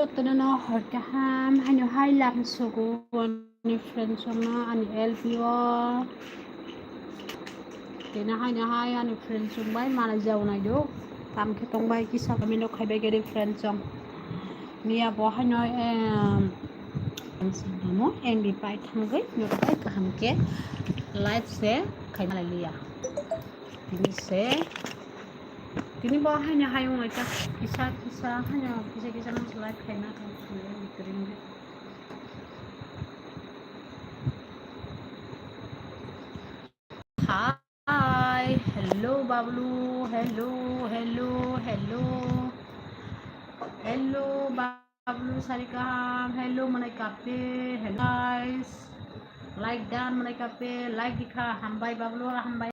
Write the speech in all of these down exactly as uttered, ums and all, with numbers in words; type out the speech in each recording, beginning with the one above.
Jotono no hor kaham, haino hai lang sugo ani friends rokno ani L P o. Tena haino hai ani friends rok bai malai jago nai do. Kam khe tong bai kisa kami no khai bai gari friends rok. Miya bo haino, em, M B pai thangwi no bai kaham khe live se khai malai liya. Tini se, tini bo haino hai wngwi ta kisa kisa haino kisa kisa no live khai ma thang sini ni kring. Hi, hello Bablu, hello, hello, hello. Hello Bablu Sarikam, hello Manai Kape, hello guys. Like dan Manai Kape, like dikha, hambai Bablu, hambai.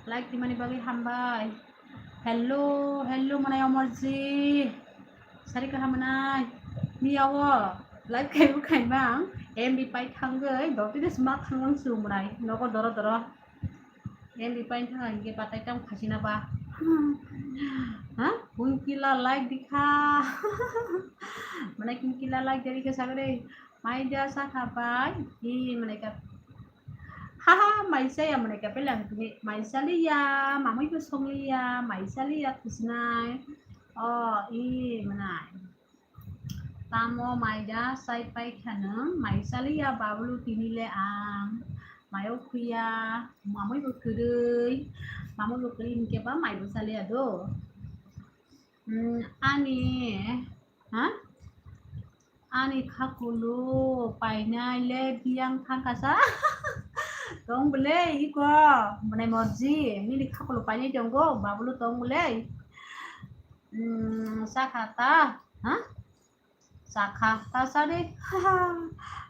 Like dimani bagwi hambai. Hello, hello Manai Omorji. Sari kaham manai. Miya o live khai bo khai mang. M B pai thangwi, doti des ma thanglang sumrai. Nogo doro doro. M B pai thang ang ge patai tang khasina ba. Ha? Kunkila like dikha. Manai kunkila like dari ke sagre. Mai ja sa kha bai. Hi manai ka. Haha, maisa ya mwnai ka pelang tini, maisa liya, mamui bo song liya, maisa liya khusnai. O, i mwnai. Tamo maida sai pai khanung, maisa liya Bablu tini le ang. Mayo khuya, mamui bo kwrwi, mamui bo kwrwi hinkhe ba mai bo sa liya do. Hmm, ani, ha? Ani khakulu painai le biyang thangkasa. Tong bwle iko, mwnai morji, nini khakulu painai tongo, Bablu tong bwle. Hmm, sakha ta, ha? Sakha ta sari.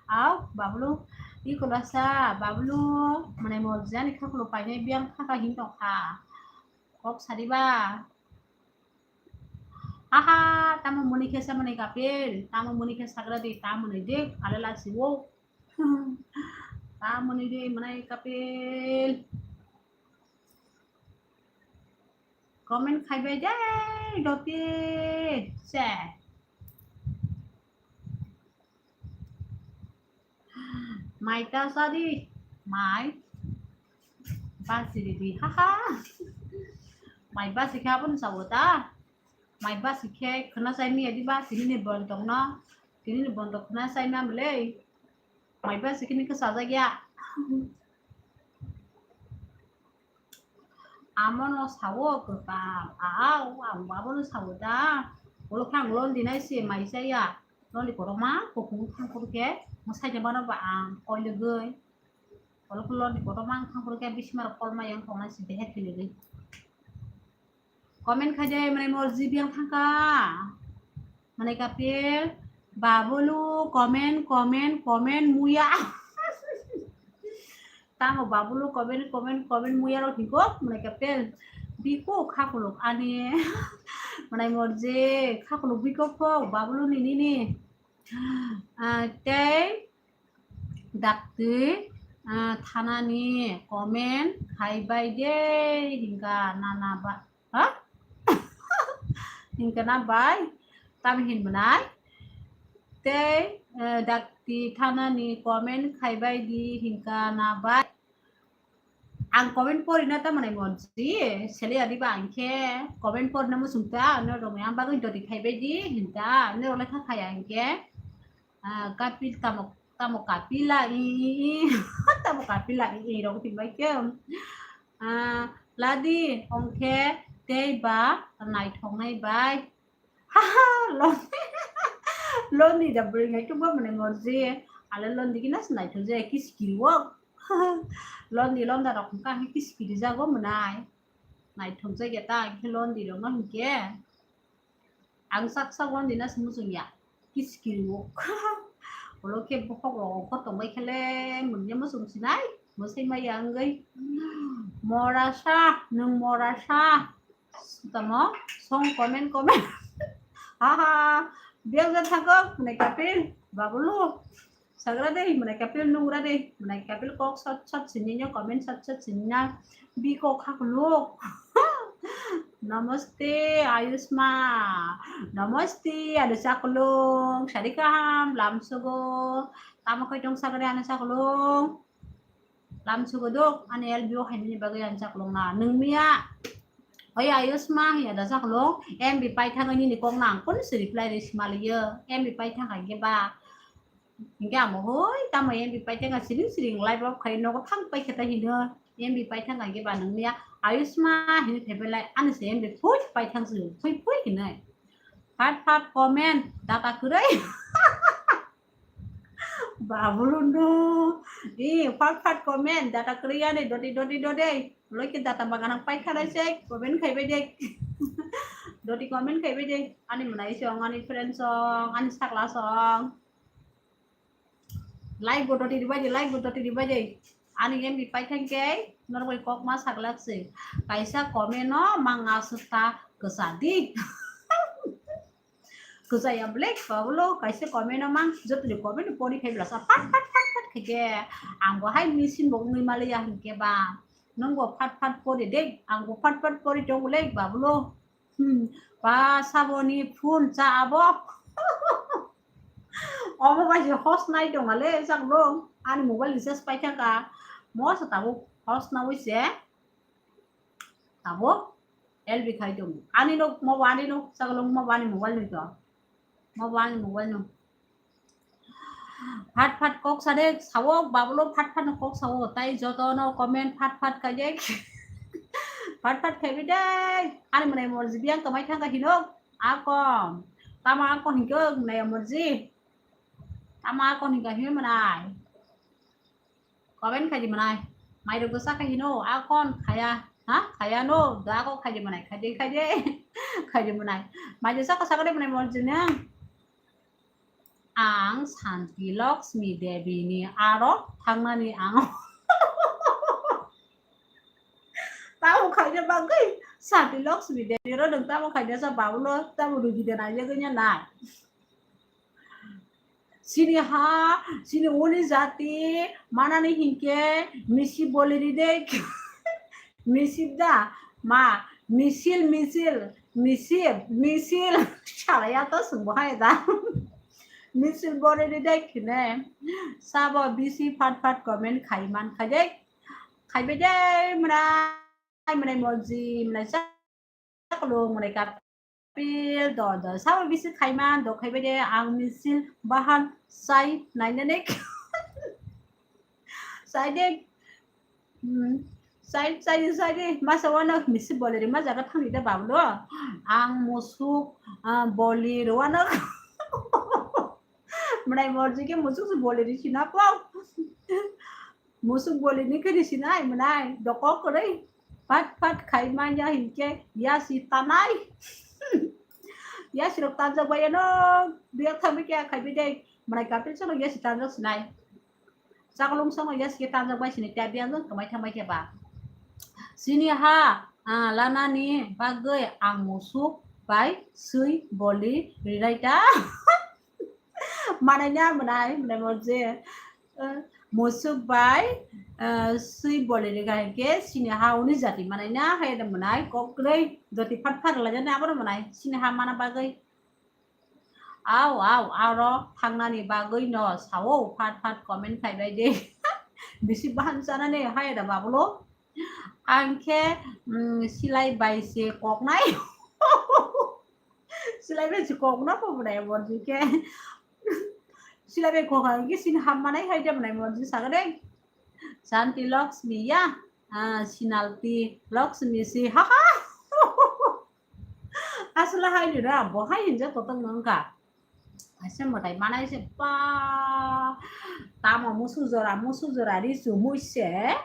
Au, Bablu, iko lasa, Bablu, mwnai morji ani khakulu painai biyang thangka hin tongkha. Kok sariba. Aha, tamo muni khe sa mani kapil, tamo muni khe sagra di, tamo ni de, ale la siwo. Tamo ni de, mani kapil. Comment khai bai de, doti, se. Mai ta sa di, mai. Basi di di, haha. Mai basi khe aboni sabo ta. Mai basi khe khna sai miya di ba, tini ni bontok no. Tini ni bontok khna sai ma mle. Mai basi khe ni khe sajak ya. Amono sawo kwtal, a, a, ang abono sawo da. Ulo khe ang londi nai se mai chaya. Londi kotorma, kuphung thangphuru khe, mwsai de mano ba ang koi logoi. Ulo khe londi kotorma ang thangphuru khe, bismar kolma yang thongnai se dehe thilogoi. Comment khai de, mane mor G B ang thangka. Mane kapil, Babulu, comment, comment, comment, muya. Tamo Babulu comment, comment, comment muya rok hiko, mwnai kapel. Biko khakuluk ani. Mwnai morje, khakuluk biko kho, Babulu ni nini. Ah, tei dakti, ah, thanani comment khai bai de, hingka nana ba, ha? Hingka na bai, tam hin mwnai. Tei, eh, dakti thanani comment khai bai di, hingka na bai. Ang comment pori na ta mwnai monsi, sele adi ba ang khe comment pori na musung ta, ano rong yang bagwi doti khai bai di, hinta, ano role kha khai ang khe. Ah, kapil tamo, tamo kapila, i, i, i, tamo kapila, i, i, rong tin bai khe. Ah, ladi, ong khe, tei ba, naithok nai bai. Haha, Londi. Londi da bwrwi nai tubwa mwnai morji. Ale Londi kina se naithok je kiskiri o. Londi Londa rok hwnkha hwnkhe kiskiri jago mwnai. Naithok jagya ta hwnkhe Londi rok no hwnkhe. Ang sak sak Londi na se muchung ya. Kiskiri o. Ulo khe bokhok rok ongkhor tong bai khe le mwnye muchung sinai. Mwsai maya wngwi. Morasa, nwng morasa. Tamo, song comment, comment. Haha, biang ja thago, mwnai kapil, Babulu. Sagra de, mwnai kapil nungra de, mwnai kapil kok sot sot sinina, comment sot sot sinina. Biko khakuluk. Namaste, Ayushma. Namaste, ano chaklung. Sari kaham, lamsugo. Tamo kaitung sagari ano chaklung. Lamsugo dok, ani L B O haini bagwi ano chaklung na. Nungmiya, oi Ayushma, ya da chaklung. M B paithang nini kok nang, kun si reply ri simaliyo. M B paithang kha ba. Hingke amo hoi, tamo M B paithang kha siring siring live off khai nogo thang pai khe ta hino. M B paithang kha ba nungmiya, Ayushma hini thai belai, ani se M B phui paithang si, phui phui hinai. Phat phat comment, data kwrwi. Babulu no. Eh, phat phat comment, data kwrwi ani doti doti doti. Loi khe data bagan ang paikha nai se, comment khai bai de. Doti comment khai bai de. Ani mwnai song, ani friend song, ani sakla song. Like bo doti ribai de, like bo doti ribai de. Ani M B paithang khe norok bai kok ma saklak se. Kaisa comment no mang aswk ta kwsa di. Kwchaya belai babulu kaisa comment no mang, jotoni comment no pori phai belasa phat phat phat phat khaikhe ang bo hai machine bo wngwi maliya hinkhe ba nwng bo phat phat pori de, ang bo phat phat pori tongo le babulu. Hmm, ba saboni phone cha abo. Omo bai se hos nai tong ale jak lo, ani mobile recharge pai thangka, mo se tabuk hos nawi se. Tabuk L B khai tongo. Ani no, mo bo ani no, chaklung mo bo ani mobile ni to. Mo bo ani mobile no. Phat phat kok sade, sawok, babulu phat phat no kok sawo. Tai joto no comment phat phat khai de. Phat phat khai bi de. Ani mwnai morji biyang kamai thangka hino. Akon. Tamo akon hinkhe mwnai morji. Tamo akon hinkhe hino mwnai. Comment khai di mwnai. Mai rok bwsa khai hino, a kon khaya. Ha? Khaya no, da ko khai di mwnai. Khai di, khai di. Khai di mwnai. Mai rok saka saka de mwnai mo jene. Ang Santi Lakshmi Devi ni aro thangnani ang. Tamo khaina bagwi Santi Lakshmi Devi ro nang tamo khaina sa babulo tamo rugi de na yagwi nya nai. Sini ha, sini uni jati, manani hinkhe, misi boli ri de. Misi da, ma, misil, misil, misil, misil. Sala ya to sungbo hai da. Misil boli ri de khine. Sabo bisi phat phat comment khai man khai de. Khai be de mra. Hai mwnai morji, mwnai chaklung, mwnai kapil, do, do. Sabo bisi khaiman, do khaibai de, ang misil bahan sai nainani. Sai de, hmm, sai, sai, sai de, masa wano misil boli ri, ma jaga thangni de bablo. Ang musuk, ah, boli ri wano. Mwnai morji ke musuk se boli ri sina po. Musuk boli ni khe risinai mwnai, dokok kwrwi. Phat phat khai manya hinkhe yasi tanai. Yasi rok tanjak bai ano, biyak thangwi khe khai bidai. Mwnai kapil sono yasi tanjak sinai. Chaklung sono yasi khe tanjak bai sinai, tei biyak no kwmai thangbai khe ba. Sini ha, ah, lanani bagwi ang musuk bai swi boli rinai ta. Manai na mwnai, mwnai morje. Eh, musuk bai, eh, swi boli ri gai ke sini ha uni jati manai na hai da mwnai kok kwrwi jati phat phat lai jani abo mwnai sini ha mana bagwi. Au, au, aro thangnani bagwi no sao phat phat comment khai bai de. Bisi bahan chanani hai da babulo. Ang khe, mm, silai bai se koknai. Silai bai se kokna po mwnai morji khe. Silai bai kok ang khe sini ham manai hai de mwnai morji sagade. Santi Lakshmi ya, ah, Sinalti Lakshmi si, ha ha. Asla hai ni ra, bo hai hinja totong nang ka. Aise mwtai manai se pa, tamo musu jora, musu jora ri chumui se,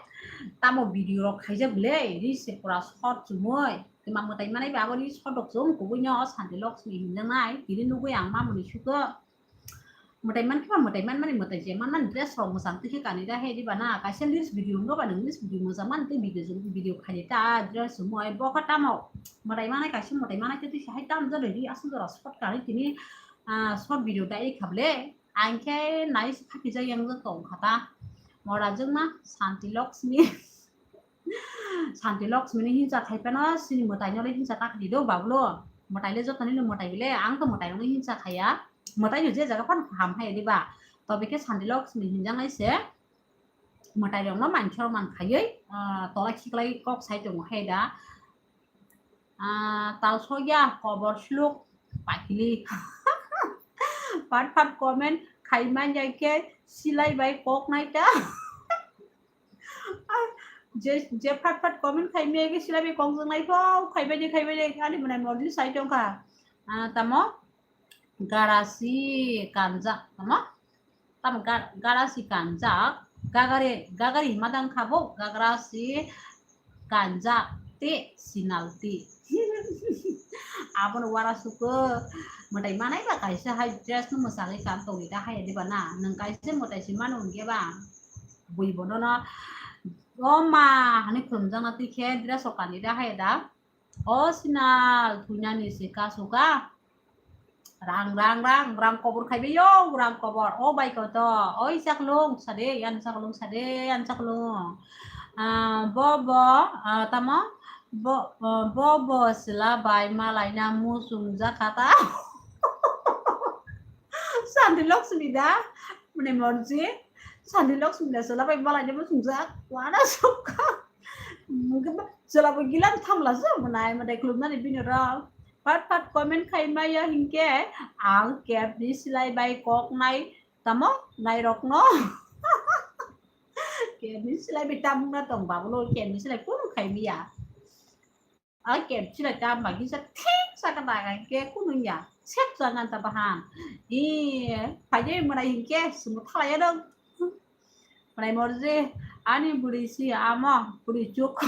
tamo video rok khaijak le, ri se pura short chumui. Kima mwtai manai ba abo ri short rok chum kubui no Santi Lakshmi hinjak nai, tini nugui ang mamoni suko. Mwtai man khe ba mwtai man mani mwtai je man mani dress rok mwchang twi khe kanwi da he diba na, kaisa reels video wngkha ba nwng reels video mwchang mani tei video, video khaidi ta dress chumui bo kha tamo mwtai manai kaisa mwtai manai khe twi se hai tamo jora ri aswk jora short kanwi tini. Ah, short video dai kha ble. Ang khe nai se khakijak yang jak tong kha ta. Mora jwkma Santi Lakshmi. Santi Lakshmi ni hinsa khai phano sini mwtai no le hinsa ta khadi do bablo. Mwtai le joto ni no mwtai bile, ang to mwtai no hinsa khaya. Mwtai no je jaga phano kaham hai diba. Tobe khe Santi Lakshmi hinjang lai se mwtai rok no manchor man khayoi, ah, tola khiklai kok sai tongo hai da. Ah, tal sokya kobor sluk pakili. Pat pat comment khai man jai khe silai bai kok nai ta. Je, je phat phat comment khai me ke sila be kong jang nai pho, khai bai de, khai bai de, ani mwnai mordi sai tong kha. Ah, tamo garasi kanjak, tamo? Tamo ga-, garasi kanjak, gagari, gagari hima dang kha bo, gagrasi kanjak te sinalti. Abono wara suko mwtai manai ba kaisa hai dress no mwsagwi kan tongwi ta hai diba na, nwng kaisa mwtai si mano hwnkhe ba. Bui bono no, o ma, hani khulumjakna twi khe dress o kani da hai da. O sinal, thwinani se kasu ka. Rang, rang, rang, rang kobor khai bai yo, rang kobor. O bai koto, oi chaklung sade, yan chaklung sade, yan chaklung. Ah, bo, bo, ah, tamo, bo, ah, bo, bo sila bai malaina musung jakha ta. Santi Lakshmi da, mane morji. Santi Lakshmi da sila bai malaina musung jak, wana sukha. Chwla bo gilan thamla se mwnai, mwtai khulumnani bini rok. Pat pat comment khai maya hinkhe ang kebni silai bai kok nai tamo nairokno. Kebni silai bai tamungna tong bablo, kebni silai kunu khai maya. A keb silai tam ba kisa thik saka daga ke kunu ya. Sep jangan ta bahan. I, phaide mwnai hinkhe sumu thalaya dong. Mwnai morje, ani bwrwi si amo, bwrwi chuk.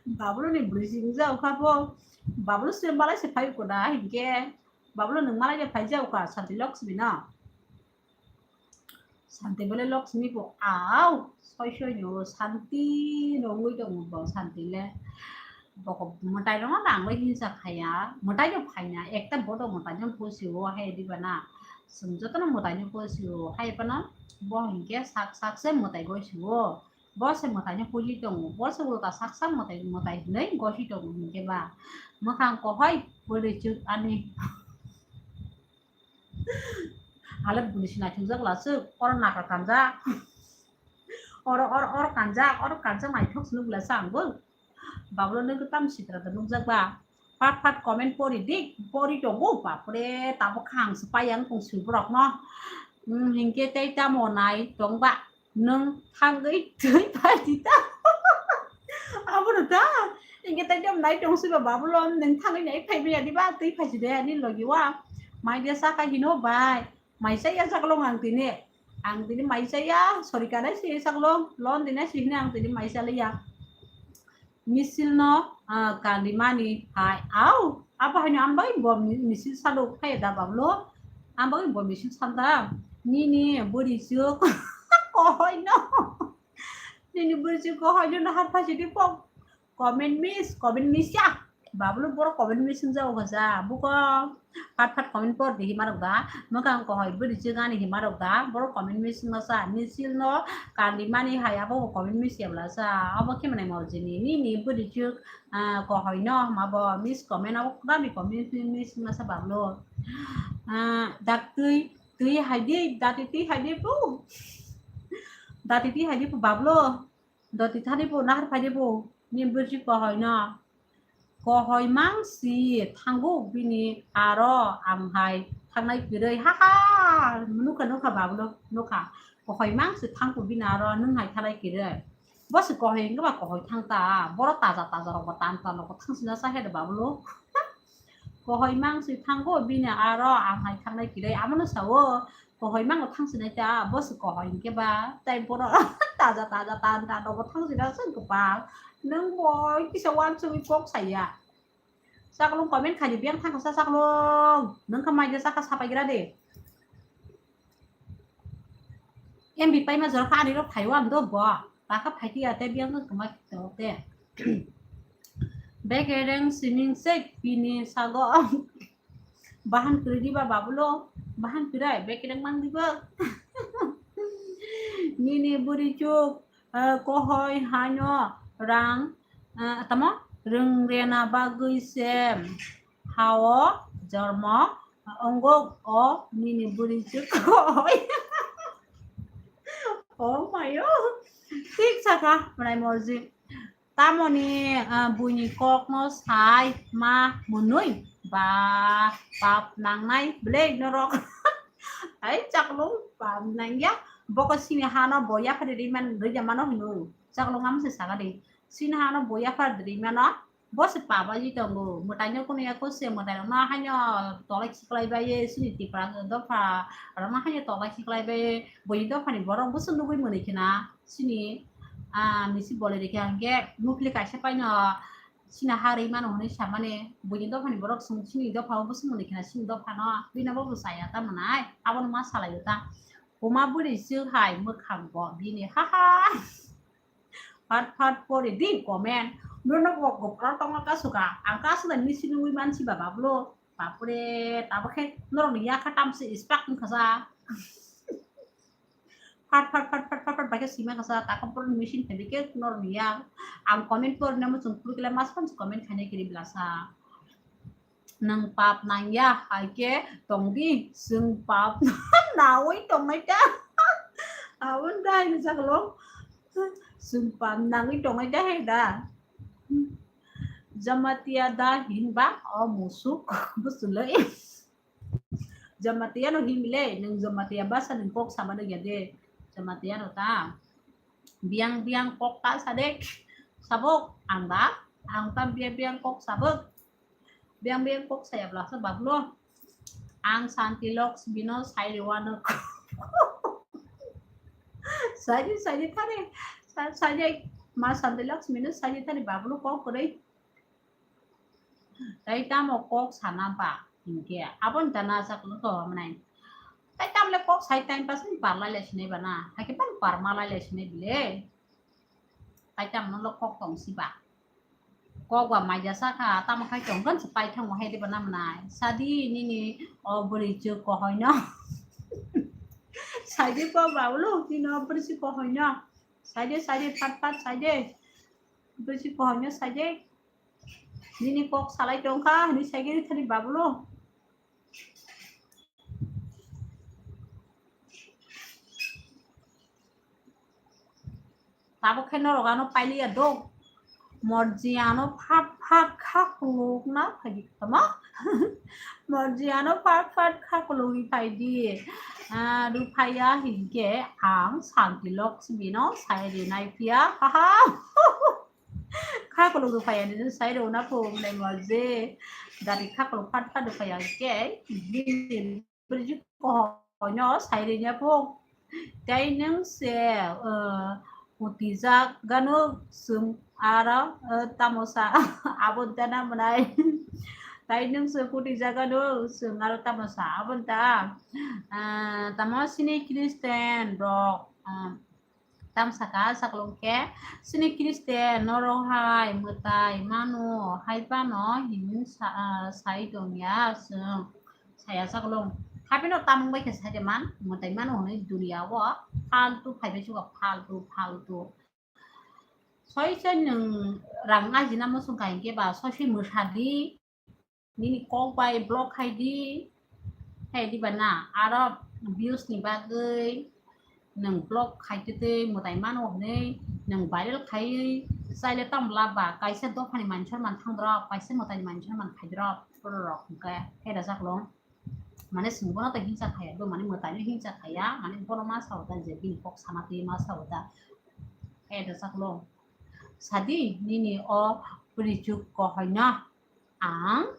Babuluni bwrwi si wngja ukha bo. Babulu se malai se phai ukha da hinkhe. Babulu nwng malai se phai ja ukha, Santi Lakshmi no. Santi bole Lakshmi bo au, soi soi no Santi no wngwi tongo bo Santi le. Boko mwtai rokno nangwi hinsa khaya, mwtai no phaina, ekta bodo mwtai no pusi o hai diba na. Chwng jotono mwtai no pusi o hai phano bo hinkhe sak sak se mwtai goi si o. Bo se mwtai no pusi tongo, bo se ulo ta sak sak mwtai, mwtai hinwi gosi tongo hinkhe ba. Mwkhang kohoi bwrwi chuk ani. Hale bwrwi se naithokjak lasuk, oro nakar kanjak. Oro, oro, oro kanjak, oro kanjak naithok se nukla se ang bo. Bablo nukgo tam sitra da nukjak ba. Pat pat comment pori di, pori tongo, bapre, tabuk khang se pai ang tong sui borok no. Hmm, hinkhe tei tamo nai tong ba. Nwng thangwi twi phai di ta. Abono ta. Hinkhe tei tamo nai tong sui ba bablo nwng thangwi nai phai maya di ba twi phai si de ani logi wa. Mai de saka hino bai. Mai chaya chaklong ang tini. Ang tini mai chaya, sorry kanai si chaklong, lon dinai si hini ang tini mai chalaya. Misil no, ah, kandimani hai, au, abo haino ang bai bo mi-, misil salo phai da bablo. Ang bai bo misil sanda. Nini bwrwi chuk kohoi no. Nini bwrwi chuk kohoi no nahar phai si di pok. Comment miss, comment miss ya. Babulu borok comment miss wngjago kha ja. Buko pat pat comment por di hima rok da. Mwkhang kohoi bwrwi chuk ani hima rok da. Borok comment miss wngma sa. Misil no kandi mani hai abo bo comment miss ya bwla sa. Abo khe mwnai morjini. Nini bwrwi chuk, ah, kohoi no hama bo miss comment abo kudami comment miss wngma sa babulu. Ah, dak twi, twi hai di, dati twi hai di pu. Dati twi hai di pu babulu. Doti thani bo nahar phai de bo, ni bwrwi chuk kohoi no. Kohoi mang si thango bini aro ang hai thangnai kwrwi. Ha ha, nukha, nukha babulu, nukha. Kohoi mang si thango bini aro nwng hai thangnai kwrwi. Bo se kohoi wngkhe ba kohoi thang ta, boro taja taja rok bo tan tan rok bo thang sina sa he de babulu. Kohoi mang si thango bini aro ang hai thangnai kwrwi. Amo no sao, kohoi mango thang sinai ta, bo se kohoi hinkhe ba, tai borok taja taja tan tan rok bo thang sina se kwpal. Nwng bo kisa uansugwi kok saya. Chaklung comment khaidi biyang thangkha sa chaklung. Nwng kha mai de chakha sapai gra de. M B paima jora kha ani rok phaiwan do bo. Baka phaiti ya te biyang kwma to te. Bekereng sining se bini sago. Bahan kwrwi diba babulo, bahan kwrwi, bekereng mang diba. Nini bwrwi chuk, eh, kohoi haino rang, eh, tamo rwng rena bagwi se hao jormo ongok o nini bwrwi chwk kohoi. Oh mayo. Thik sakha, mwnai morji. Tamoni, ah, buini kokno sai ma mwnwi ba pap nangnai belai norok. Hai chaklung pap nangya. Boko sini hano bo yaphari riman rija mano hino. Chaklung amse sagadi. Sini hano bo yaphari rimano. Bo se pap aji tongo. Mwtaino kuno ya kose mwtaino haino tolai khiklai bai sini tipra dopha. Rama haino tolai khiklai bai buini dophani borok bwswk nugwi mwnwi khina. Sini, ah, misi bolai rikha hwnkhe nukli kaisa paino sina ha rwi mano hwnwi samani, buini dophani borok swng sini dopha o bwswk mwnwi khna sini dophano, bini bo bwsaya ta mwnai, abono ma salaio ta. Huma bwrwi swk hai mwkhang bo bini, ha ha. Phat phat pori di comment, nono bo gopro tongma kasuka, ang kasuna misi nungwi mansi ba bablo, bapre, tabo khe norokni yakha tamsi ispak wngkha sa. Phat phat phat phat phat phat bai khe sima kasa, takam poro machine phaidi khe norni ya. Ang comment porna muchung phuru khe mas phang comment khaina kiri blasa. Nang pap nang ya, hai khe tong di, sung pap nawi tongnai ta. Abon dai ni jaglong. Sung pap nangwi tongnai ta he da. Jamatia da hinba o musuk busulai. Jamatia no himile, nung Jamatia basa nung kok sama nung ya de. Jamatia no ta. Biang biang kok ta sadek. Sabok, ang ba, ang ta biang biang kok sabok. Biang biang kok saya belaksa bablo. Ang Santi Loks bino sai rewano. Saji, saji tare. Sa-, saji, ma Santi Loks bino saji tare bablo kok kore. Tai tamo kok sana ba hinkhe aboni dana sak no to manai. Tai tamle kok sai time pass ni par lai lai sinai bana. Hakhe ban par ma lai lai sinai bile. Tai tamo no kok tong si ba. Kok ba maija saka tamo khai tong kan se pai thango hai de bana manai. Sadi nini o bwrwi chwk kohoi no. Saidi kok ba ulo nini o bwrwi chwk kohoi no. Saidi, saidi, phat, phat, saidi. Bwrwi chwk kohoi no saidi. Nini kok salai tongkha, hinwi saigwi thani bablo. Tabuk khe norok ano pailiya do. Morji ano phat phat kha kuluk na phaidi tama. Morji ano phat phat kha kuluk phaidi. Ah, ruphaya hinkhe ang Santi Loksmi no sai rinai phiya. Ha ha. Kha kuluk ruphaya ni sai rw na phu nai morji. Dari kha kuluk phat phat ruphaya hinkhe. Bini bwrwi kohoino sai rwnya pho. Tei nwng se, eh, kutijak gano chwng aro, eh, tamo sa abo dana mwnai. Tei nwng se kutijak gano chwng aro tamo sa abo da. Eh, tamo sini Christian rok, eh, Tam saka saklong khe, sini Christian norok hai mwtai mano hai phano hinwi sa-, ah, sai tongya chwng. Saya saklong. Haphino tamung bai khe sai de man, mwtai mano hwnwi duniya o faltu phaibai suka, faltu, faltu. Soi soi nwng rang ajina muchung kha hinkhe ba soi soi mwsa di. Nini kok bai block khai di. Khai di ba na, aro views ni bagwi nwng block khai twi twi mwtai mano hwnwi nwng viral khaiwi chaile tamo lab ba, kaisa dophani manwi sor man thang drop, kaisa mwtai ni manwi sor man khai drop, borok hwnkhe khe da jak long. Mane chwng bono to hingsa khaiya, bo mane mwtai no hingsa khaiya, mane bono ma sao ta je bini kok sana twi ma sao ta. Khe da jak long. Sadi nini o bwrwi chuk kohoino. Ang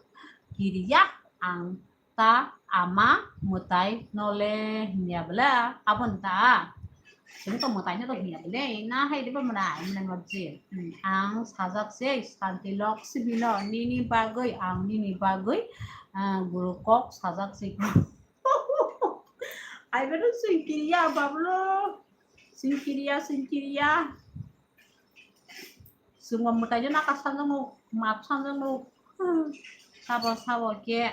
kiriya, ang ta ama mwtai nole hinya bwle, aboni ta. Chwng to mwtai no to hinya bwle, na hai de ba mwnai, mwnai morji. Hmm, ang sajak se, Santi Loksmi no, nini bagwi, ang nini bagwi, ah, guru kok sajak se. Ai bero singkiriya, bablo. Singkiriya, singkiriya. Chwng mwtai jana ka sanjak nuk, map sanjak nuk. Sabo, sabo khe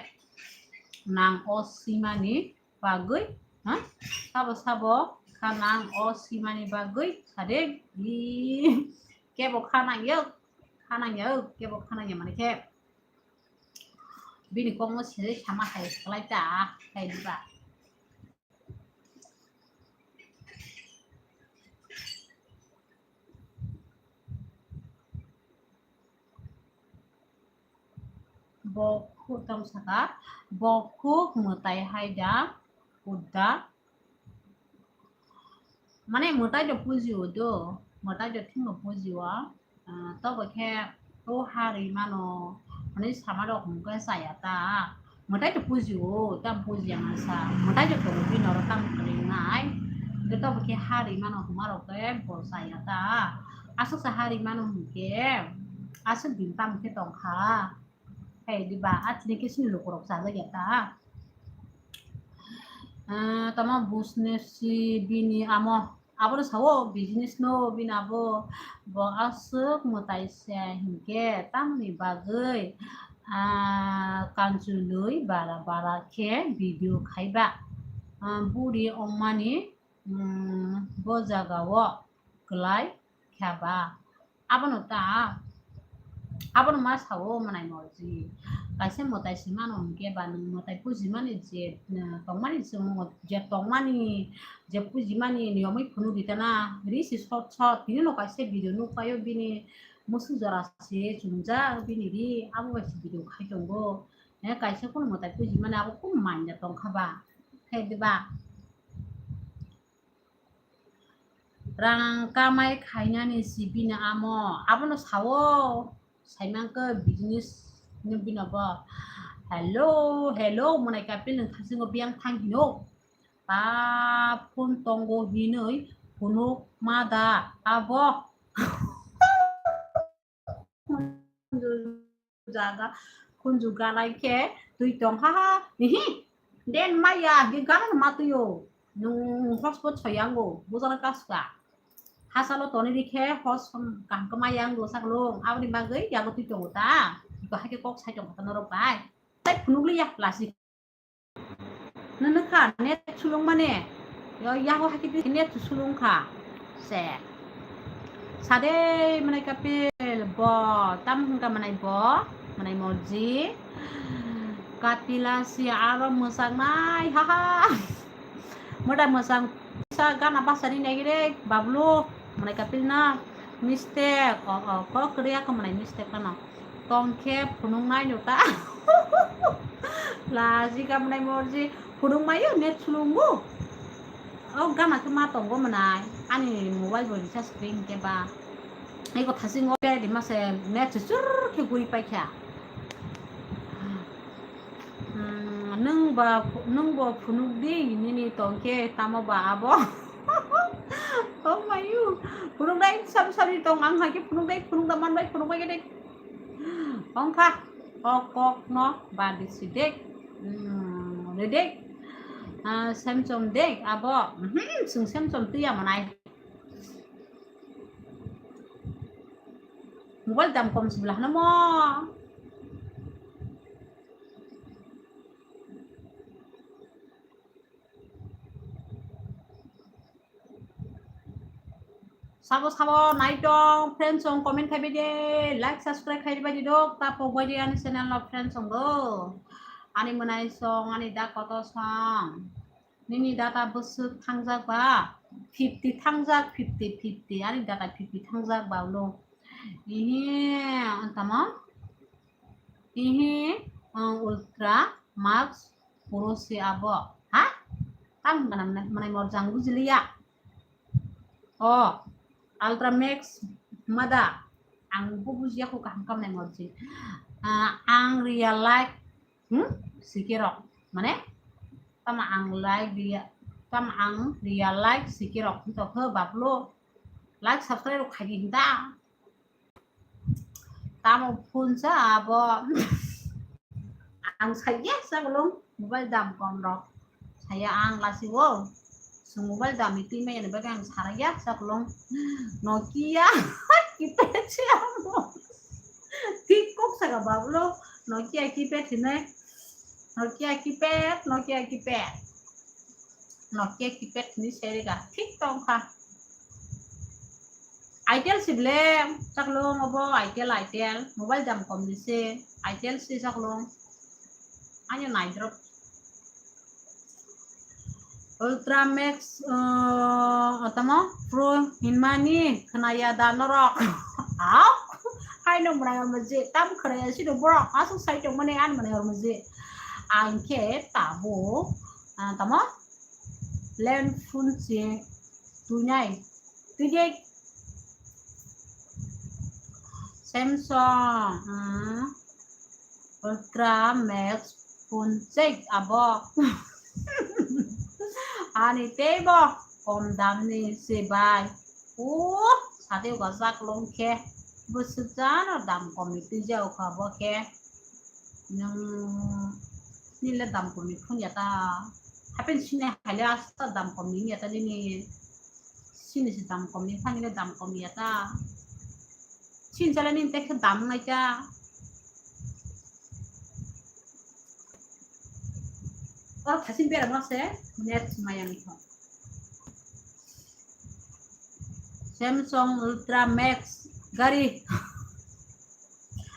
nang o simani bagwi, ha? Sabo, sabo Kanang o simani bagwi sade. Ih, kebo khanang yo, khanang yo, kebo khanang ya mani khe. Bini kokno siri sama hai khlai ta, hai diba. Bo khu-, tamo saka, bo khuk mwtai hai da, hudda. Mane mwtai do puji o do, mwtai do thwngno puji o. Ah, tobo khe o ha ri mano, hwnwi sama rok hwn khe chaya ta. Mwtai to puji o, tam puji ya masa. Mwtai to tongo bini oro tam kwrwi wngnai. Hwnkhe tobo khe ha ri mano hwnma rok khe bo chaya ta. Aswk se ha ri mano hwnkhe, aswk din tam khe tong kha. Hai diba, atini khe chini lukurok chajak ya ta. Ah, tamo business si bini amo, abono sao business no bini abo, bo aswk mwtai se hinkhe tamoni bagwi, ah, kanchului bara bara khe video khaiba. Ah, buri ongmani, mm, bo jaga o kwlai kha ba. Abono ta, abono ma sao manai morji. Kaisa mwtai si mano hwnkhe ba nwng mwtai pujimani je, uh, tongmani chwng je tongmani, je pujimani niyomwi phunuk di tana ri si sot sot. Tini no kaisa video nukpaio bini musuk jora se chumjak bini ri, abo bai se video khai tongo. Eh, kaisa kunu mwtai pujimani abo kunu manya tongkha ba. Hai diba? Rang kamai khainani si bini amo, abono sao, saimang khe business ni bini bo. Hello, hello, mwnai kapil nwng thasingo biyang thang hino. Pa phone tongo hinoi phunuk ma da abo. Jaga khunju galai khe twi tong ha ha. Hihi. Den maya, di gana ma twi o. Nung hotspot soyango, bujana kaska. Hasalo toni di khe hos kaham khe maya ang saklo. Aboni bagwi yago twi tongo ta. Iko hai khe kok sai tongo ta norok bai. Tai phunuk liya, lasi. Nini kha net sulung mane. Yo, yago haki net sulung kha. Se. Sade manai kapil bo, tam hingka manai bo, manai morji. Kapila si aro mwsang nai, ha ha. Moda mwsang sa gana basari nai gire, bablu, manai kapil na. Mistake, o, o, kok kriya kha manai mistake kana. Tong khe phunuk nai no ta. Laji gabnai morji phunuk mayo net sulungo. O gana khe ma tongo mwnai. Ani mobile bo recharge kwrwi hinkhe ba. Eko thasingo khe di mase net chuchur khe guri paikha. Hmm, nwng ba, nwng bo phunuk di nini tong khe tamo ba abo. Oh mayu. Phunuk dai sab sabi tong ang hai khe phunuk dai phunuk da man bai phunuk bai khe dai. Ongkha, o kok no badi si dek, hmm, redek, ah, semchom dek, abo, hmm, sung semchom tuya manai. Mobile dam kom sibla hano mo. Sabo sabo nai tong, friends song comment khai bai di, like, subscribe khai bai di dok, ta pok bai di ani channel no friends song do. Ani mwnai song, ani da koto song. Nini data bwswk thangjak ba? Fifty thangjak, fifty, fifty. Ani data fifty thangjak ba ulo. Ihi, tamo? Ihi, uh, Ultra Max Pro si abo. Ha? Tamo hwnka na mwnai, mwnai morjang bujiliya. O, Ultra Max mada. Ang bo bujiya kho kaham kamnai morji. Ah, ang real life, hmm? Sikirok. Mane? Tamo ang like real, tamo ang real life sikirok. Hinto khe bablo. Like subscribe rok khaidi hinta. Tamo phone sa abo. Ang saya sa belum mobile dam kom rok. Saya ang lasi wo. Sung mobile dam itu ime yang bagay ang saraya sa belum. Nokia keypad si amo. Tikok sa ka bablo. Nokia keypad sini. Nokia keypad, Nokia keypad. Nokia keypad ni serika thik tongkha. Itel si ble, chaklong obo Itel, Itel. Mobile dam kom ni se, Itel si chaklong. Ani naidrop. Ultra Max, uh, tamo Pro hinmani khnaya da norok. Au, hai no mwnai ormo je, tam khnaya si do borok, asuk sai tong mani an mwnai ormo je. Ang khe tabo, uh, tamo land phone se tunai. Tujek Samsung, hmm, Ultra Max phone check abo. Ani teibo kom dam ni se bai. O, sade o gajak long khe. Bwswk jano dam kom ni twi jao kha bo khe. Nung nile dam kom ni phone ya ta. Hapen sini hale asta dam kom ni ya ta nini. Sini si dam kom ni, thani le dam kom ya ta. Sin chala ni tekhe dam nai ta. Oro thasin bera ma se net maya ni kho. Samsung Ultra Max gari.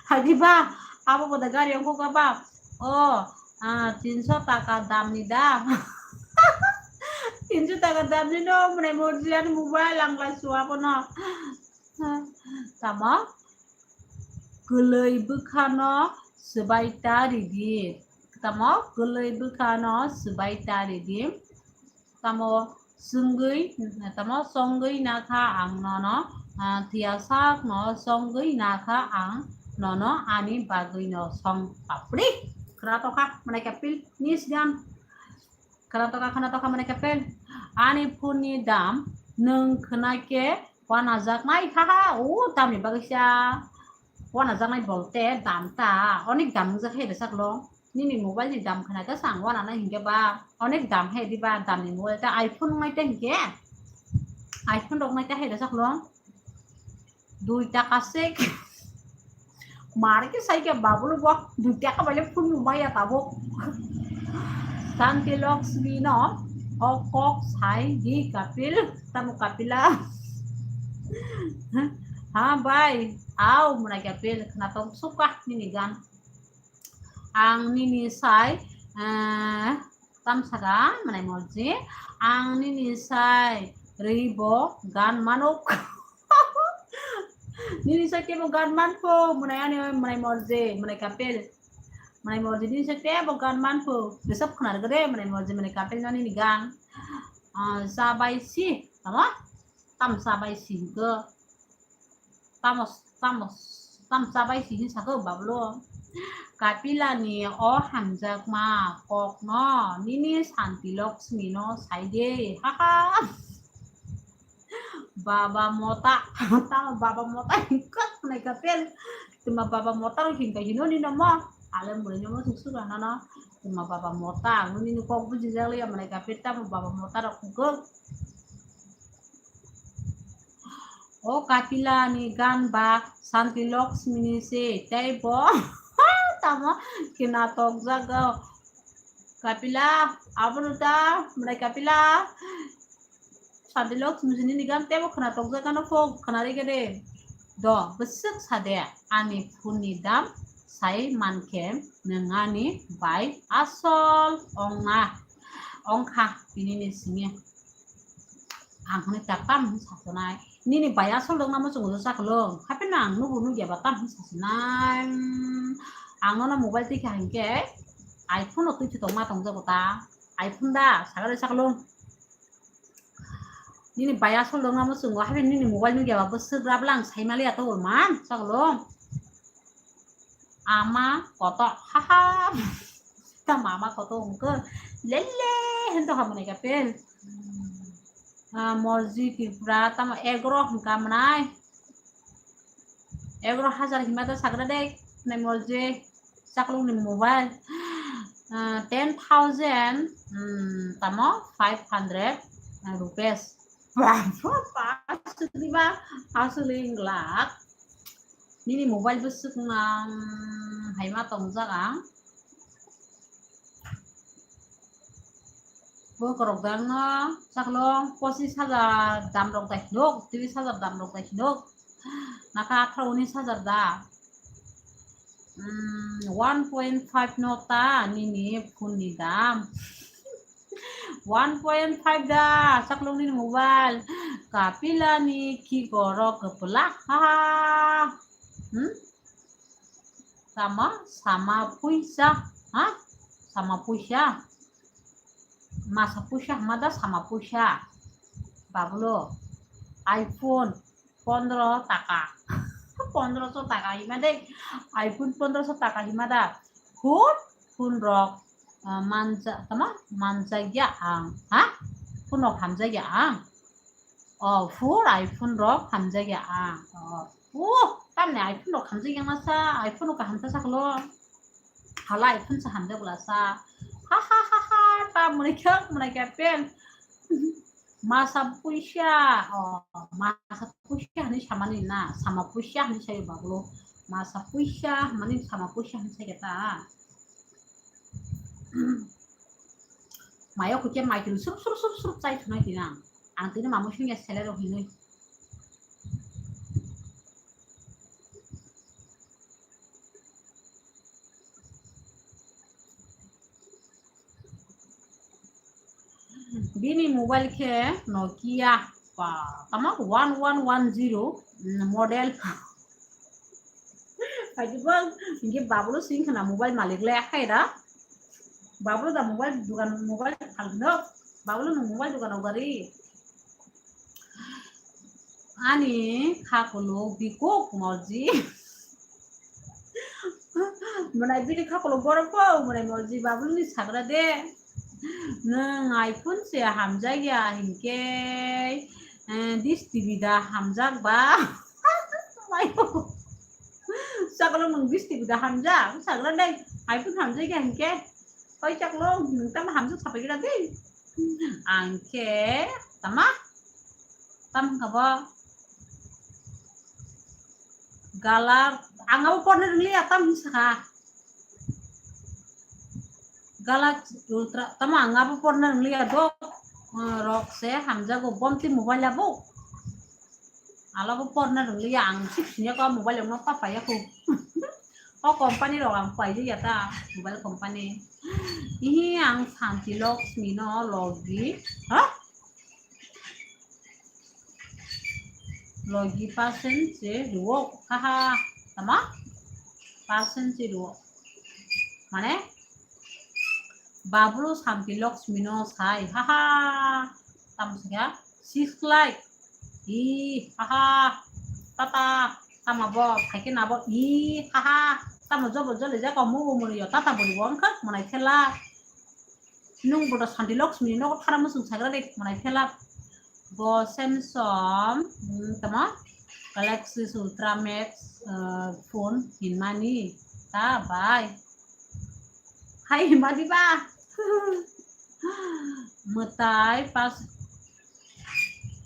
Hagi ba, abo boda gari ongko ka ba? O, ah, tinso taka dam ni da. Tinso taka dam ni no, mwnai morji ani mobile ang lai suwa bono. Tamo? Kwlwi bwkhano swbai ta ridi. Tamo? Kwlwi bwkhano swbai ta ridi. Tamo swngwi, tamo songwi nakha ang nono, ah, tiyasak no songwi nakha ang nono ani bagwi no song papri. Khwna tokha, mwnai kapil, nis gan. Khwna tokha, khwna tokha, mwnai kapil. Ani phone ni dam nwng khwna khe wana jak nai kha ha, o tamni bagwi sa. Wana jaknai bolte dam ta, onek dam wngjak hai rwchak long. Nini mobile ni dam khwna khe sang wana nai hinkhe ba, onek dam hai diba, dam ni mobile ta iPhone wngnai ta hinkhe, iPhone rok nai ta hai rwchak long. Dui taka se mar khe sai khe babulu bo dui taka bai le phone bo maya tabuk. Santi Lakshmi no o kok sai di Kapil, tamo Kapila. Ha bai, au mwnai Kapil, khwna tong sukha nini gan. Ang nini sai, eh, tam saka mwnai morji. Ang nini sai rwi bo gan manuk. Nini sai tebo gan manpho, mwnai ani mwnai morji, mwnai Kapil. Mwnai morji nini sai tebo gan manpho. Besap khwna rwgade, mwnai morji, mwnai Kapil no nini gan. Ah, sa bai si, tamo? Tam sa bai si hinkhe. Tamo, tamo, tam sa bai si hin saka bablo. Kapila ni o hamjakma kokno nini Santi Lakshmi no sai de. Ha ha. Baba mota, tamo baba mota hinkha mwnai Kapil. Tuma baba mota ro hinkha hino ni nomo. Ale muni nomo suk suk rana no. Tuma baba mota, ang nini kok buji jak liya mwnai Kapil, tamo baba mota ro kuk. O Kapila ni gan ba Santi Lakshmi ni se tei bo tamo khwna tokjago. Kapila, abono ta, mwnai Kapila. Santi Lakshmi ni gan tebo khwna tokjak gano phok khwna rega de. Do, bwswk sa de, ani phone ni dam sai mankhe nwng ani bai asol ongna, ongkha tini ni simi. Ang hwnwi ta tam hwn sasinai. Nini bai asol dok namo chwng ulo chakwlwng. Hapheno ang nugo nugya ba tam hwn sasinai. Ang nono mobile twi kha hinkhe iPhone no twi thwtwk ma tongjago ta. iPhone da, sagare chakwlwng. Nini bai asol dok namo chwng o, hapheno nini mobile nugya ba bwswk rap lang sai maliya to man chakwlwng. Ama koto, haha. Ta mama koto hwnkhe lele hwn tongkha mwnai Kapil. Ah, Morji Tripura, tamo egro hwnkha mwnai. Egro hajar hima ta sagra de, mwnai Morji chakwlwng ni mobile. Ah, ten thousand, hmm, tamo five hundred rupees. Baba, aswk diba, aswk wng glak. Nini mobile bwswk nang hai ma tongjak ang. Bokorok dang no, chaklong pochis hajar dam rok dai hinok, tris hajar dam rok dai hinok. Naka atharo unis hajar da. Hmm, one point five no ta nini phone ni dam. One point five da, chaklong nini mobile. Kapila ni ki goro kapla. Ha ha. Hmm? Sama, sama puisa. Ha? Sama puisa. Masa puisa hama da sama puisa. Babulo, iPhone pondro taka. Pondroso taka hima de. iPhone pondroso taka hima da. Phone, phone rok, ah, manja, tama? Manjagya ang. Ha? Phone rok hamjagya ang. Oh, phone, iPhone rok hamjagya ang. Oh. Oh, tamni iPhone rok hamjagya masa. iPhone rok hamsa saklo. Hala iPhone sa hamjak bwlasa. Ha ha ha ha, ta mwnai khe, mwnai khe pen. Masa puisa, oh, masa puisa hinwi samani na, sama puisa hinwi sayo babulo. Masa puisa, mani sama puisa hinwi sayo ta. Mayo khuke mai tini surup surup surup surup chai thunai tini ang. Ang tini mamui sungya selero hinwi. Bini mobile khe Nokia, ba, tamo one one one zero model. Phaidi bang, hinkhe babulo sing khna mobile malik le akhai da. Babulo da mobile dukan, mobile phalno. Babulo no mobile dukan o gari. Ani khakulo bikuk morji. Mwnai bini khakulo borok po, mwnai morji babulo ni sagra de. Nwng iPhone se hamjak ya hinkhe, eh, dis T V da hamjak ba? Mayo. Sakalo nwng dis T V da hamjak? Sagra dai, iPhone hamjak ya hinkhe. Oi chaklo, nwng tamo hamjak sapai gira de. Angkhe, tama? Tam hwnkha bo? Gala, ang abo porna rwngliya, tam hwn sakha. Gala Ultra, tamo ang abo porna rwngliya do, eh, rok se hamjago, bomti mobile abo. Alabo porna rwngliya, ang sik sinya ko mobile rokno pa paiya ko. O company rok ang paijak ya ta, mobile company. Ihi ang Santi Lakshmi no logi, ha? Logi percent se rwo, haha, tama? Percent se rwo. Mane? Babulu Santi Lakshmi no sai, haha, tamo sika, six like, i, haha, tata, tamo bo, phaikhe nabo, i, haha, tamo jobo jole jako mubo muriyo, tata buribo wngkha, mwnai thela. Nung bodo Santi Lakshmi ni nogo thara muchung sagra de, mwnai thela. Bo Samsung, mm, tamo, Galaxy Ultra Max, eh, phone hinmani, ta bai. Hai, madi ba. Mwtai pas.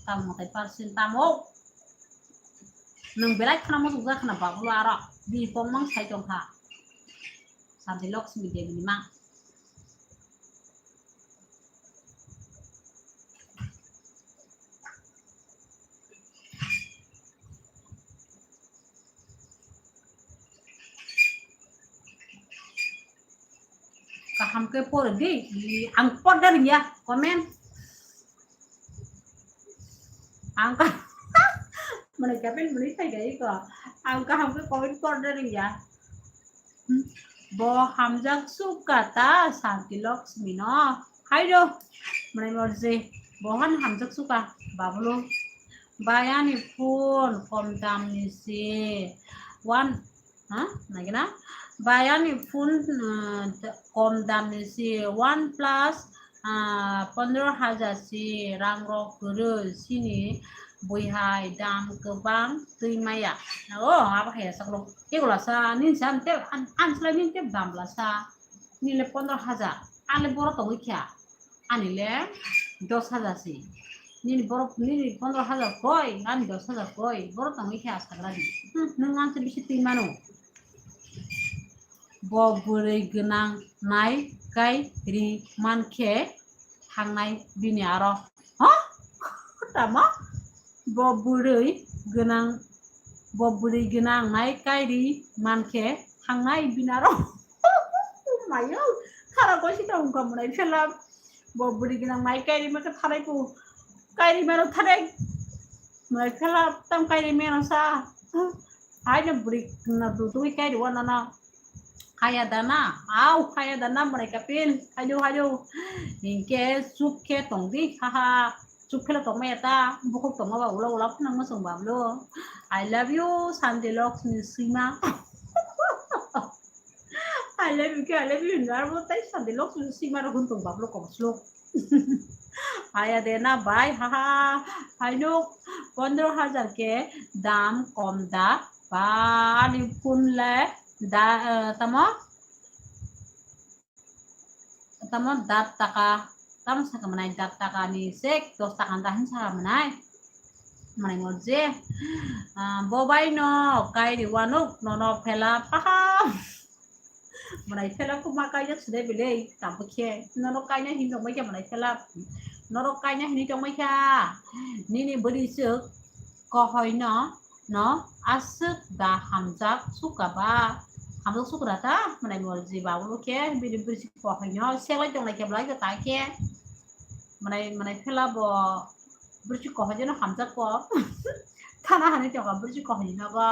Tam mwtai pas sin tamo. Nwng belai khna muchung jak khna babulo aro. Bini pongmang sai tongkha. Santi Lakshmi Devi ni mang. Kaham khe pore di, ang porda ringya, comment. Ang ka-, mane comment mani thai gai ko. Ang kaham khe comment porda ringya. Bo hamjak suka ta Santi Lakshmi no. Hai do. Mane morje. Bo han hamjak suka. Babulu. Bayani phone kom dam ni se. One. Ha? Nagina? Bayani phone, uh, kom dam ni se. One plus ah, pondro hajar si rang rok kwrwi sini bui hai dam kwbang twi maya. O, abo hai saklo. Egola sa, nin sa, an te, an, an sila nin te dam la sa. Nile pondro hajar. Ale boro tongwi kha. Anile dos hajar si. Nini boro, nini pondro hajar koi, ani dos hajar koi. Boro tongwi kha sagra ni. Hmm, nwng an se bisi twi mano. Bo bwrwi gwnang nai kai ri man khe thangnai bini aro. Ha? Tamo? Bo bwrwi gwnang, bo bwrwi gwnang nai kairi mankhe thangnai bini aro. Mayo, khara kosi ta wngkha mwnai phela. Bo bwrwi gwnang nai kairi mankhe thanai pu. Kairi mano thanai. Mwnai phela tam kairi mano sa. Haino bwrwi na dudui kairi wano na. Haya dana, au haya dana mwnai kapil, hayo hayo. Hinkhe chuk khe tongdi, haha. Chuk khe tongmaya ta, bukhuk tongma ba ula ula phunang ma chwng bablo. I love you, Shanti Lakshmi Sima. I love you khe, I love you hinwi arbo tai Shanti Lakshmi Sima rok hwn tong bablo koboslo. Haya de na bai, haha. Haino pondro hajar khe dam kom da. Ba, ani phone le da, eh, tamo? Tamo dat taka, tamo saka mwnai dat taka ni sek dos taka da hin saka mwnai. Mwnai mo je, ah, bo bai no kairi wanuk nono phela paha. Mwnai phela kuma kaijak sudai belai, tamo khe nono kaina hin tongmai khe mwnai phela. Nono kaina hin tongmai kha. Nini bwrwi chwk kohoi no no aswk da hamjak sukha ba? Hamjak sukra ta mwnai mol ji ba ulo khe bini bwrwi si kohoi no seklai tonglai khe belai khe ta khe mwnai, mwnai phela bo bwrwi si kohoi no hamjak ko. Thana hani tongkha bwrwi si kohoi no bo,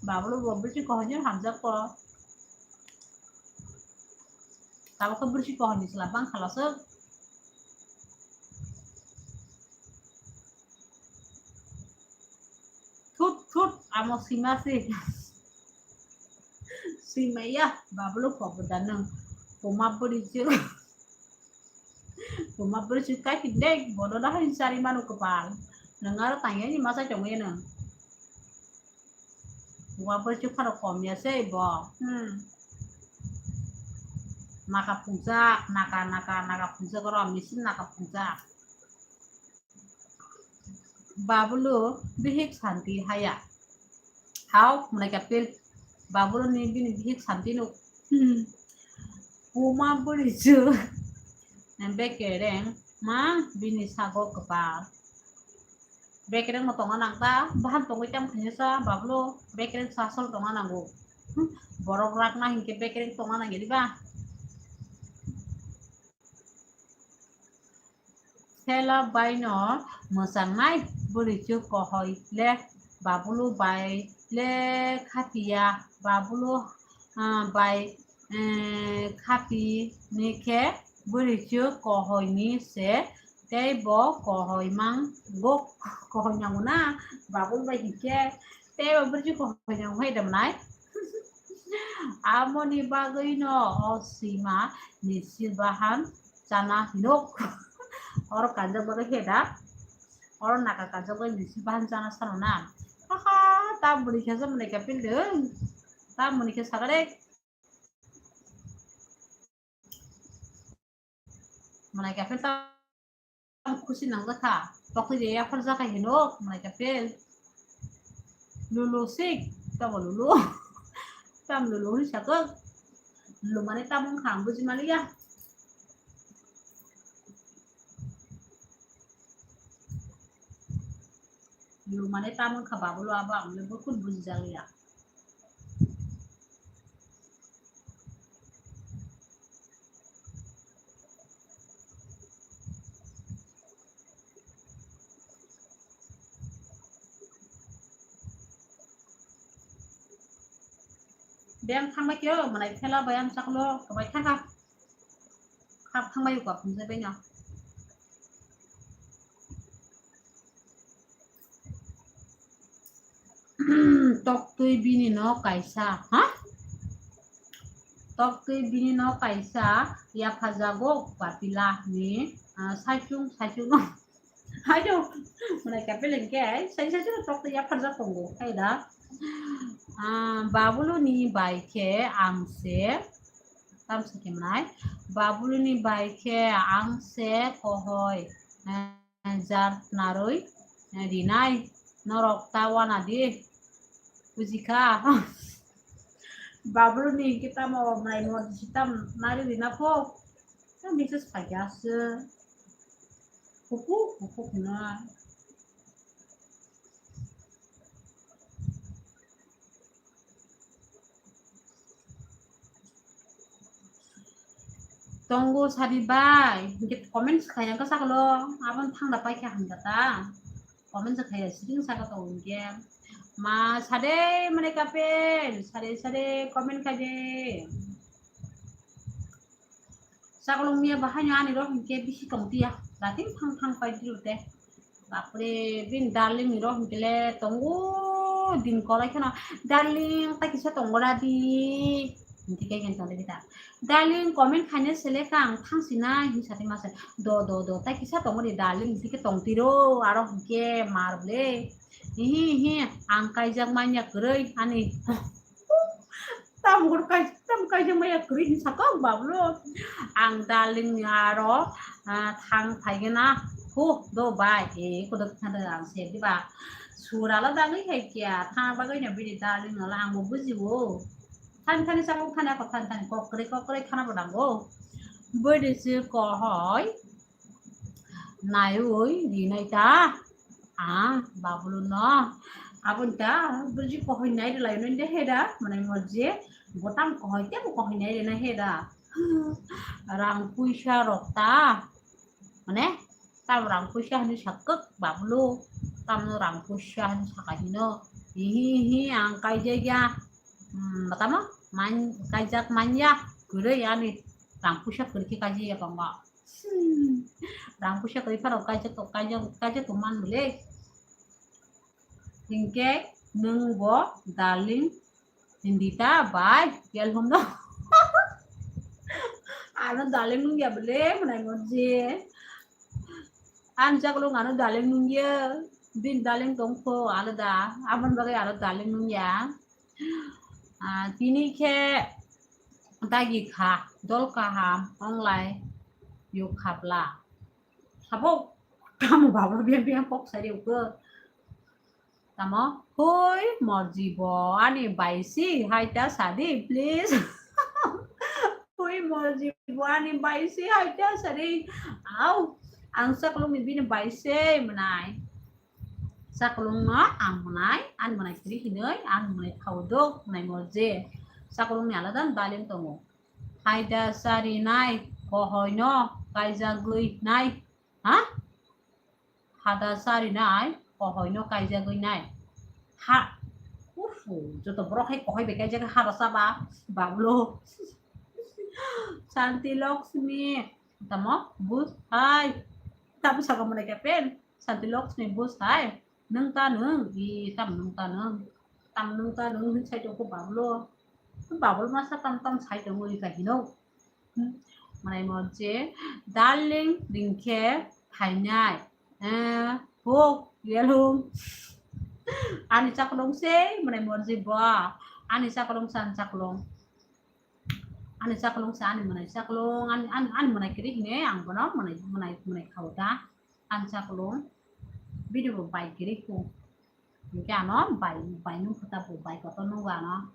babulo bo bwrwi si kohoi no hamjak ko. Tabuk khe bwrwi si kohoi ni chwla bang khala swk. Thut, thut, amo sima se. Sima ya, babulo kobo da nang. Puma bwrwi je. Puma bwrwi je kai pindek, bono da hai sari manu kopal. Nang aro tanya ni masa chong ya nang. Puma bwrwi je kharo kom ya se bo. Hmm. Naka pungjak, naka, naka, naka pungjak oro, misin naka pungjak. Babulo bihik Shanti haya. Hao, mwnai kapil. Babulo ni bini bihik Shanti nuk. Hmm. Puma bwrwi je. Bekereng ma bini sago kwpal. Bekereng no tongna nang ta, bahan tongwi tam khainwi sa, babulo bekereng sa sol tongna nango. Hmm. Borok rakna hinkhe bekereng tongna nang ya diba? Sela bai no mwchangnai bwrwi chwk kohoi le, babulo bai le khapiya, babulo, ah, bai, eh, khapi ni khe bwrwi chwk kohoi ni se tei bo kohoi mang go, kohoi nango na, babulo bai hinkhe tei bo bwrwi chwk kohoi nango hai da mwnai. Amoni bagwi no o sima ni silbahan chana hinuk. Oro kanjak bagwi khe da. Oro naka kanjak bagwi ni silbahan chana sano na. Haha, ta bwrwi khe sa mwnai khe pildwng. Ta mwnai khe sakare. Mwnai khe ta Tam khusi nangjakha. Tokti je yaphar jakha hino, mwnai khe fail. Lulu sik, tamo lulu. Tam lulu hwnwi sakha. Lulu mane tamo wngkha ang buji maliya. Lulu mane tamo wngkha babulo abo ang le bukhuk buji jaliya. Beng thangbai khe mwnai thela bai ang chaklo kwbai thangkha. Khap thangbai kok phunjai bai no. Toktwi bini no kaisa, ha? Toktwi bini no kaisa yaphajago bapila ni, ah, saichung, saichung no. Haino, mwnai kapil hwnkhe, sai sai sai toktwi yapharjak tongo, hai da. Ah, babuluni bai khe ang se, tamsa khe mwnai, babuluni bai khe ang se kohoi, eh, jar narwi, eh, rinai, norok ta wana di, bujikha. Babuluni hwnkhe tamo mwnai modi si tam nari rina pho, tam message phaikha se. Kuku, kuku kheno. Tongo sadi bai, hinkhe comment se khaiya khe sakalo, aboni thangda paikha hamjata. Comment se khaiya, sering saka tongo hinkhe. Ma sade mane kapen, sade sade comment khaide. Sakolong miya bahaino ani rok hinkhe bisi tongtiya, dating thang thang pai diru te. Bapre, bini darling ni rok hinkhe le tongo din kolai kheno, "Darling, ta kisa tongo ra di." Hinkhe khe tong kita. "Darling, comment khaina selek ang thang sina," hin sati masa. "Do, do, do, ta kisa tongo di darling," hinkhe tongtiro, aro hinkhe mar ble. Hihi, hihi, ang kaijak manya kwrwi ani. Tam gur kai, tam kaijak maya kwrwi hin sakok bablo. Ang darling ni aro, ah, thang phaigena. Hu, do bai, e, kodok thang ang se diba. Surala dangwi hai kya, thang bagwi no bini darling no la ang bo bujibo. Thani thani sakok thani ako thani thani kokre kokre thana bo dango. Bwdisi kohoi. Naiwi rinai ta. Ah, babulu no. Aboni ta, buji kohoi nai rilai no de heda, mane morje, botam kohoi te bo kohoi nai rina heda. Rang puisa rok ta. Mane, tam rang puisa hani sakok babulu. Tam no rang puisa hani sakai hino. Hihi, hihi, ang kaijak ya. Hmm, batamo, man, kaijak manya. Kwrwi ani. Rang puisa kwrwi khe kaijak ya tongo. Hmm. Rang puisa kwrwi phano kaijak to, kaijak, kaijak to man bwle. Hinkhe nwng bo darling Nindita bai Yalhum no. Ano darling nungya bwle mwnai mo je. Ang chaklung ano darling nungya. Bini darling tongkho alada. Aboni bagwi ano darling nungya. Ah, tini khe dagi kha, dol kaham, onglai, yuk khabla. Sabo, tamo babo biang biang kok sari uko. Tamo, hoi, morji bo, ani baisi, haita sadi, please. Hoi, morji bo, ani baisi, haita sadi. Au, ang chaklung ni bini baisi, mwnai. Chaklung no ang mwnai, ani mwnai kiri hinoi, ang mwnai khao do, mwnai morje. Chaklung ni alada darling tongo. Haida sari nai, kohoi no kaijagwi nai. Ha? Hada sari nai, kohoi no kaijagwi nai. Ha. Ufu, joto borok hai kohoi bai kaijak hada saba, bablo. Santi Lakshmi, tamo, bus hai. Tamo saka mwnai kapen. Santi Lakshmi bus hai, nwng ta nwng, i tam nwng ta nwng, tam nwng ta nwng hin sai tongkho bablo. Bablo masa tam tam sai tongo i kahino. Hmm. Mwnai morje, darling, ringkhe phainai. Eh, hok, yelhum. Ani chaklung se, mwnai morje bo. Ani chaklung san chaklung. Ani chaklung se, ani mwnai chaklung, ani, ani, ani mwnai kiri hine, ang bono mwnai, mwnai, mwnai khao ta. Ang chaklung, bini bo bai kiri kung. Hinkhe ano bai, bai nung khe ta bo bai kotor nungo ano.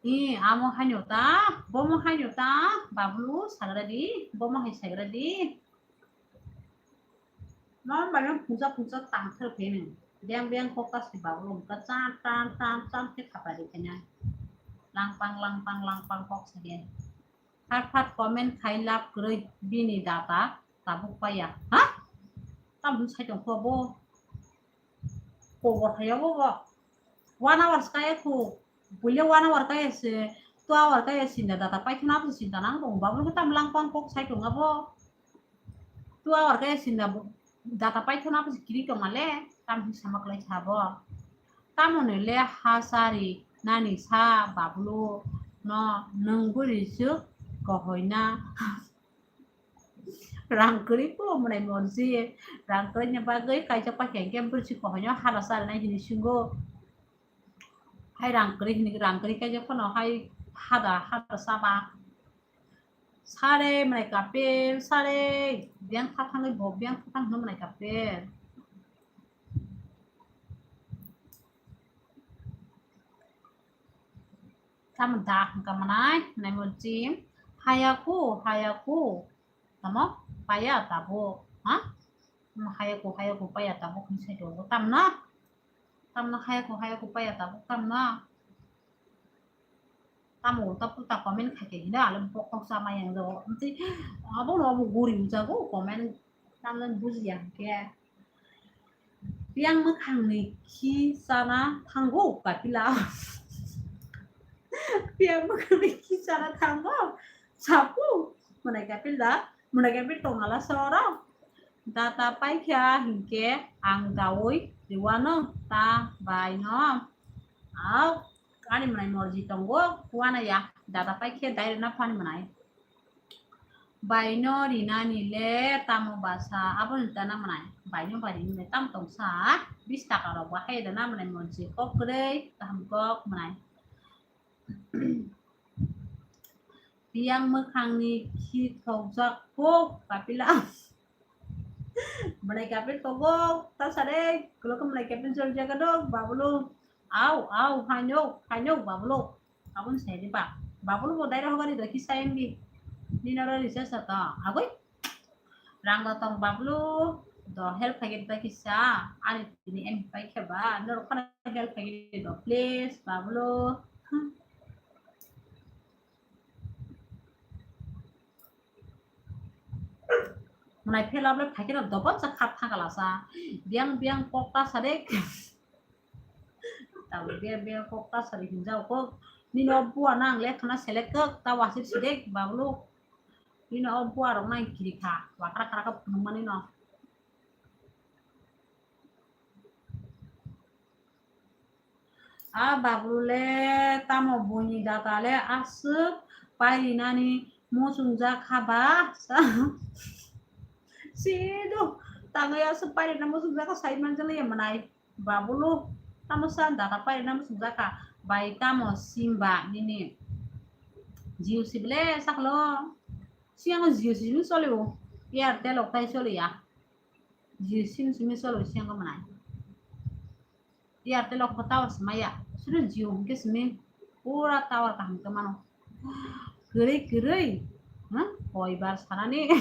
I, amo haino ta, bomo haino ta, bablu sagra di, bomo hai sagra di. Mo bai nung phungsa phungsa tang thar pheno. Beng beng kok ta si bablu ka cham, cham, cham, cham khe khapari kanya. Langpang, langpang, langpang kok sa khe. Phat phat comment khai lab kwrwi bini data tabuk paiya. Ha? Tamni sai tongkho bo. Kobor thaya bo bo. One hours kaya khu. Buile one hour kaya se, two hour kaya sinda data paithana bo sinda nang tong. Bablu khe tam langpang kok sai tong abo. Two hour kaya sinda bo, data paithana bo kiri tong ale. Tam hi sama klai sabo. Tamoni le ha sari nani sa bablu no nwng bwrwi swk kohoi na. Rang kwrwi kho mwnai morji. Rang kwrwi ni bagwi kaijak paikha hinkhe bwrwi swk kohoi no hada sa rinai hini singo. Hai rang kwrwi hini rang kwrwi kaijak phano hai hada hada saba. Sare mwnai kapel sare. Biyang kha thangwi bo biyang kha thang hino mwnai kapel. Tamo da hwnkha mwnai, mwnai morji. Hayaku, hayaku. Tamo? Paya tabo. Ha? Haya ko, haya ko, paya tabuk hinwi sai tongo. Tamna? Tamna haya ko, haya ko, paya tabuk tamna? Tamo ulta pulta comment khaikhe hino ale bokong sama yang jago. Amtwi abono abo gori ujago comment tamna bujiya hwnkhe. Biyang mwkhangni khi chana thango kapila. Biyang mwkhangni khi chana thango. Sapu mwnai kapila. Mwnai kapil tongala soro. Data paikha hinkhe ang dawi riwano ta bai no. Au, ani mwnai morji tongo, kuana ya. Data paikhe dai rwna phani mwnai. Baino rinani le tamo basa, aboni tana mwnai. Baino bai rinani le tamo tongsa, bis taka rok bahai rwna mwnai morji kok kwrwi, kaham kok mwnai. Biyang mwkhangni khi thokjak kok kapila. Mwnai kapil tongo, ta sade, kulo khe mwnai kapil jol jaga dok, babulu. Au, au, haino, haino, babulu. Aboni sai di ba. Babulu bo dai rohogari do khi sai di. Nini oro recharge to. Agoi. Rang do tong babulu. Do help khaigwi bai kisa. Ani tini M B pai khe ba. Norok khana help khaigwi do. Please, babulu. Mwnai phela bole phaikhe no dobo cha khap thangala sa. Biyang biyang kok ta sade. Tamo biyang biyang kok ta sade hinjao kok. Nini o bua nang le khana selek kok ta wasir sidek babulu. Nini o bua rok nang kiri kha. Wakra kra kha phunukmani no. A babulu le tamo buini data le aswk pairinani muchungjak kha ba? Sido tangwi aswk pairina muchungjak kha sai manjak le mwnai. Babulu tamo sa data pairina muchungjak kha. Bai tamo sim ba nini? Jio sim le saklo. Siyango Jio sim choli o. Airtel ok tai choli ya. Jio sim simi cholo siyango mwnai. Airtel o kho tower se maya. Sudu Jio hwnkhe simi pura tower kaham khe mano. Kwrwi kwrwi. Ha? Koibar sanani.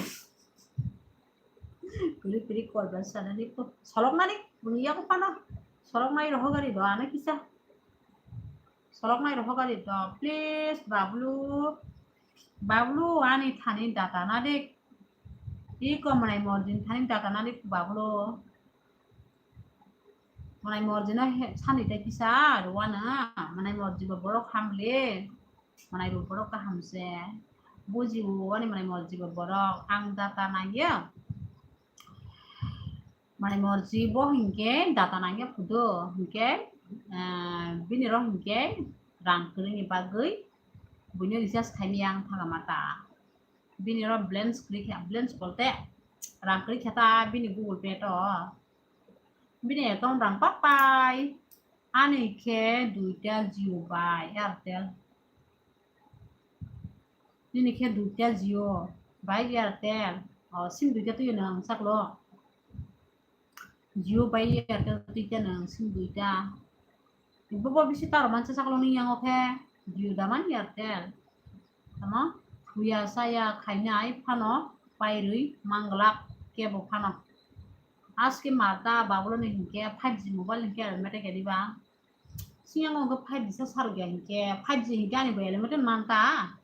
Kwrwi kwrwi koibar sanani. Soloknani. Buni yago phano. Soloknai rohogari do ano kisa. Soloknai rohogari do. Please, babulu. Babulu ani thani data na de. Iko mwnai morjin thani data nani babulu. Mwnai morjino he, sani tai kisa ruwana. Mwnai morji bo borok hamle. Mwnai bo borok kaham se. Buji o ani mwnai morji bo borok. Ang data nangya. Mwnai morji bo hinkhe data nangya phudo. Hinkhe, eh, bini rok hinkhe rang kwrwini bagwi buino recharge khaimaya ang thaga mata. Bini oro balance kwrwi kha, balance bolte rang kwrwi kha ta bini Google Pay to. Bini account rang papai. Ani khe duita Jio bai Airtel. Nini khe duita Jio bai Airtel. O, sim duita twi nang saklo. Jio bai Airtel twi khe nang sim duita. Bobo bisi taro mansa saklo ni yango khe Jio da man Airtel. Tamo thuya saya khainai phano pairwi manglak kebo phano. Aske mata babulo ni hinkhe five G mobile hinkhe helmet khe diba. Sinyango hinkhe five G sa sarok ya hinkhe five G hinkhe ani bo helmet manta.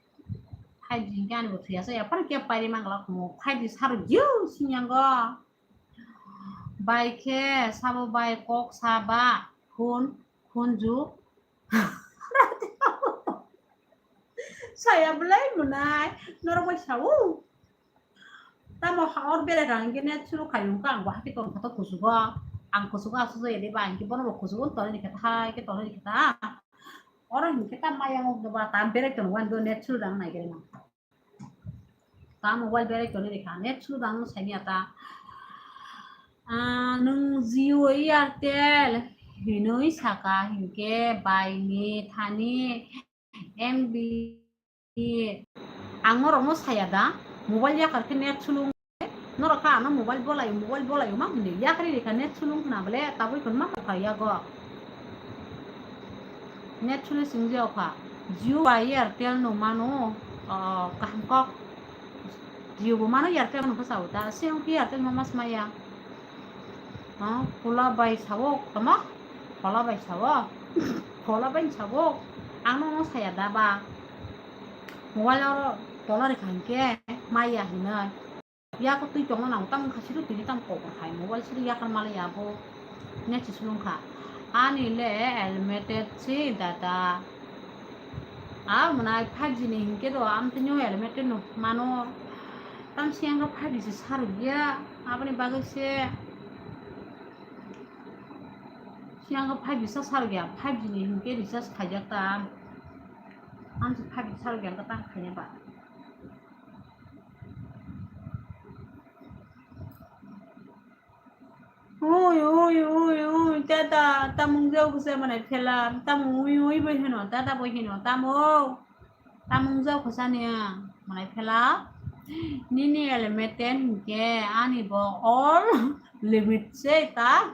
Five G hinkhe ani bo thuya saya phano kebo pairwi manglak mo five G sarok jio sinyango. Bai khe sabo bai kok sa ba khun khunju. Saya belai mwnai norok bai sao. Tamo ha or bere rang ke net suru khayo ka ang bo hake ton khato kusugo. Ang kusugo asu jai de ba ang ke bono bo kusugo ton ni kata hai ke ton ni kata. Oro hinkhe ta maya ngok do ba ta bere ton wan do net suru rang nai gere na. Ta mobile berai toni rekha, net suru dang saini ata. Ah, nwng Jio Airtel hinwi saka hinkhe bai ni thani M B. Ang norokno saya da, mobile yakar khe net sulung. Norok kha ano mobile bolai, mobile bolai ma hwnwi yakri rekha net sulung khna bole tabui khun ma kha yago. Net sule singje okha. Jio bai Airtel no mano, ah, kaham kok. Jio bo mano Airtel no kasa uta. Se ong Airtel no mas maya. Ah, phola bai sabo, tama? Phola bai sabo? Phola bai sabo? Ang nono saya da ba? Mobile oro tola rikha hinkhe maya hinwi. Yako twi tongna nango, tamo wngkha siro tini tamo kok hai mobile siro yakar mali abo. Net si sulung kha. Ani le unlimited si data. A mwnai five G ni hinkhe do am tini o unlimited no mano. Tam siyang khe five G se sarok ya. Aboni bagwi se siyang khe five G sa sarok ya. Five G ni hinkhe recharge khaijak ta. Am se five G sarok ya ta khaina ba. Ui, ui, ui, ui, tata, tamung jau khusa manai phela, tamung ui, ui bai hino, tata bai hino, tamo, tamung jau khusa ni manai phela, nini unlimited hinkhe ani bo all limit se ta,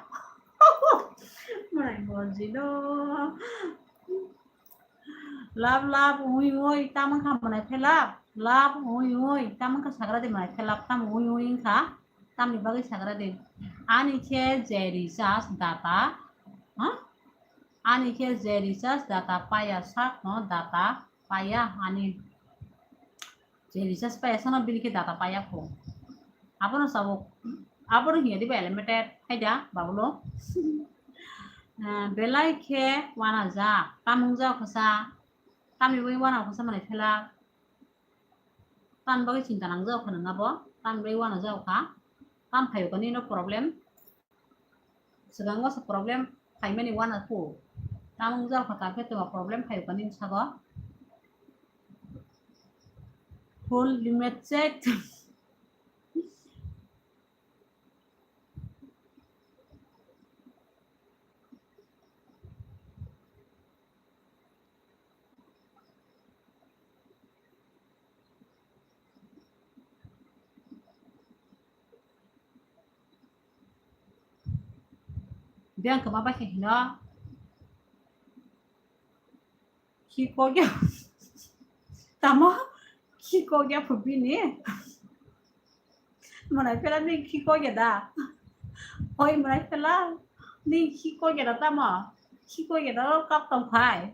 manai bo jino. Love, love, ui, ui, tamung kha manai phela, love, ui, ui, tamung kha sagra de manai phela, tamung ui, ui wngkha. Tamni bagwi sagra de. Ani khe je recharge data, ha? Ani khe je recharge data paya sak no data paya ani je recharge paya sano bini khe data paya kho. Abono sabo, abono hiya diba unlimited haida babulo. Ah, belai khe wana ja, tamung ja khosa, tamni bagwi wana khosa manai phela. Tamni bagwi chinta nang jao kha nang abo, tamni bagwi wana jao kha, tam phaio kha nini no problem, swkango se problem phaimani wana kho, tamung jao kha, ta khe tongma problem phaio kha nini sago. Full limit check. Biyang kema bai khe hino. Khikokya. Tamo? Khikokya phu bini. Manai phela ni khikokya da. Oi manai phela ni khikokya da tamo? Khikokya da kap tong phai.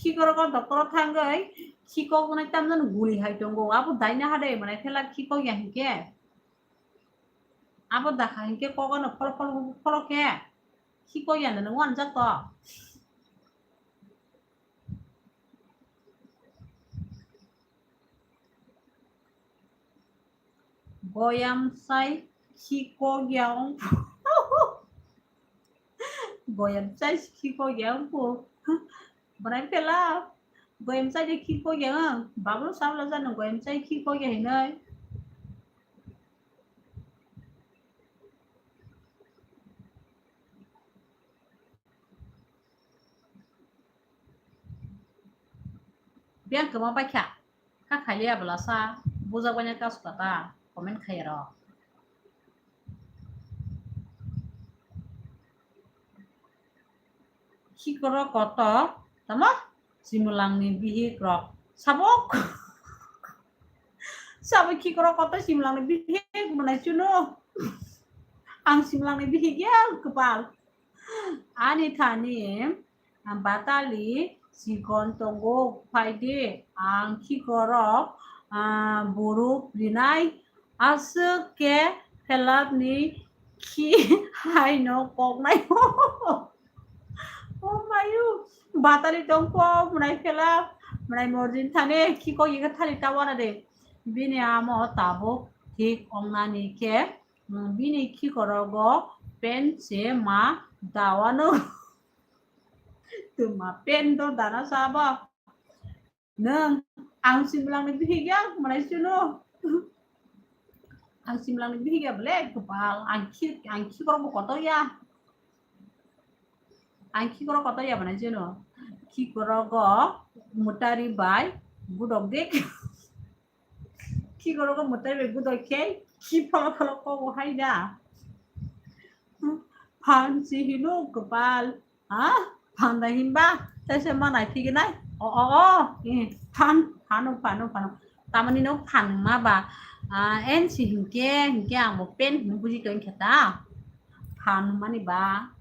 Khikorok o doctor o thangwi khikok nai tamjani guli hai tongo. Abo daina hade manai phela khikokya hinkhe. Abo dakha hinkhe kok ano pholo pholo pholo khe. Khikokya no nung wanjak to. Boyam sai khikokya wng. Boyam sai khikokya wng po. Bwrai phela. Boyam sai khikokya wng. Bablo sabla jano boyam sai khikokya hinoi. Biyang kwma bai kha, kha khailiya bwlasa, bujak baina kasu kata, comment khaiya rok. Khikorok kotor, tamo? Simulangni bihik rok. Sabok. Sabok khikorok kotor simulangni bihik mwnai chuno. Ang simulangni bihik ya kwpal. Ani thani, ah, batali chikon tongo, phaidi ang khikorok, ah, buruk rinai aswk khe phelapni khi haino koknai. O mayu, batali tongkho, mwnai phelap, mwnai morjin thani khikok yekha thali ta wana de. Bini amo tabuk thik ongnani khe. Hmm, bini khikorogo pen se ma dawano. Tuma pen do dana sabo. Nang, ang simlangni bihik ya, mwnai chuno. Ang simlangni bihik ya bole, kwpal, ang khi-, ang khikorokbo kotor ya. Ang khikorok kotor ya, mwnai chuno. Khikorogo mutari bai budok dik. Khikorok mwtai bai budok khe khi pholo pholo kobo hai da. Phan si hino kwpal. Ha? Phan da hinba. Tei se ma nai phiginai. O, o, o. Eh, phan, phano, phano, phano. Tamani no phan ma ba. Ah, en si hinkhe, hinkhe ang bo pen hino buji tong khe ta. Khan mani ba.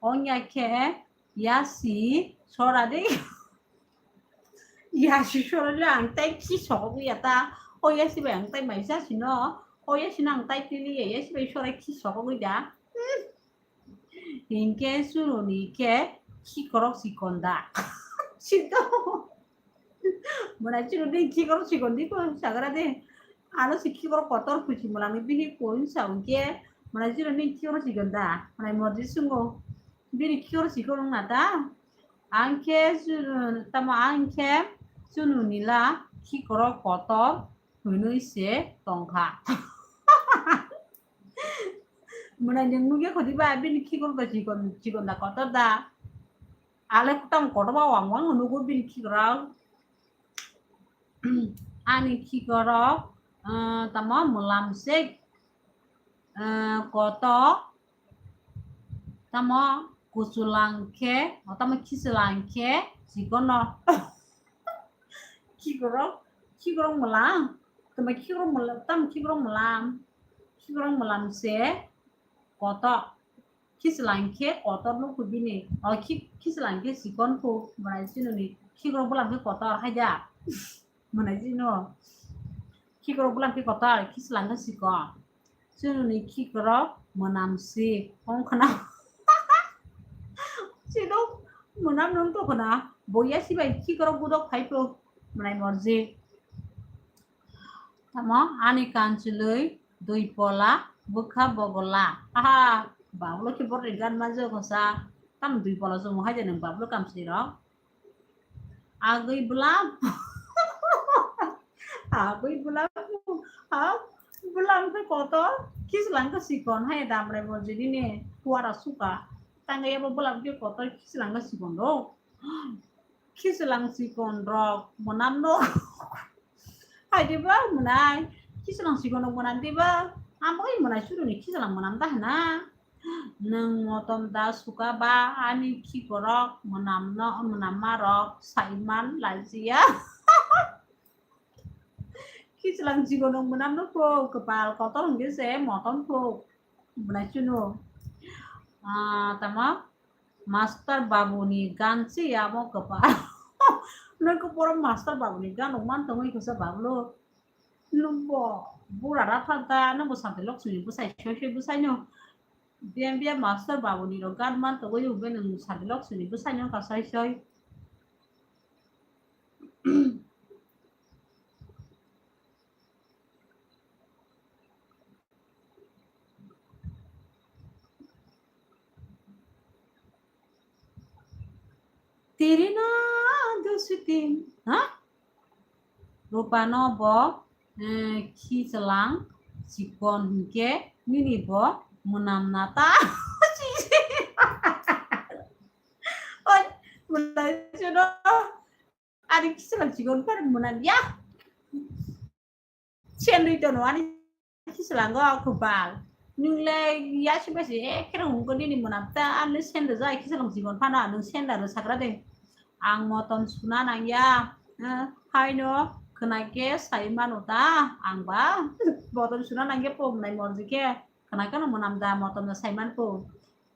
Ongya khe yasi sora de. Yasi sora le ang tai khi sokok ya ta. O yasi bai ang tai mai sa sino. O yasi nang tai tili ya yasi bai sora khi sokok da. Hinkhe chununi khe khikorok chikon da. Sito. Mwnai chununi khikorok chikon di ko sagra de. Ano si khikorok kotor kuchi mwlangni bini ko hinsa hwnkhe mwnai chununi khikorok chikon da. Mwnai morji sungo. Bini khikorok chikon wng na ta. Ang khe chunu-, tamo ang khe chununi la khikorok kotor hwnwi se tongkha. Mwnai nwng nukya kho diba, bini khikorok da chikon, chikon da kotor da. Ale tamo kotor ba wang wang nugo bini khikorok. Ani khikorok, eh, tamo mwlam se, eh, kotor, tamo kuchulang khe, tamo khichulang khe chikono. Khikorok, khikorok mwlam, tamo khikorok mwlam, tamo khikorok mwlam, khikorok mwlam se kotor. Khichulang khe kotor nukhu bini. O khi-, khichulang khe chikon khu, mwnai chununi khikorok bwlam khe kotor hai da. Mwnai chino. Khikorok bwlam khe kotor, khichulang khe chikon. Chununi khikorok mwnam si. Ong khna. Chino mwnam nung to khna. Boya sibai khikorok budok phai pho. Mwnai morji. Tamo ani kanchwlwi dui pola bwkha bogola. Aha, bablo khe borok ni gan manjak hosa. Tam dui pola chwng hai de nwng bablo kamsirok. Agwi bwlam. Agwi bwlam. Ha, bwlam khe kotor. Khichulang khe chikon hai damre bo jini ne. Kuara suka. Tangwi abo bwlam khe kotor khichulang khe chikon rok. Khichulang chikon rok mwnam no. Hai diba mwnai. Khichulang chikon rok mwnam diba. Amo oi mwnai churuni khichulang mwnam da hwna. Nwng motom da suka ba ani khikorok mwnam no, mwnam ma rok saiman lajiya. Khichulang chikon rok mwnam no pho kwpal kotor hwnkhe se motom pho. Mwnai chuno. Ah, tamo? Master Babu ni gan se amo kwpal. Nwng khe poro Master Babu ni gan rok man tongwi kisa bablo. Nwng bo bura ra pha da, nwng bo Santi Lokchmi ni bwsai soi soi bwsai no. Biya biya Master Babu ni rok gan man tongwi ube nwng Santi Lokchmi ni bwsai no ka soi soi. Tirina dusutin, ha? Rupano bo, eh, khichwlang chikon hinkhe nini bo mwnam nata. Oi, mwnam chuno. Ani khichwlang chikon phan mwnam ya. Sendri tono ani khichwlango kwbal. Nwng le yasi basi ekhe rw hwnko nini mwnam ta, ani le sendri jai khichwlang chikon phano nwng sendri rw sakra de. Ang motom suna nangya, eh, haino khwnai khe sai mano ta, ang ba motom suna nangya po mwnai morji khe khwnai kheno mwnam da motom da sai man po.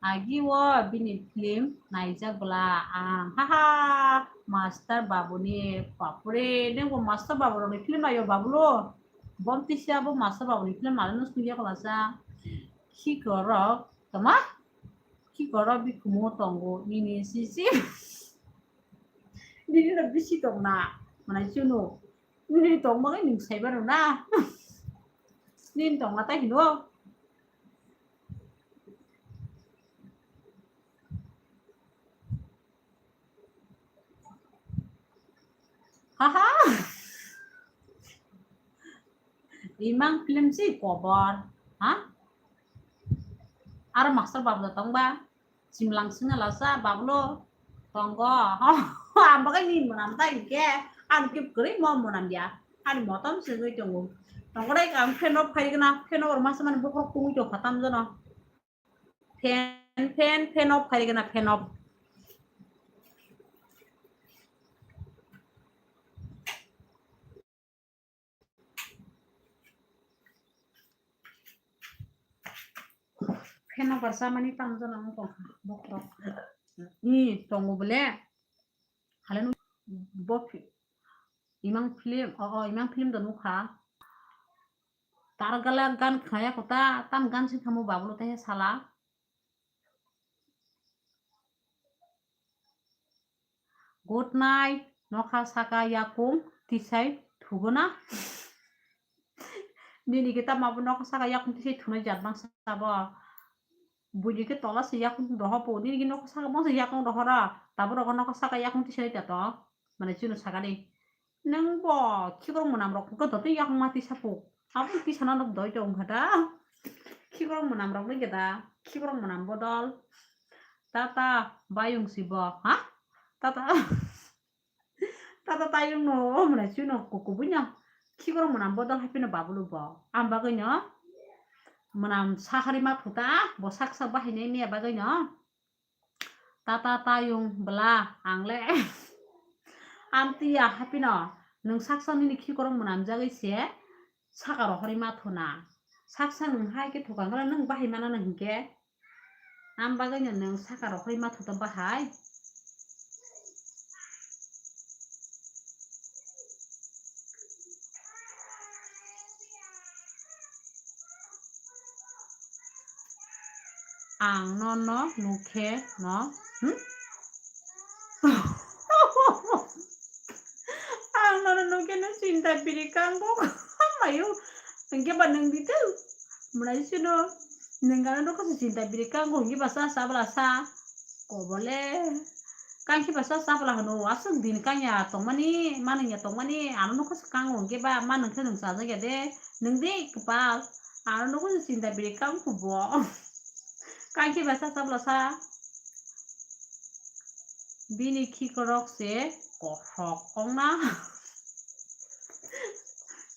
Agi o bini film naijak bwla ang, haha, Master Babu ni, bapre, nwng bo Master Babu rok ni film naio babu lo? Bomtwi se abo Master Babu ni film nai nw sungya kwlasa. Khikorok, tama? Khikorok bikumo tongo, nini sisi. Nini no bisi tongna, mwnai chunu. Nini tongma khe nwng sai mano na. Nini tongma tai hino. Haha. Imang film si kobor. Ha? Aro Master Babu da tongba. Simlang singna lasa bablo tongo. Ambagai ni mwnam ta hingke. Ang kip kri mo mwnam ya. Ani motom singwi tongo. Tongo dai ang fan off khai gana. Fan off masa mani bokrok tungwi tong khatam jono. Fan, fan, fan off khai gana, fan off. Khe nokbar chamani tamo jana wng tongkha bokhorok. Ni tongo bole. Hale no bo fi-, imang film, o, o, imang film do nukha. Tar gala gan khaya kota, tam gan sing thamo babulo te sala. Good night, nokha saka yakung tisai thuguna. Nini kita mabo nokha saka yakung tisai thunai jat bang sabo. Buini ke tola se yakung doho po, nini ke nokha saka bang se yakung doho ra. Tabo rogo nokha saka yakung tisai ta to. Mane chunu saka de. Nang bo khikrok mwnam rok ko dote yakung mati sapu. Abo tisana nok doi tong kha da. Khikrok mwnam rok ni geda. Khikrok mwnam bodol. Tata bayung si bo, ha? Tata. Tata tayung no, mwnai chuno kukubuino. Khikrok mwnam bodol haipino babulu bo. Am bagwino mwnam sahari ma phuta, bo sak sak bahainai miya bagwino. Tata tayung bwla, ang le. Amtiya haipino, nwng saksa nini khikrok mwnamjagwi se saka rohorwi ma thuna. Saksa nwng hai khe thukang khe nwng bahai mana nw hinkhe. Am bagwino nwng saka rohorwi ma thuto bahai. Ang nono nukhe no, hmm? Ang nono nukhe no chinta biri kango mayo. Hingke ba nwng ditu. Mwnai sino nwng ano nukha se chinta biri kango hingke ba sa sa bwla sa. Kobole. Kangkhe ba sa sa bwla hwno aswk din kangya tongmani, manwngya tongmani, ano nukha se kango hingke ba manwng khe nwng chajak ya de. Nwng de kwpal. Ano nukha se chinta biri kang khubo. Kangkhe ba sa sa bwla sa. Bini khikrok se kothok ongna.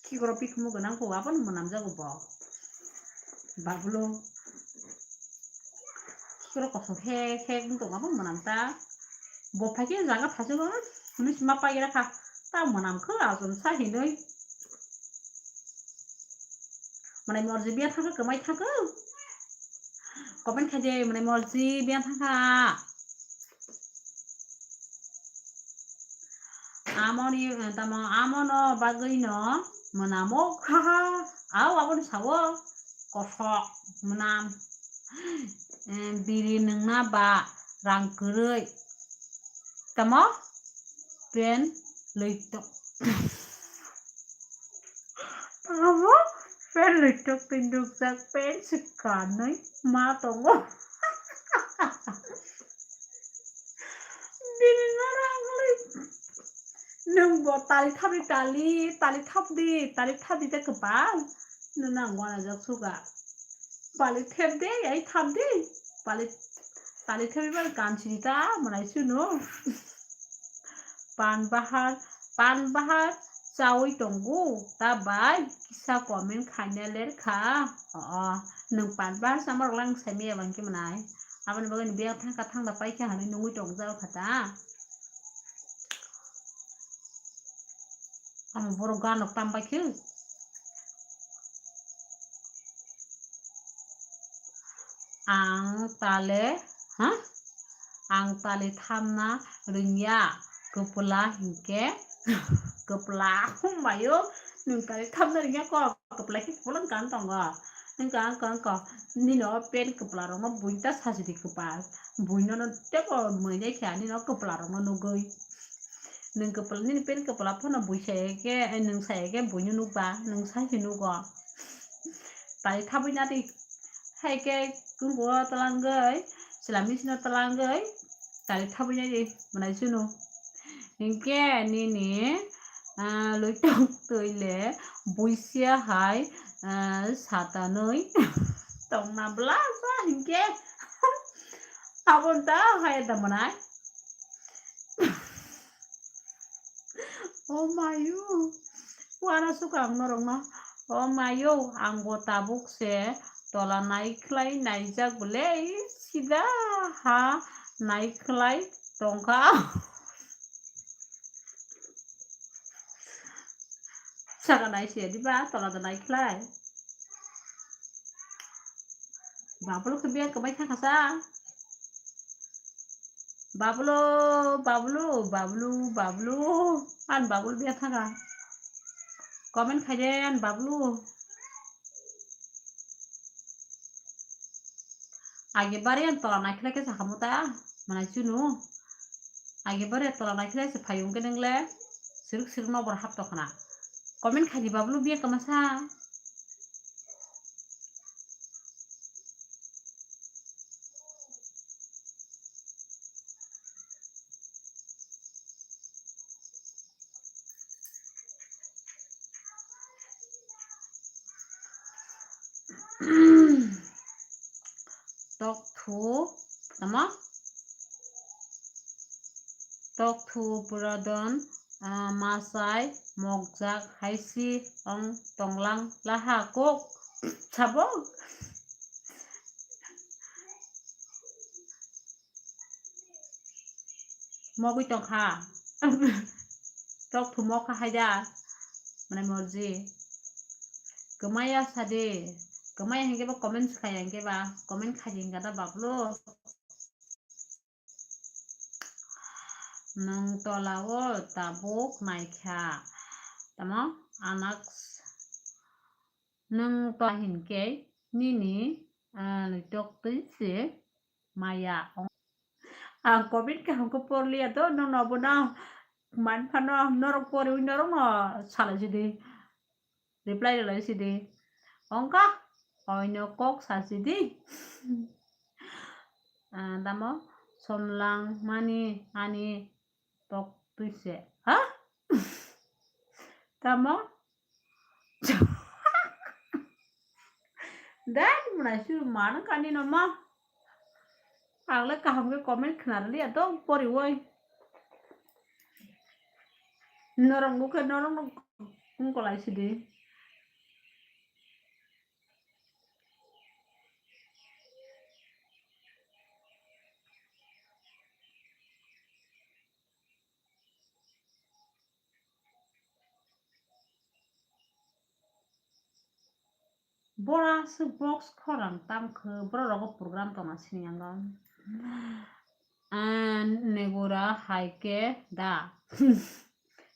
Khikrok pikhumu gwnang kho, abono mwnamjago bo. Babulo. Khikrok kothok he he wng tong, abono mwnam ta. Bo phaikhe jaga phajago, hwnwi sima paigra kha. Ta mwnam kho, ajon sa hinwi. Mwnai morji biya thangkha, kwmai thangkha. Comment khaide, mwnai morji biya thangkha. Amoni, eh, tamo, amono bagwino mwnamo kha. Au, aboni sawo kosok mwnam. Eh, biri nwngna ba rang kwrwi. Tamo? Pen lwito. Abo pen lwito twi nukjak, pen se kanwi ma tongo. Bini nara wngwi nwng bo tali thapdi, tali, tali thapdi, tali thapdi tei kwbang. Nwng nang uanajak suga. Pali thepde, ai thapde. Pali, tali thepdi bai kansini ta, mwnai sunu. Pan bahar, pan bahar chawi tongo, ta bai kisa comment khaina ler kha. O, nwng pan bahar sama rok lang sai maya bang khe mwnai. Aboni bagwi biyang thangkha thangda paikha hinwi nungwi tongjak kha ta. Amo borok ganok tam bai khe. Ang tale, ha? Ang tale thamna rwngya, kwpla hinkhe, kwpla, humbayo, nwng tale thamna rwngya kok, kwpla khe kwpla wngkha wng tongo. Wngkha, wngkha, wngkha, nini o pen kwpla rokno buini ta sajidi kwpal, buino no teibo mwnai khe ani no kwpla rokno nugwi. Nwng kwpla, nini pen kwpla phano bui sai khe, nwng sai khe buino nukba, nwng sai se nugo. Tali thabwi nadi. Hai khe kungo twlangwi, chwla misino twlangwi, tali thabwi nadi, mwnai sunu. Hinkhe nini, ah, lwitong twi le buisiya hai, ah, satanwi tongna bwla sa hinkhe. Aboni ta hai da mwnai. Oh mayo. Uana suka ang norokno. Oh mayo, ang bo tabuk se tola nai khlai naijak bwle, sida ha nai khlai tongkha. Saka nai se diba, tola da nai khlai. Babulu khe biya kwbai thangkha sa. Babulu, babulu, babulu, babulu. An babulu biya thangkha. Comment khaide an babulu. Age bari an tola naikhlai khe sakhamu ta, manai chunu. Age bari tola naikhlai se phai wngkhe nwngle siruk siruk nokbar hap tongkhna. Comment khaidi babulu biya kwmasa. Tok thu, tamo? Tok thu puradon, ah, masai mokjak haisi ong tonglang laha kok sabo. Mogwi tongkha. Tok thu mokha haida. Mane morji. Kwmaya sadi. Kwmaya hinkhe ba comment swkha ya hinkhe ba. Comment khaidi hinkha da bablo. Nwng tolao tabuk naikha. Tamo anak s-, nwng to hinkhe nini, ah, tok twi se maya. Ang comment kaham khe porliya to, nono bono man phano norok poriwi norokno salai sidi. Reply rwlai sidi. Ongkha, oino kok sa sidi. Ah, tamo somlang mani ani tok twi se. Ha? Tamo? Dai, mwnai suru mano kani no ma. Ang le kaham khe comment khna rwliya to poriwi. Norok nukhe norok nuk wngkolai sidi. Bora aswk box khorang tamkhe, borok rogo program tongna sini yango. Ah, negura hai khe da.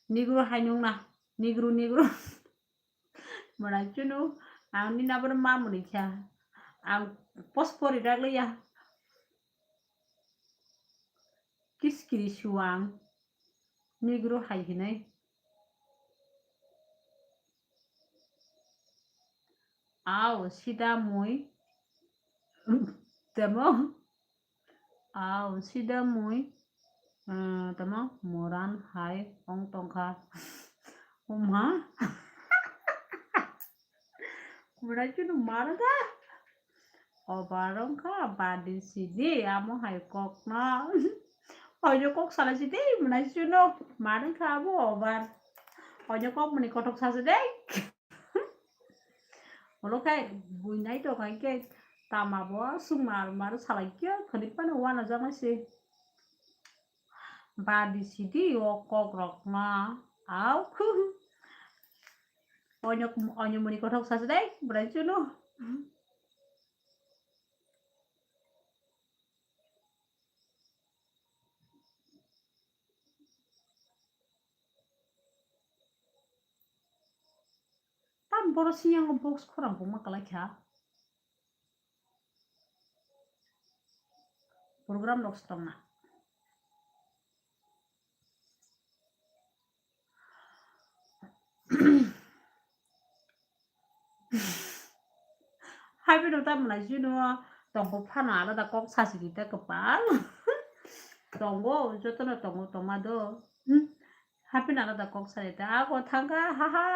Negro hai nungna, negro, negro. Mwnai chunu, ang nini abono ma mwnwi kha. Ang post pori rwliya. Kiskiri suang, negro hai hinwi. Au, sida mui. Tamo? Au, sida mui. Ah, tamo? Moran hai ong tongkha. Oma? Mwnai chunu mano da? Obar wngkha, badi sidi, amo hai kokno. Oino kok salai sidi, mwnai chunu. Mano wngkha abo obar. Oino kok mwnwi kothok sa sidi. Olo khai buinai tong hai khe tama bo sung mar mar salai khe khani phano wana jaknai se. Badi sidi o kok rok ma. Au khu. Oino, oino mwnwi kothok sa sidi, bwrwi chunu. Tam boro siyang box khorang buma kalai kha. Program rok se tongna. Haibino ta mwnai chunu tongkho phano alada kok sasi di ta kwpal. Tongo, jotono tongo, tongma do. Hmm. Haibino alada kok sadi ta. Ako thangkha, ha ha.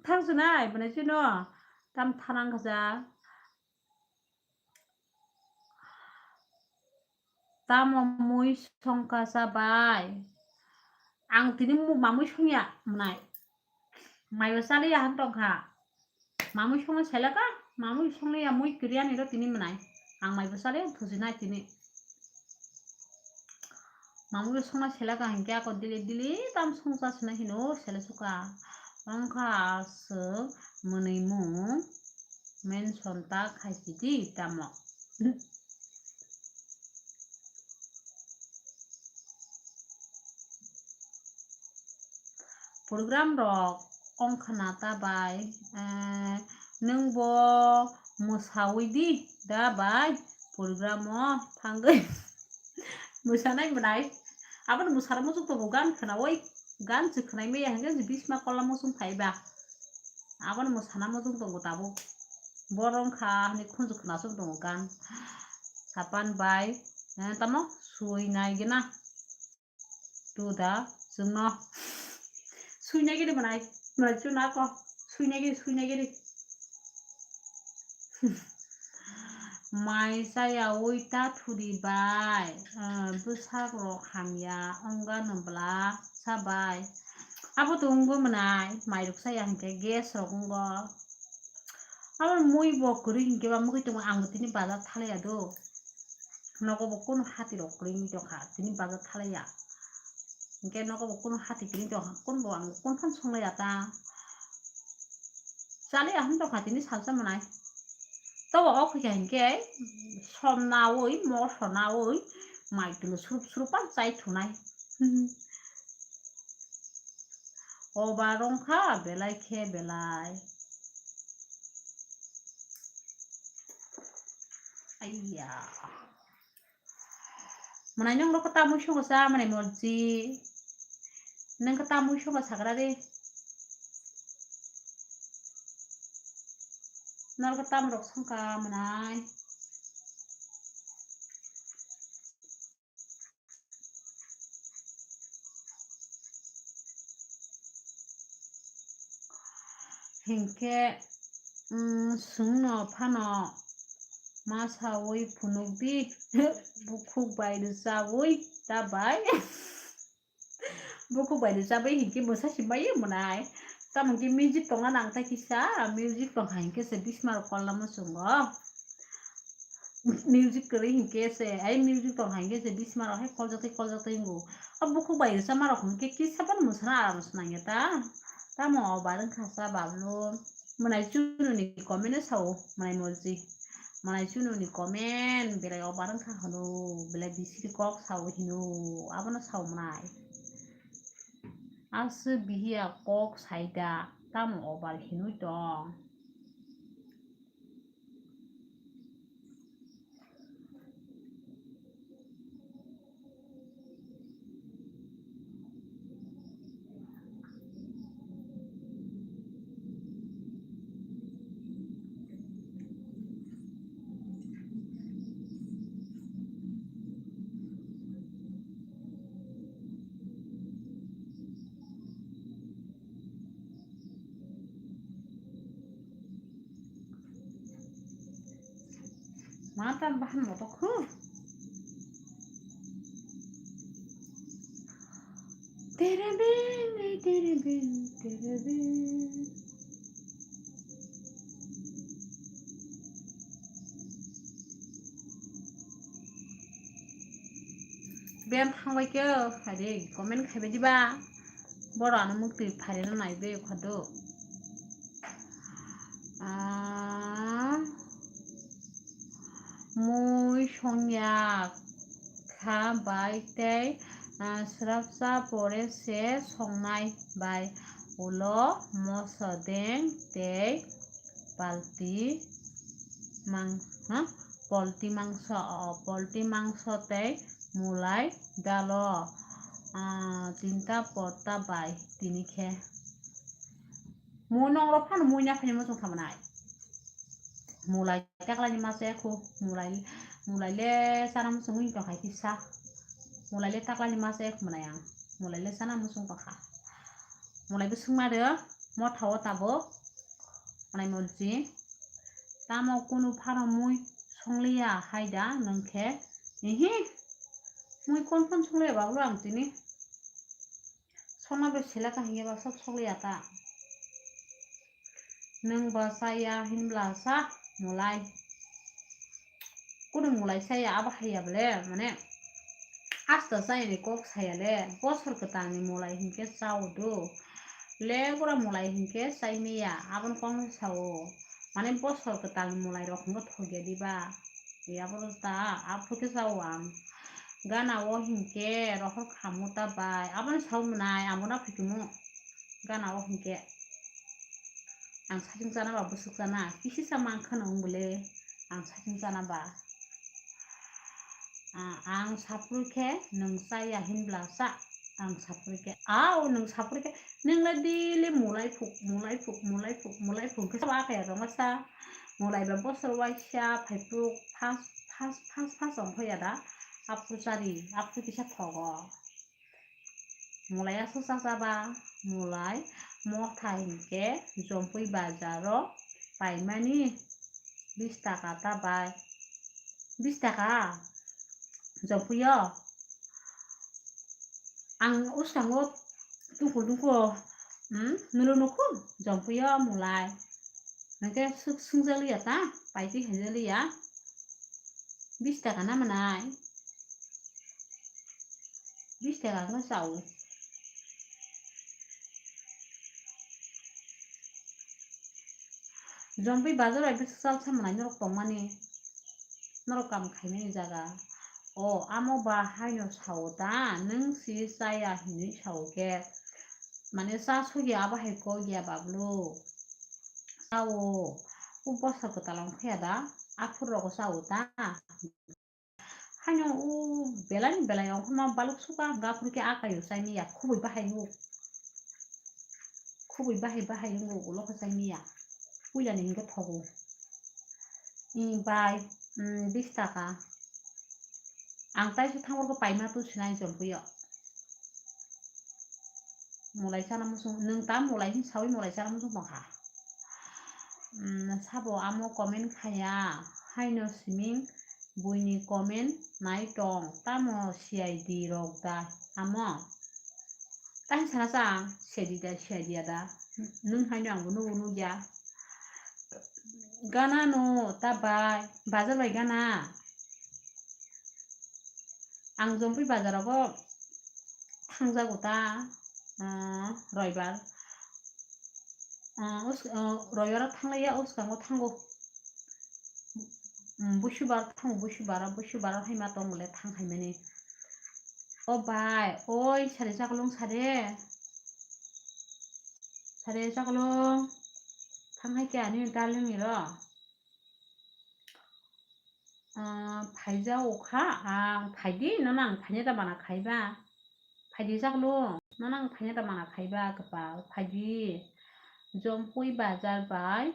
Thangsunai, mwnai chunu. Tam thanang khaja. Tamo mui songkha sa bai? Ang tini mu-, mamui songya mwnai. Maibo chaliya han tongkha. Mamui songna selaka, mamui songya mui kwrwiyani ro tini mwnai. Ang maibo chaliya thujinai tini. Mamui songna selaka hinkhe ako dili dili tam songcha sina hino sele suka. Wngkha aswk mwnwi mung mention ta khaisidi tamo. Program rok ongkhna ta bai, eh, nwng bo mwsawi di da bai, program o thangwi mwsanai mwnai. Abono mwsana muchung tongo gan khwnawi, gan se khwnai maya hwnkhe bisma kola muchung phai ba. Abono mwsana muchung tongo tabuk. Borok wngkha hwnwi khunju khwna chuk tongo gan. Sapan bai, eh, tamo sui nai gina. Tu da, chwngno. Sui nai gini mwnai. Mwnai chuna ko. Sui nai gini, sui nai gini. Mai chaya ui ta thudi bai. Eh, bwsak rok hamya ongga nw bwla sa bai. Abo to wngwi mwnai, mairok saya hinkhe gas rok wngo. Abo mui bo kwrwi hinkhe ba mugwi tongo, ang bo tini bazar thalaya do. Nogo bo kunu hati rok kwrwi wngwi tongkha, tini bazar thalaya. Hinkhe nogo bo kunu hati kwrwi tongkha, kunu bo ang kunu phano songlaiya ta. Chaliya hwn tongkha tini salsa mwnai. Tobo o khaikha hinkhe som nawi, moso nawi, mai tulu surup surup ang chai thunai. Obar wngkha belai khe belai. Aiya. Mwnai nwng rokho tamwi songo sa mwnai morji. Nwng khe tamwi songo sagra de. Norokho tamrok songkha mwnai. Hinkhe, mm, chwngno phano ma sawi phunukdi, bukhuk bai rwchabwi ta bai. Bukhuk bai rwchabwi hinkhe bwsa si maiwi mwnai. Tamo hinkhe music tongna nang ta kisa, music tong hai hinkhe se bisma rok kolna muchungo. Music kwrwi hinkhe se, ai music tong hai hinkhe se bisma rok hai koljak twi koljak twi wngo. A bukhuk bai rwchapma rok hinkhe kisa phano mwsana aram se nangya ta. Tamo obar wngkha sa bablu. Mwnai chununi comment o sao, mwnai morji. Mwnai chununi comment, belai obar wngkha hwno, belai bisiri kok sao hino, abono sao mwnai. Aswk bihiya kok saida, tamo obar hinwi tong. Mata bahan moto khu. Tere bin, tere bin, tere bin. Ben thangbai khe, hai de, comment khaibai diba. Boro ano muktwi phaireno naibe khado. Ah, mui songya kha bai tei, ah, swrapsa pore se songnai bai ulo moso deng tei palti mang-, ha? Polti mangso, o, polti mangso tei mulai dalo, ah, tinta potta bai tini khe. Mui nong rok phano mui na phai muchung kha mwnai. Mulai taklani masa ekhu, mulai, mulai le sana muchung wng tong hai kisa. Mulai le taklani masa ekhu mwnai ang. Mulai le sana muchung tong kha. Mulai bo swngma de, motha o tabuk. Mwnai morji. Tamo kunu phano mui songliya hai da nwng khe? Ihi. Mui kon phano songliya bablo ang tini. Songma be sila ka hiya ba sok songliya ta. Nwng ba chaya hinbla sa mulai. Kunu mulai saya abo haya bole, mane, asta saya ni kok saya le, bosor kwtal ni mulai hinkhe chao do. Le gura mulai hinkhe chai maya, aboni kok no sao. Mane bosor kwtal ni mulai rok hinkhe thokya diba. Yaboro ta, aphuru khe chao ang. Gana o hinkhe rohor khamu ta bai. Abono sao mwnai, amo na phutumu. Gana o hinkhe. Ang sachung chana ba bwswk chana. Kisi sa mang khana wng bole. Ang sachung chana ba. Ah, ang saphuru khe nwng chaya hinbla cha. Ang saphuru khe. Ao nwng saphuru khe. Nwng le daily mulai phuk, mulai phuk, mulai phuk, mulai phuk. Khe sabo akaya rwma sa. Mulai ba bosor waisa phaiphuru first, first, first, first ongkhoya da. Aphuru chari, aphuru kisa thogo. Mulai aswk chachaba, mulai motha hinkhe Jompui bazaro paimani bis taka ta bai. Bis taka? Jompuio? Ang uskango tungkol tungkol, hmm, nulu nukhu, Jompuio mulai. Hwnkhe swk-, swngjaliya ta, paitwi khaijaliya. Bis taka na mwnai? Bis taka wngkha chao. Jompui bazar bai bwswk chal sa mwnai norok tongmani. Norok kam khaimani jaga. O, amo ba haino sao ta, nwng si chaya hinwi sao khe. Mane cha sugya abo hai kok ya bablu. Chao. O bwsa kwtal wngkha ya da? Aphuru rogo chao ta? Haino o belai ni belai ongkhorma baluk suka hwnkha, aphuru khe a kaio chaimaya, khubui bahai o. Khubui bahai bahai wngo ulo khe chaimaya. Puila ni hwnkhe thogo. I bai, mm, bis taka. Ang taisa thangor khe paima tu sinai Jompuio. Mulai chana muchung, nwng ta mulai hin sawi mulai chana muchung tongkha. Mm, sabo amo comment khaya, haino siming buini comment nai tong, tamo C I D rok da amo? Tani sana sa ang, C I D da, C I D ya da? Nwng haino ang bo nugo nugya. Gana no, ta bai, bazar bai gana. Ang Jompui bazar rogo thangjago ta, ah, roibar. Ah, us-, ah, roibar o thanglaiya, uskango thango. Mm, busubar thango, busubar, busubar hai ma tong le thang hai mani. O bai, oi, sare chaklong sare. Sare chaklong. Thang hai khe ani darling ni ro. Ah, phaija okha, ah, phaidi, nono ang phaina da bana khaiba. Phaidi chaklo, nono ang phaina da bana khaiba, kwpal, phaidi. Jompui bazar bai,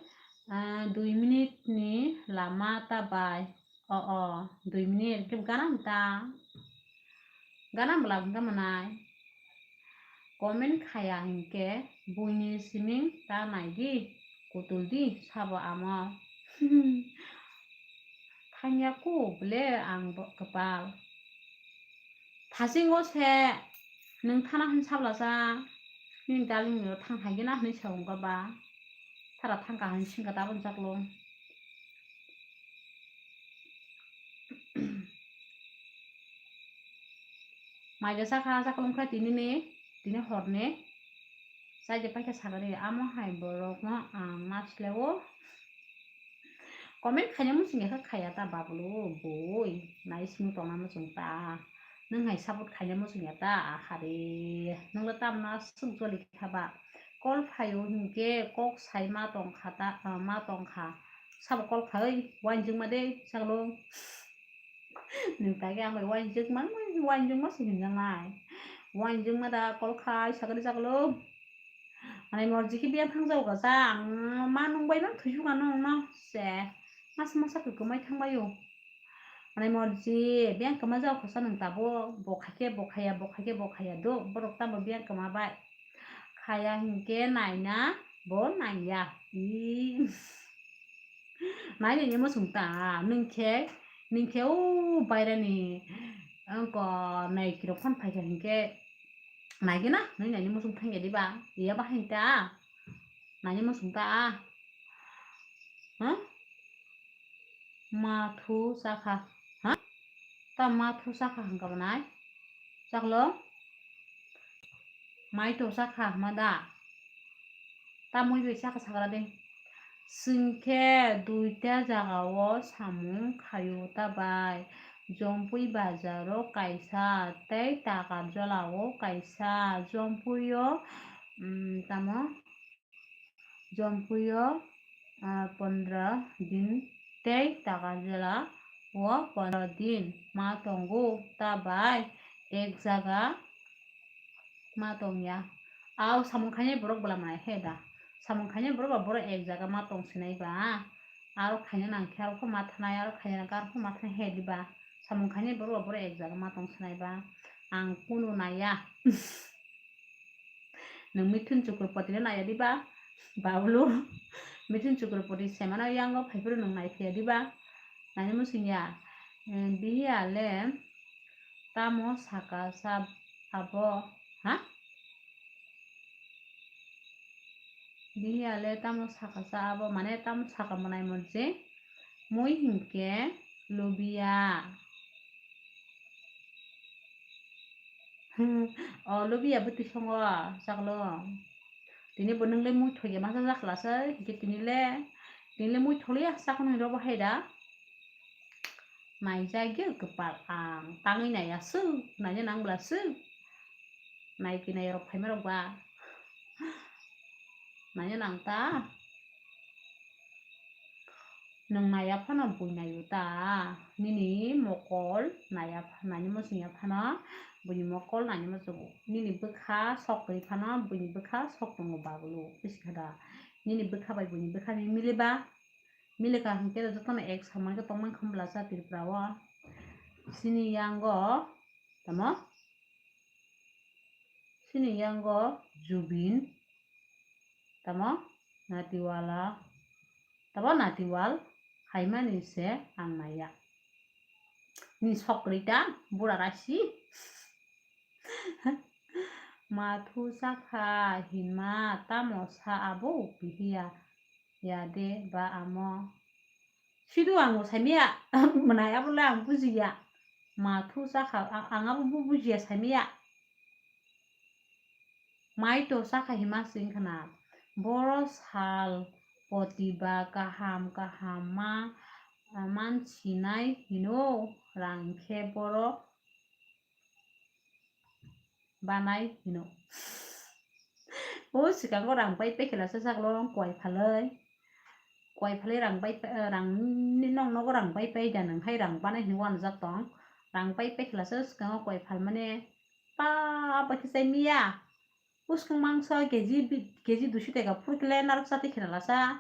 ah, dui minute ni lama ta bai. O, o, dui minute, khe gana ta. Gana bwla hwnkhe mwnai. Comment khaya hinkhe buini siming ta naidi, kutuldi sabo amo. Thangya ku bwle ang bo kwpal. Thasingo se nwng thana hwn sablasa, nini darling no thang hai gena hwnwi sa wngkha ba. Thara thangkha hwn singkha tabon chaklo. Mai de sakha, sakha longkha tini ni, tini hor ni. Sai de paikha sakani, amo hai borok no ang ma sle o. Comment khaina muchung ya kha khaya ta bablu boi. Nai simi tongna muchung ta. Nwng hai support khaina muchung ya ta, ahare. Nwng le tamna swk joli kha ba. Call phaio hinkhe kok sai ma tong kha ta, ah, ma tong kha. Sabo call khai, uainjwk ma de, saklo. Nwng ta khe ang bai uainjwk ma, uainjwk ma se hinjak nai. Uainjwk ma da call khai, sakali saklo. Anai morji khe biyang thang jago sa, ang ma nung bai mang thwi suka nung no se. Masa masa kwmai thang bai o. Anai morji, biyang kwma jago sa nwng tabo, bo khai khe bo khaya, bo khai khe bo khaya do, borok tamo biyang kwma bai. Khaya hinkhe naina bo naiya. Ih. Nai nini muchung ta, nwng khe, nwng khe o bairani, wngko nai kirok phone phaikha hinkhe, nai gana, nwng nini muchung thangya diba, iya bahai ta, nini muchung ta, ha? Mathu chakha, ha? Ta mathu chakha hwnkha bo nai, chaklo? Mai to chakha hwnma da? Tamwi bai chakha sakra de. Chwng khe duita jagao samung khaio ta bai. Jompui bazaro kaisa tei Takarjalao kaisa. Jompuio, um, tamo? Jompuio, ah, pondro din tei Takarjalao pondro din ma tongo ta bai. Ek jaga ma tongya. Au samung khainai borok bwla manai he da. Samung khainai borok ba borok ek jaga ma tong sinai ba. Aro khaina nang khe aro khe ma thanai, aro khaina nang khe aro khe ma thanai he di ba. Samung khainai borok ba borok ek jaga ma tong sinai ba. Ang kunu naiya. Nwng Mithun Chakraborty no naiya di ba? Babulu. Mithun Chakraborty semano yango phaiphuru nwng nai phiya di ba? Nani musingya. Em, bihiya le tamo saka sa abo, ha? Bihiya le tamo saka sa abo, mane tamo saka manai monse mui hinkhe lubiya. O lubiya bwtwi songo chaklo. Tini bo nwngle mui thokya masa jakhlasa, hinkhe tini le, tini le mui tholiya sakno hinwi robo hai da. Naijagya kwpal ang tangwi naiya swk, naina nang bwla swk. Nai kinai rok phaima rok ba. Naina nang ta. Nwng naiya phano bui naio ta. Nini mokol naiya pha-, naini muchungya phano buini mokol naini muchungo. Nini bwkha sok twi phano buini bwkha sok tongo babulu. Bisi kha da. Nini bwkha bai buini bwkha ni mili ba. Mili ka hinkhe jotono ek samani khe tongmani kha bwlasa Tripura o. Sini yango tamo? Sini yango Jubin tamo? Natiwala tamo? Natiwal haimani se ang naiya. Ni sokri ta bura rasi. Mathu sakha hinma tamo sa abo pihiya ya de ba amo. Sidu ang bo saimaya mwnai abo le ang bujiya. Mathu sakha a-, ang abo bu-, bujiya saimaya. Mai to sakha hima sing khna. Boro sal poti ba kaham kaham ma, mansinai hino rang khe boro banai hino. O swkango rang pai pai khe lasa saklo kwai phalwi. Kwai phalwi rang pai, rang ni nok nogo rang pai pai da nwng hai rang banai hino wanjak tong. Rang pai pai khe lasa swkango kwai phalmani pa abo khe chai miya. Uskang mangso keji bi-, keji duiso taka phuru khe le narwk chati khe lasa.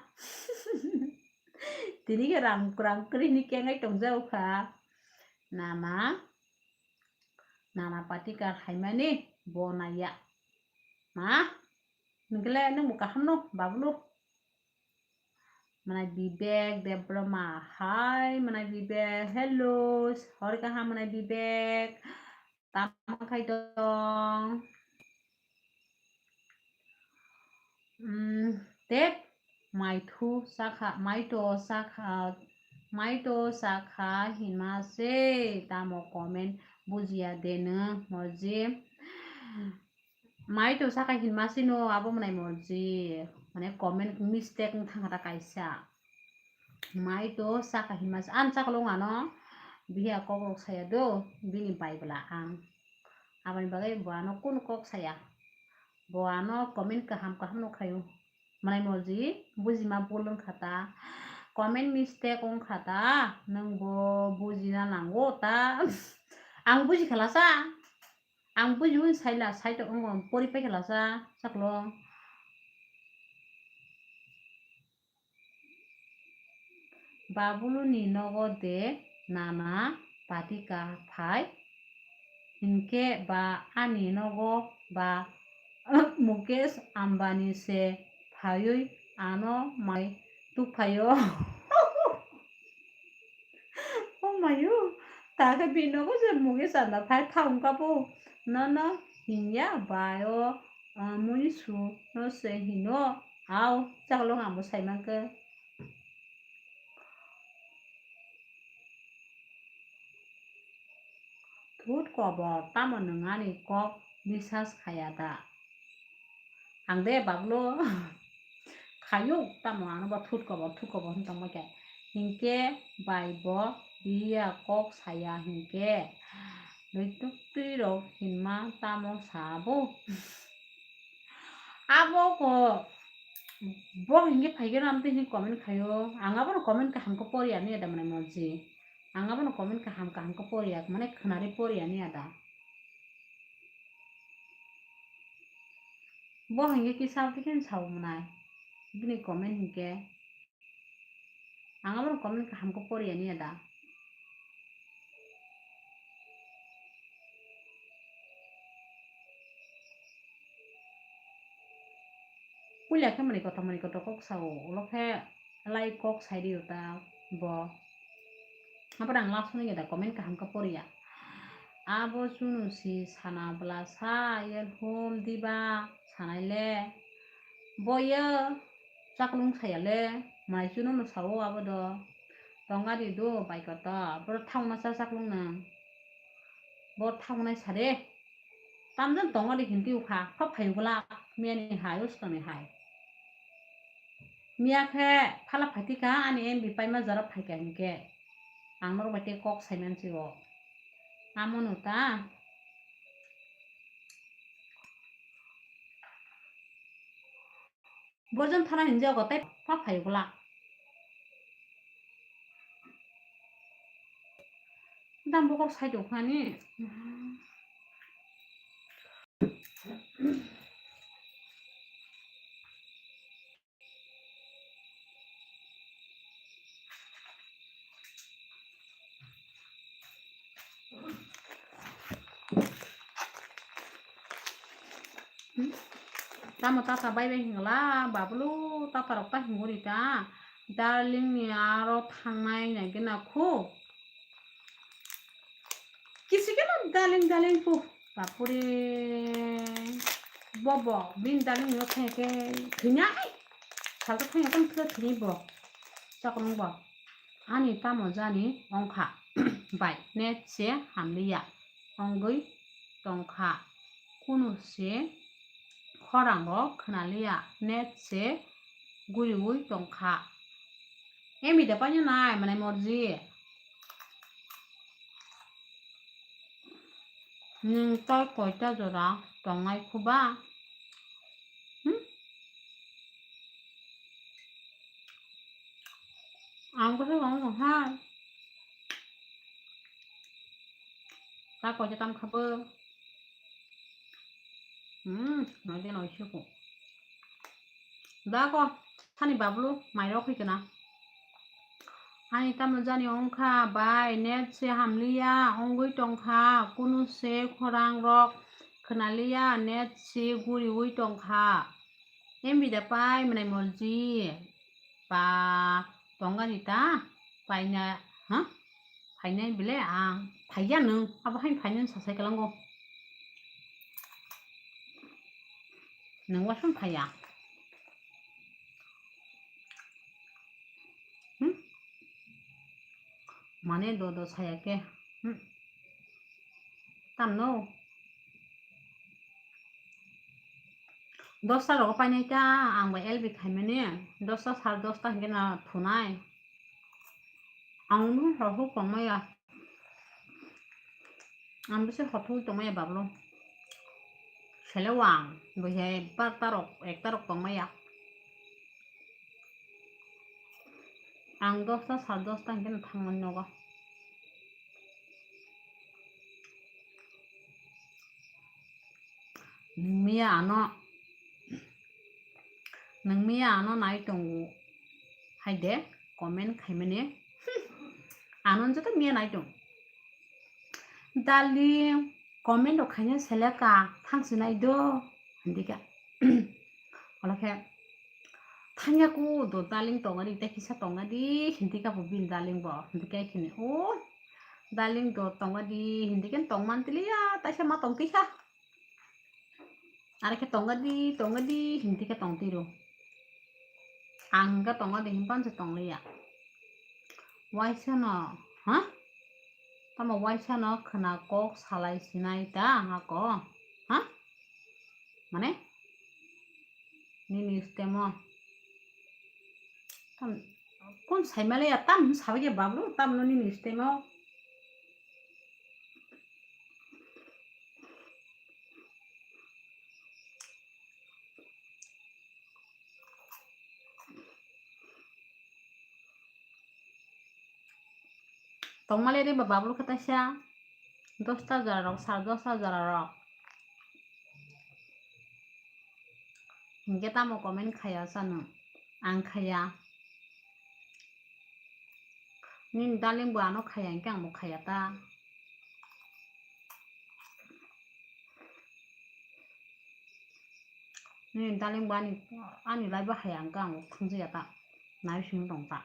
Tini khe rang, rang kwrwi hini kengai tongjago kha. Nana. Nana patikar haimani bo naiya. Ma, nungkele nung bo kaham no, babulu. Manai Bibek Debroma, hai, manai Bibek, hello, hor kaham manai Bibek, tamo khai tong. Hmm, tek maithu sakha, maito sakha, maito sakha hinma se tamo comment bujiya de nwng morji. Maito sakha hinma se no abo mwnai morji. Mane comment mistake wng thangkha ta kaisa. Maito sakha hinma se, ang chaklo wngano bihiya kok rok saya do, bini bai bwla ang. Aboni bagwi bo ano kunu kok saya. Bo ano comment kaham kaham no khaio. Manai morji, bujima bul wngkha ta. Comment mistake wngkha ta. Nwng bo bujina nango ta. Ang buji khalasa. Ang buji wng saila, saito wng pori pai khalasa. Chaklo. Babuluni nogo de nana patika phai, hinkhe ba ani nogo ba Mukesh Ambani se phaiwi ano mai tukphaio. O mayo, ta khe bini nogo je Mukesh Amba phai thang kabo nono hinya bai o, ah, mui su no se hino. Au, chaklo ang bo sai mankhe. Thut kobor, tamo nwng ani kok bisas khaya da? Ang de bablo. khayo, tamo ano bo thut kobor, thut kobor hwn tongma khe. Hinkhe bai bo biya kok saya hinkhe, dui tuk twi rok hinma tamo sabo. Abo ko, bo hinkhe phaikhe no amtwi hin comment khayo. Ang abono comment kaham khe pori ani ada mane moji. Ang abono comment kaham kaham khe pori ak mane khwnari pori ani ada. Bo hinkhe kisa twi khe sao mwnai. Bini comment hinkhe. Ang abono comment kaham khe pori ani ada. Puila khe mani kotor mani kotor kok sao, ulo khe lai kok sai rio ta bo. Abo ang last ni da comment kaham khe poriya. Abo chunu si sana bwla sa yer hum diba sanai le. Bo ye chaklung saya le, mai chunu no sao abo do. Tonga di do bai kotor, boro thangna cha chaklung nang. Bo thangnai sare. Tamjani tongo de hinti ukha, pha phai ugla, miya ni hai, uskang ni hai. Miya khe phala phaiti ka, ani M B paima jora phaika hinkhe. Ang norok bai tei kok sai mansi o. Amo no ta. Borjon thana hinjago tei pha phai ugla. Dam bokol sai tongkha ni. Tamo tata bai bai hingla, babulu tata rok ta hingori ta, darling ni aro thangnai nai gena khu. Kisi keno darling, darling pu. Bapure. Bobo, bin darling no thengke thwinya ai. Salta thengke tam thwinya thwinya bo. Chakon bo. Ani tamo jani ongkha. Bai, net se hamliya. Ongoi tongkha. Kunu se khorango khwnaliya. Net se guriui tongkha. Emi da paina nai, manai morji. Nwng tei koita jora tongnai khuba? Hmm? Ang khe tongo hai. Ta koita tam kha bo. Hmm, noide noise ko. Da ko, sani bablu, mairok hoi kana. Ani tamo jani ongkha, bai, net se hamliya, ongoi tongkha, kunu se khorang rok khwnaliya, net se guriui tongkha. M B da pai mwnai morji. Ba, tongani ta, paina, ha? Phainai bile ang phaiya nwng, abo haino phainani sasai kwlango. Nwng wasung phaiya. Hmm? Mane do do saya khe. Hmm. Tamno. Dosta rogo painai ta, ang bai L B khaimani, dosta sar dosta hinkhe na thunai. Ang no hothok tongmaya. Ang bisi hothok tongmaya bablo. Sele wang, buhai bar tarok, ek tarok tongmaya. Ang dosta sar dosta hinkhe na thangmani nogo. Nwng miya ano, nwng miya ano nai tongo hai de comment khaimani. Ano joto miya nai tong. Darling, comment rok khaina seleka thangsi nai do. Hindika. Olakhe thangya ku do darling tongani tei kisa tongna di. Hindika bo bin darling bo. Hindika khini o darling do tongna di. Hindika tongman tiliya taisa ma tongtisa. Are khe tonga di, tonga di, hinti khe tong tiro. Ang khe tonga di, himpan se tong liya. Waisa no, ha? Tamo waisa no khwna kok salai sinai ta, ha ko? Ha? Mane? Nini stemo. Tam, kon saimale ya, tam sabai ya babru, tam no nini stemo. Tongmale de ba babru khe taisa dosta jora rok, sar dosta jora rok. Hinkhe tamo comment khaya sano? Ang khaya. Nini darling bo ano khaya hinkhe angbo khaya ta. Nini darling bo ani, ani life bo haya hinkhe angbo thangjakya ta. Nai simi tong ta.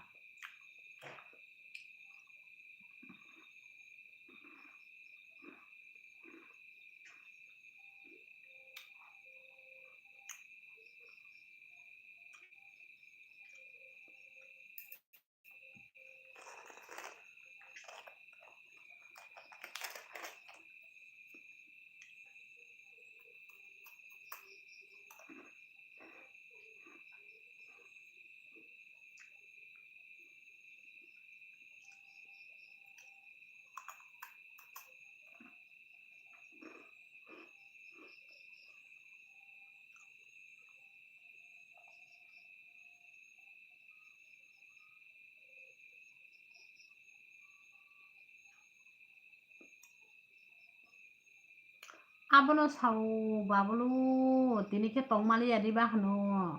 Abono sao babulu, tini khe tongmaliya diba hwno.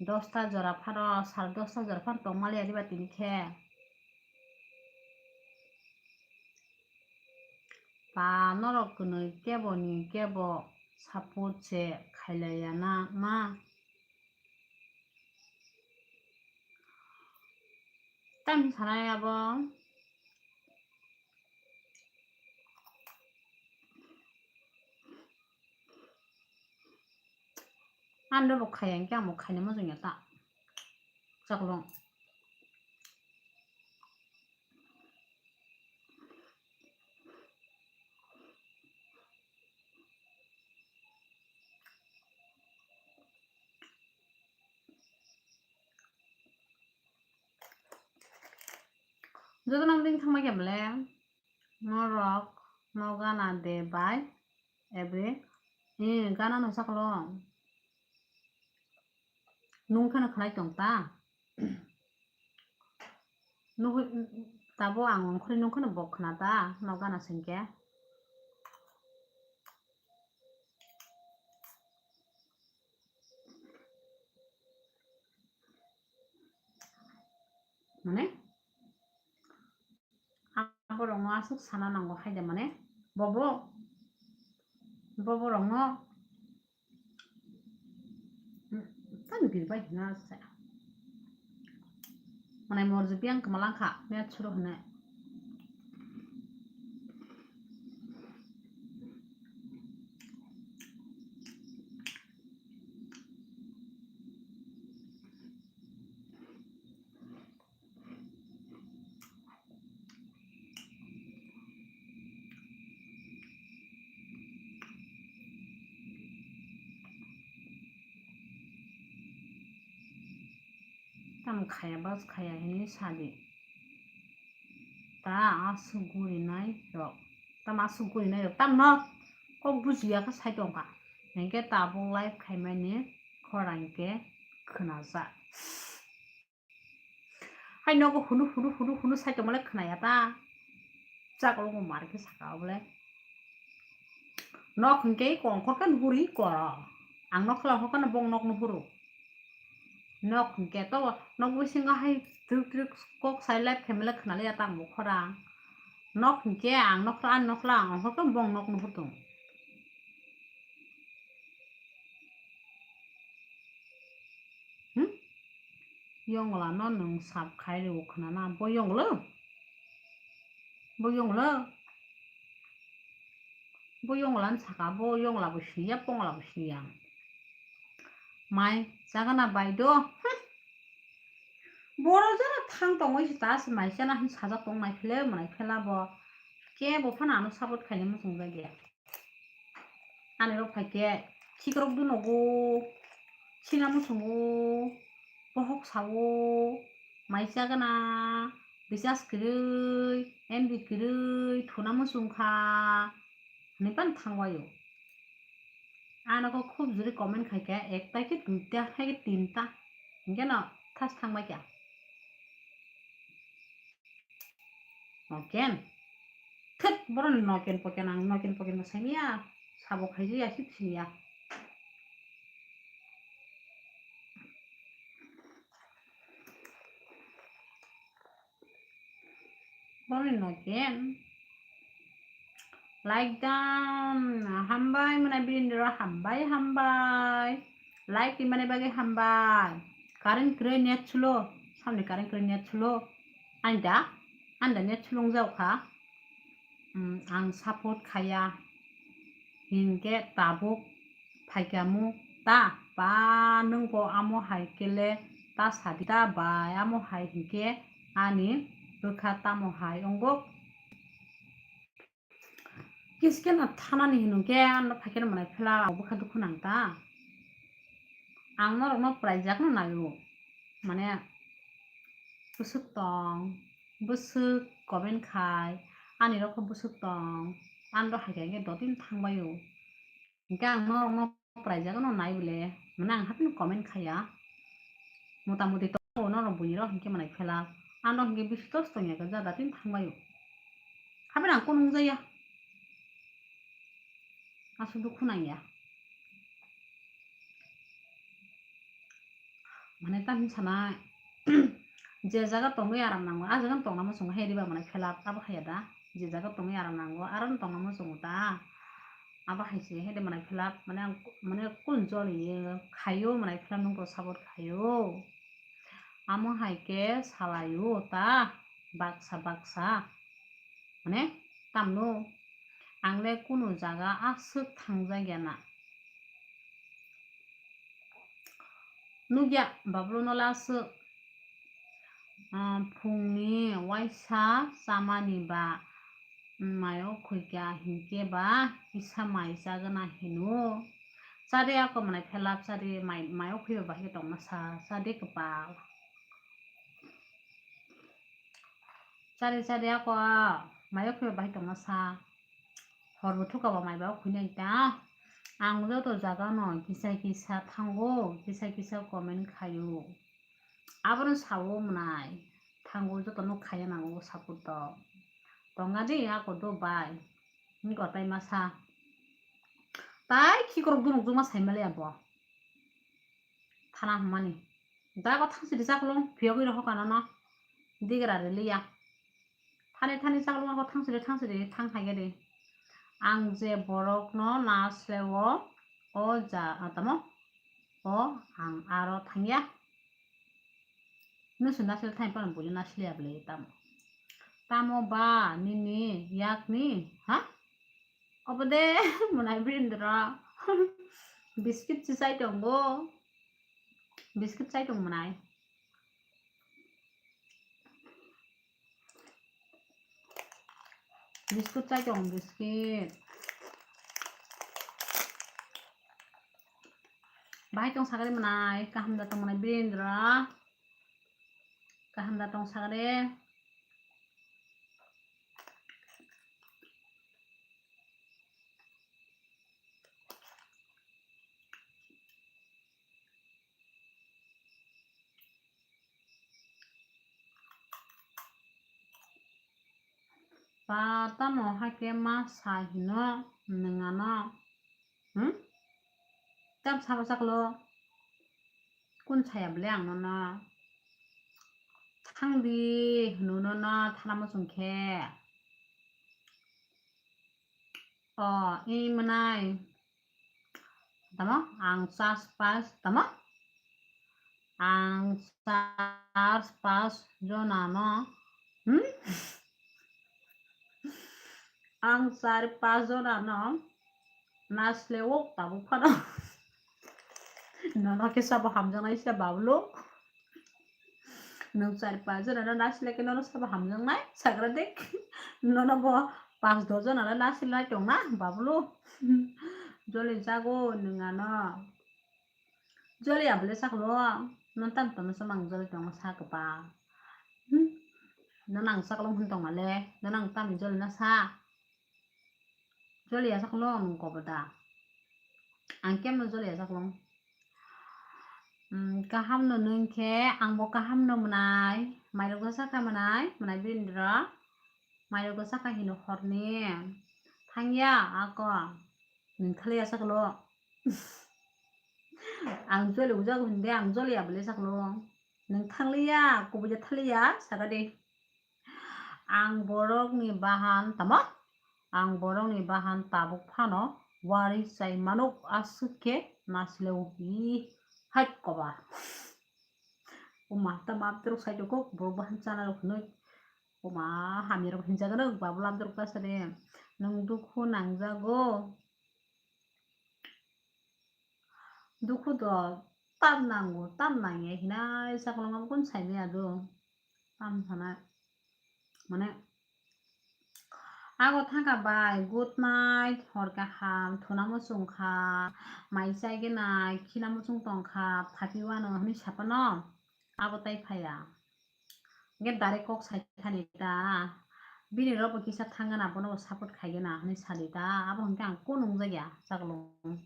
Dosta jora phano, sar dosta jora phano tongmaliya diba tini khe. Ba norok kwnwi kebo ni kebo support se khailaiya na ma. Tamo sanai abo. Ano bo khaya hinkhe amo khaina mojong ya ta. Chaklong. Joto nang ding thangma khe bole norok no gana de bai every, eh, gana no saklo nung kheno khlai tong ta. Nugwi, tabo ang ongkhorwi nung kheno bo khna ta, no gana singkhe. Mane? Aborokno aswk sana nango hai de mane? Bobo? Boborokno Hmm, tani birbai hina se. Manai morji biyang kama langkha, net suru hwnwi. Tamo khaya bas khaya hinwi sadi. Ta aswk gurinai rok. Tamo aswk gurinai rok. Tamno kok bujiya khe sai tongkha. Hinkhe tabuk live khaimani khorang khe khwnajak. Hai nogo hunu hunu hunu hunu sai tongmale khwnaya ta. Chaklo mo mar khe saka oble. Nok hinkhe kongkhor khe nuhuri koro. Ang nok khla hokha no bong nok nuhuru. Nok hinkhe to nok bisingo hai twk twk kok sai live khaimale khwnaliya ta ang bo khorang. Nok hinkhe ang nok khla, ang nok khla ang hokha bong nok nuhur tong. Hmm? Yongla no nwng sap khai rw khna na, bo yongla? Bo yongla? Bo yongla ni saka, bo yongla bo siya, pongla bo siya. Mai, jaga na bai do. Hmm. Boro jora thang tongwi se ta se mai chana hin sajak tong nai phele, manai phela bo. Ke bo phano ano support khaina muchung jagya. Ani rok phaikhe khikrok dunogo, sina muchungo, Bohok sao, mai chagana, recharge kwrwi, M B kwrwi, thuna muchung kha, hwnwi phano thangbaio. Ano kok khub juri comment khai kha, ekta khe duita, hai khe tinta, hinkhe no thas thangbai kha. Noken. Thek, boroni noken poken ang noken poken bo saimanya. Sabo khaijaya, sip siniya. Boroni noken. Like dam, hambai mwnai Birendra, hambai, hambai. Like rimani bagwi hambai. Current kwrwi net slow, samni current kwrwi net slow. Anda, anda net slow wng jaokha. Hmm, ang support khaya. Hinkhe tabuk phaikhamu ta, ba nwng bo amo hai kele ta sadi ta, ba amo hai hinkhe ani bwkha tamo hai wngo. Kiskeno thanani hinwi khe ano phaikhe mwnai phela ang bwkha dukhu nang ta. Ang norokno pwraijakno naio. Mane bwswk tong, bwswk comment khai, ani rokho bwswk tong, ano hai khe dotino thangbaio. Hinkhe ang norokno pwraijakno nai bole, mane ang hapheno comment khaya. Mota moti tongo norok buini rok hinkhe mwnai phela. Ano hinkhe bisi dos tongya khe jada tin thangbaio. Hapheno ang kunu wngjaya. Aswk dukhu nangya. Mane ta hinwi sanai, je jaga tongwi aram nango, a jaga tongna muchungo, hai riba mwnai phela abo haiya da. Je jaga tongwi aram nango, aro tongna muchungo ta. Abo hai se, hai de mwnai phela, mane ang, mane kun joli ye khaio, mwnai phela nungbo support khaio. Amo hai khe salaio ta, baksa baksa. Mane, tamno, ang le kunu jaga aswk thangjak ya na. Nukya, Bablu no le aswk. Ah, phungni waisa chamani ba, mm, mayo khuikya hinkhe ba kisa mai chagwna hino. Chade ako mwnai phela chade mai, mayo khuiba bahai tongma sa, chade kwpal. Chade chade ako mayo khuiba bahai tongma sa. Horbo thuka bo mai ba khuinai ta. Ang joto jaga no kisa kisa thango, kisa kisa comment khaio. Abono sao mwnai. Thango joto no khaya nango support to. Tonga de ako do bai. Ni kotai masa. Tai khikrok dunok juma sai male abo. Thana hwnmani. Da ko thang sidi chaklong phiyogwi rohor kanono. Digra riliya. Thani thani chaklong ako thang sidi thang sidi thang hai gede. Ang je borokno na slewo o ja, ah, tamo? O ang aro thangya. Nusu nasle thani pano buli nasle abli tamo. Tamo ba nini yakni, ha? Obo de mwnai Birendra. Biscuit se chai tongo. Biscuit chai tong mwnai. Biscuit chai tong, biscuit. Bahai tong sagari mwnai, kaham da tong mwnai Birendra. Kaham da tong sagari. Ba tamo hakhe ma sa hino nwng ano? Hmm? Tam sabo chaklo? Kun saya bole ang nono? Thangdi hwno nono thana muchung khe. O, i mwnai. Tamo? Ang char pas, tamo? Ang char pas jonano. Hmm? Ang char pas jonano nasle wok tabuk phano. Nono khe sabo hamjaknai se Bablu. Nwng char pas jonano nasle khe nono sabo hamjaknai sagra dik. Nono bo pas dos jonano nasle nai tongna Bablu. Joli jago nwng ano. Joli abole saklo. Nang tam tamo sa mang joli tong sa kapa. Hmm? Nang nang sa kolong hun tong ale. Nang nang tam joli na sa. Joli ya sa kolong nung kobo da. Ang kem no joli ya sa kolong. Hmm, kaham no nung khe ang bo kaham no mwnai. Mairok sa kha mwnai, mwnai birindra. Mairok sa kha hino horni. Thangya ako. Nung thali ya sa kolong. Ang joli ujago hinde, ang joli abole saklo. Nung thangliya, kubui je thaliya, saka de. Ang borokni bahan, tamo? Ang borokni bahan tabuk phano wari chai manuk aswk khe nasileo. Ih, hai koba. Uma, tamo abdrok sai jokok, borok bahan chana rok hinoi. Uma, hamya rok hinjago rok, babul abdrok basa de. Nung dukhu nangjago. Dukhu do tam nango, tam nangya hinai sakolong abo kun saimaya do. Tam sana, mane, ago thangkha bai, good night, hor kaham, thuna muchung kha, mai chai gwnai, khina muchung tong kha, phapi wano hinui sapano. Abo tai phaiya. Hingke direct kok sai thani ta. Bini rok bo kisa thangana, bono bo support khaigena hinui sadi ta. Abo hingke ang kunu wngjakya chaklong.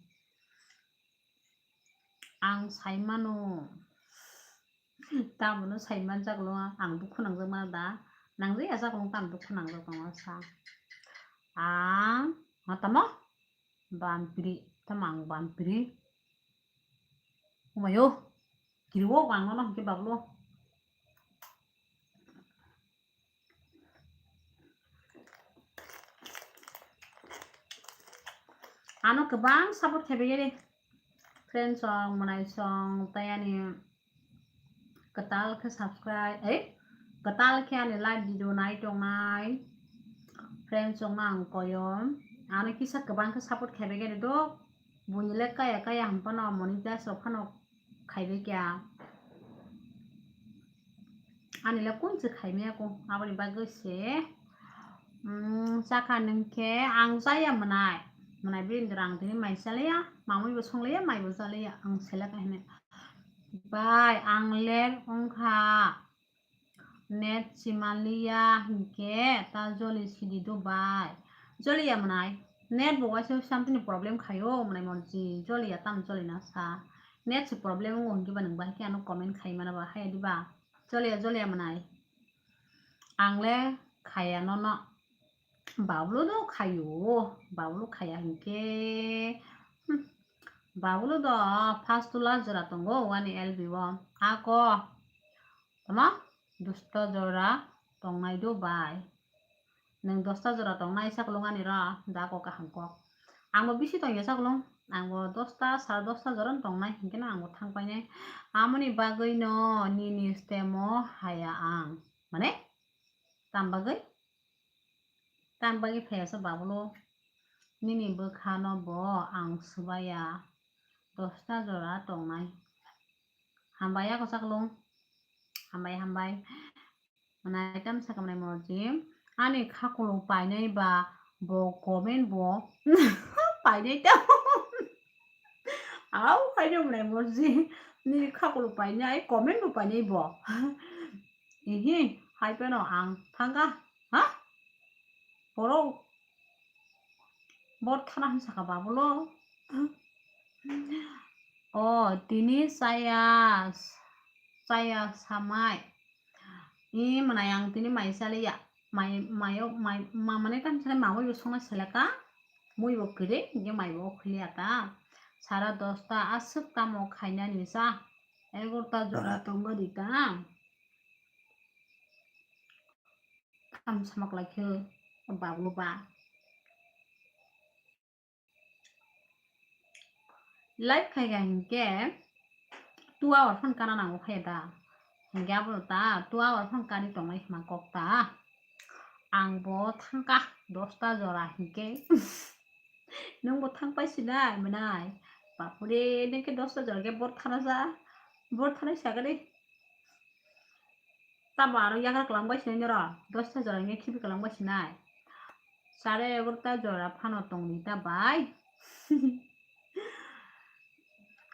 Ang sai mano. Tamono sai man chaklong, ang dukhu nangjak mano da. Nangjakya chaklong, tamo dukhu nangjak tongo sa. Ang, ma tamo? Bampiri, tamo ang bampiri. Umayo, kiriwo ang nono hingke bablo. Ano kwbang support khaibaiya de. Friends song, mwnai song, tei ani kwtal khe subscribe, eh, kwtal khe ani live video nai tongnai friends rokno ang koyom. Ano kisa kwbang khe support khaibai khe do, buini le kaya kaya hwn phano monetize rok phano khaibai kya. Ani le kunse khaimaya ko, aboni bagwi se, mm, chakha nung khe ang chaya mwnai, mwnai birindra ang tini mai chaliya, mamui bo songliya, mai bo chaliya, ang selek hinui. Bai, ang ler wngkha. Net simaliya hinkhe ta joli sidi do bai. Joliya mwnai. Net bo waisa something ni problem khaio mwnai morji. Joliya tam jolina sa. Net se problem wngo hinkhe ba nwng bai khe ano comment khai mana ba haya diba. Joliya joliya mwnai. Ang le khaya nono. Babulu do khayo, babulu khaya hinkhe, hmm, babulu do first to last jora tongo wani L B o. Ako, tama? Dosta jora tongnai do bai. Nwng dosta jora tongnai sak lungani ro, da ko kaham kok. Ang bo bisi tongya sak lung, ang bo dosta, sara dosta jora tongnai, hinkhe no ang bo thang painai. Amoni bagwi no nini stemo haya ang. Mane? Tam bagwi? Tam bagwi phaiya sa babulu. Nini bwkha no bo ang swbaiya. Dosta jora tongnai. Hambai ako sak lung. Hambai, hambai. Mwnai tam sakha mwnai morji. Ani khakulo painai ba bo comment bo painai ta. Au, painai mwnai morji. Nini khakulo painai, comment bo painai bo. Ihi, hai phano ang thangkha, ha? Borok. Bor thana hinwi sakha babulo. O, tini chaya, chaya samai. I mwnai ang tini mai chaliya. Mai, mayo, mai, mamani tang chali mamui bo songna seleka. Mui bo kwrwi, hinkhe mai bo khiliya ta. Sara dosta aswk tamo khainani sa. Egarota jora tongo di ta. Kam samak lai khe bablo ba. Live khai ga hinkhe two hour phone kana nango khe da. Hinkhe abo ta two hour phone kani tongnai hima kok ta. Ang bo thangka dosta jora hinkhe. Nwng bo thang pai sinai mwnai. Bapure, nwng khe dosta jora khe bor thana sa. Bor thanai sa gani. Tamo aro yagra kwlang bai sinai noro, dosta jora hwnwi khibi kwlang bai sinai. Sare egarota jora phano tongdi ta bai.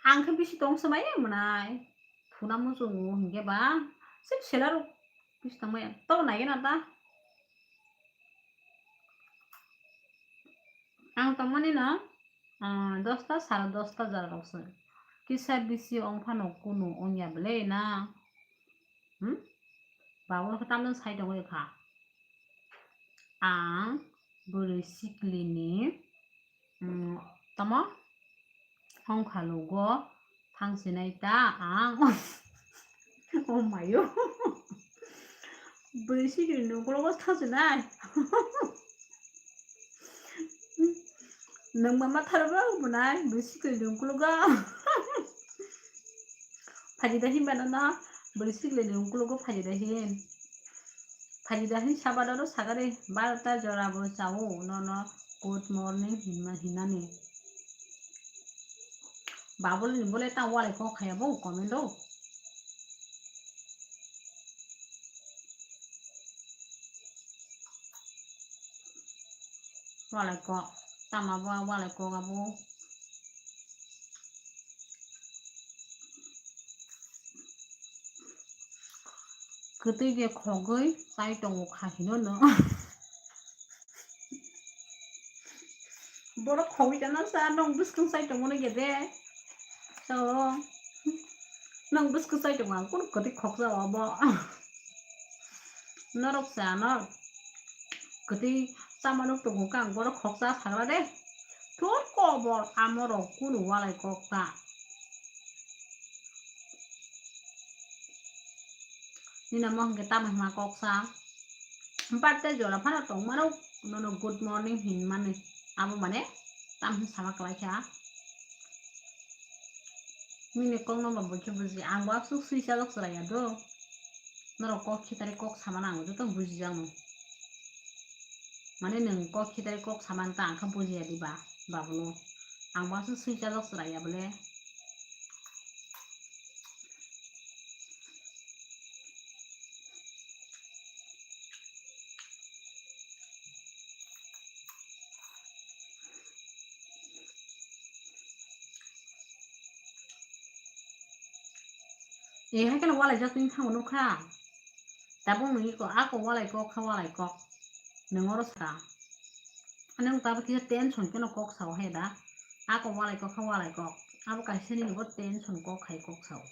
Ang khe bisi tong swmai mwnai. Kuna muchungo hinkhe ba sip sela rok. Bis tongmaya. Tobo naigena ta. Ang tongmani no, ah, dosta, sara dosta jora rok se. Kisa bisi ongphano kunu ongya bwle na. Hmm? Babuno khe tamno sai tongwi kha. Ang bwrwi siklini, mm, tamo? Hongkha lugo thangsinai ta ang. Oh mayo. Bwrwi sikri ni ukologo thangsinai. Nwng mama tharo ba ubunai bwrwi sikri ni ukologo. Phaidi da hin bana na, bwrwi sikri ni ukologo phaidi da hin. Phaidi da hin sabada ro sagari, barota jora bo chao, nono good morning hinma hinani. Babul ni bole ta walai kok khaya bo comment o. Walai kok, tama bo walai kok abo. Kwtwi de khogwi chai tongo kha hino no. Borok khogwi jana sa, nwng bwskang chai tongo no gede. So, nwng bwskang chai tongo, ang kunu kwtwi khoksa obo. Norok sa no kwtwi chama nuk tongo kha, ang borok khoksa sagra de. Thor kobor amorok kunu walai kok ta. Nini amo hwnkhe tamo hwnma kok sa. Birthday jora phano tong mano, nono good morning hin mani. Abo mane tam hin sama kwlai kha. Nini kok no bo buji buji, ang bo aswk swi chajak chwrai ya do. Norok kok khitari kok sama nango, joto buji jak no. Mane nwng kok khitai kok saman ta ang kha bujiya diba, babulo. Ang bo aswk swi chajak chwrai ya bole. E hai kheno walai jak tini thango nukha. Tabuk nung iko ako walai kok kha walai kok. Nung oro sa. Nung tabuk kisa tension kheno kok sao hai da. Ako walai kok kha walai kok. Abo kaisa nini bo tension kok hai kok sao.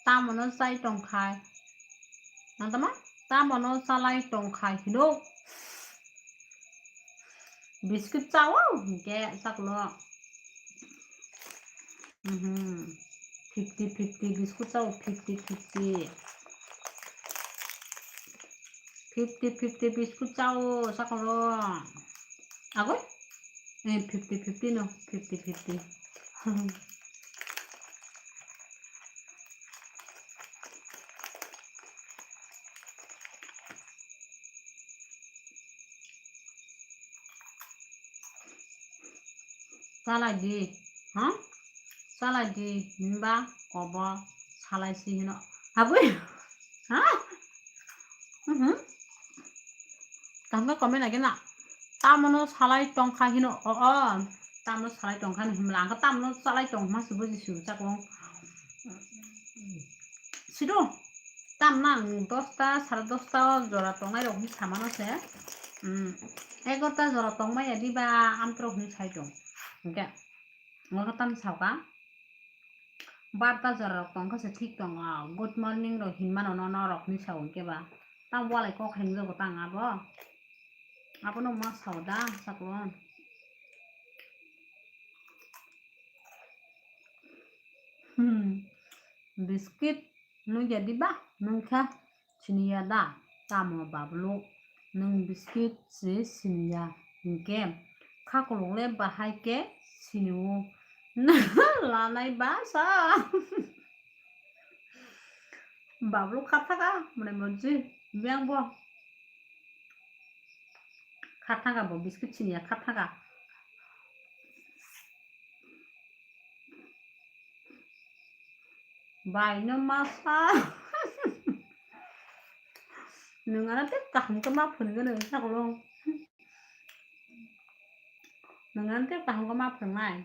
Tamono chai tongkhai. Nang tama? Tamono chalai tongkhai hino. Biscuit chao, hingke chaklo. Mhm. Fifty fifty biscuit chao, fifty fifty. Fifty fifty biscuit chao, chaklo. Agoi? Eh, fifty fifty no, fifty fifty. Salai di, ha? Salai di, hinba kobo salai si hino. Abui, ha? Mhm. Tangka comment lagi na. Tamono salai tongkha hino, o, o. Tamono salai tongkha hino himla. Angka tamono salai tongma si buji su chakong. Sido. Tam na ang dosta, sare dosta o jora tongnai rok hinwi samano se. Mm, egarota jora tongmaya diba amtwrok hinwi sai tong. Hingke, omo tam sao ka. Barta jora rok tong khe se thik tongo. Good morning rok hinmano no norok hinwi sao hingke ba. Tam walai kok hengjago tang abo. Abono ma sao da, sakon. Hmm. Biscuit nungya diba? Nungkha. Siniya da? Tamo bablu? Nung biscuit se siniya. Hingke khakolok le bahai ke siniwo. Lanai ba sa. Bablu khathaka mone monji. Biyang bo. Khathaka bo biscuit siniya khathaka. Bai no masa. Nwng ano tei kaham khe ma phunukgwi nwng saklong. Nwng ano tei kaham khe ma phunuknai.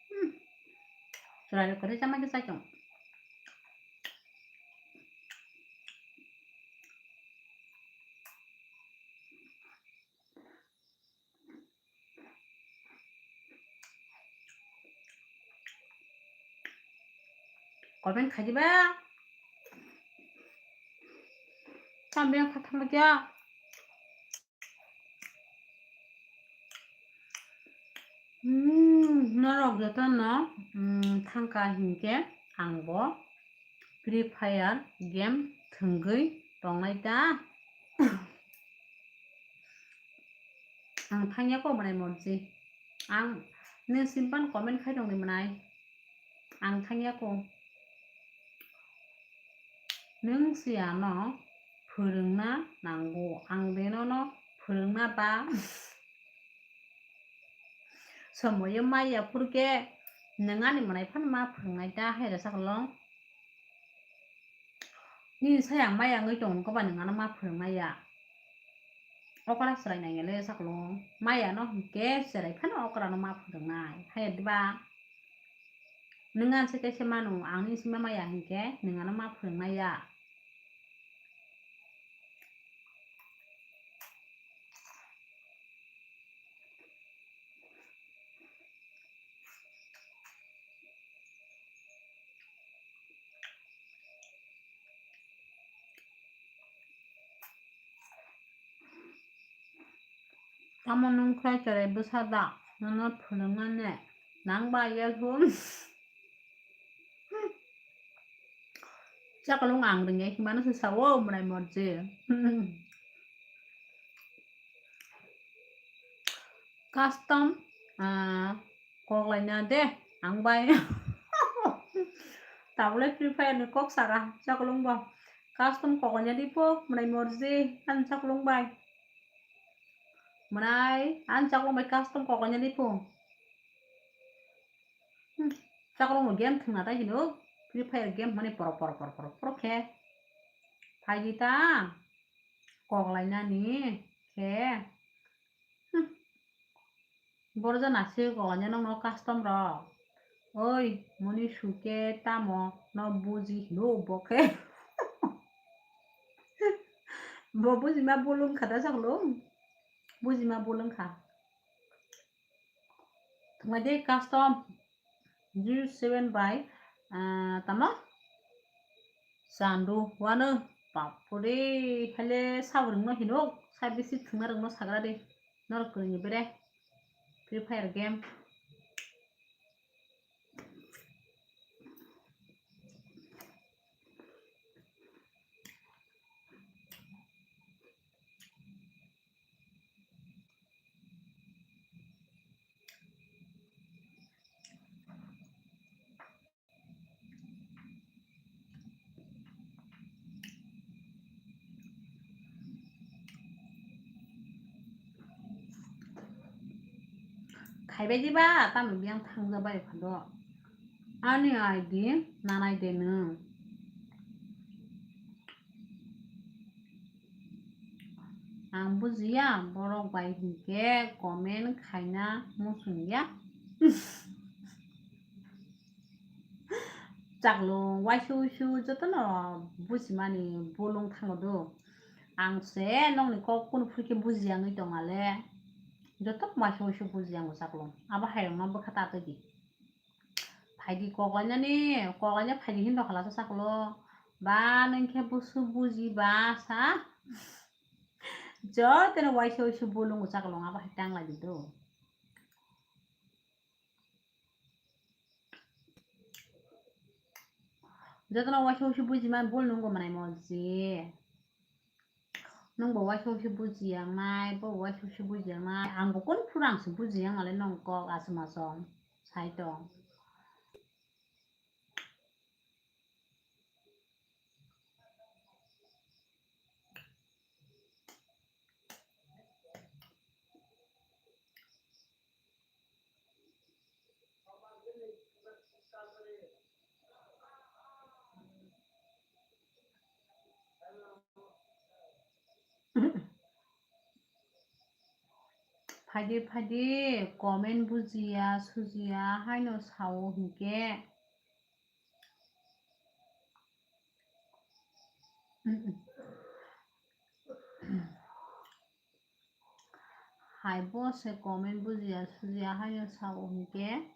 Hmm. Chwrairok kwrwi chama khe chai tong. Comment khai diba. Tamo yang kha thangma kya. Hmm, norok jotono, hmm, thangkha hinkhe angbo Free Fire game thwngwi tongnai ta. Ang thangya ko mwnai morji. Ang nini simpan comment khai tongdi mwnai. Ang thangya ko. Nwng se ano phwrwngna nango, ang de nono phwrwngna ta. Somoyo maya phuru khe nwng ani mwnai phano ma phwrwngnai ta hai rwsa kolong. Nini sai ang maya wngwi tongo koba nwng ano ma phwrwngnai ya. Okra chwrai nai le sakolong. Maya no hinkhe chwrai phano okra no ma phwrwngnai. Hai diba? Nwng ang se kaisa mano, ang nini sima maya hinkhe nwng ano ma phwrwngnai ya. Tamo nwng khlai chwrai bwsa da, nono phwrwngmani nang ba yel hwn. Chakolong ang rwngya himano se sao mwnai morje. Custom, ah, kok laina de, ang bai. Tabole Free Fire ni kok saka, chakolong bo. Custom kok laina di po, mwnai morje, ang chakolong bai. Mwnai, ang chakolong bai custom kok laina di po. Hmm, chakolong bo game thwngna tai hino, Free Fire game mani porok, porok, porok, porok, porok khe. Phai di ta, kok lainani khe. Hmm. Borok jana se kok laina nokno custom rok. Oi, moni suke tamo no buji hino bo khe. Bo buji ma bolong kha da chakolong. Buji ma bolong kha. Thwngmai de custom zero seven by, ah, tamo? Chandu wano bapore, hale sabrwngno hinok, sai bisi thwngna rwngno sagra de. Norok kwrwngni bere Free Fire game. Khaibai diba, tamo biyang thangjabai phano. Ani I D nanai de nwng. Ang bujiya, borok bai hinkhe comment khaina muchungya. Chaklung, waisa uisu jotono bujimani bolong thango do. Ang se nokni kok kunu phuru khe bujiya wngwi tongale. Joto waisa uisu bujiya wngwi chaklung. Abo hairokno bwkha ta twi di. Phaidi koklainani, koklaina phaidi hinba khala chaklung. Ba nwng khe busu buji ba sa. Jotono waisa uisu bolong chaklung abo hai tang lai di do. Jotono waisa uisu buji man bol nungbo manai mo je. Nwng bo waisa waisa bujiya wngnai, bo waisa waisa bujiya wngnai. Ang bo kunu phuru ang se bujiya wngnale nwng kok aswk ma song sai tong. Phaidi phaidi comment bujiya sujiya haino sao hinkhe. Hai bo se comment bujiya sujiya haino sao hinkhe.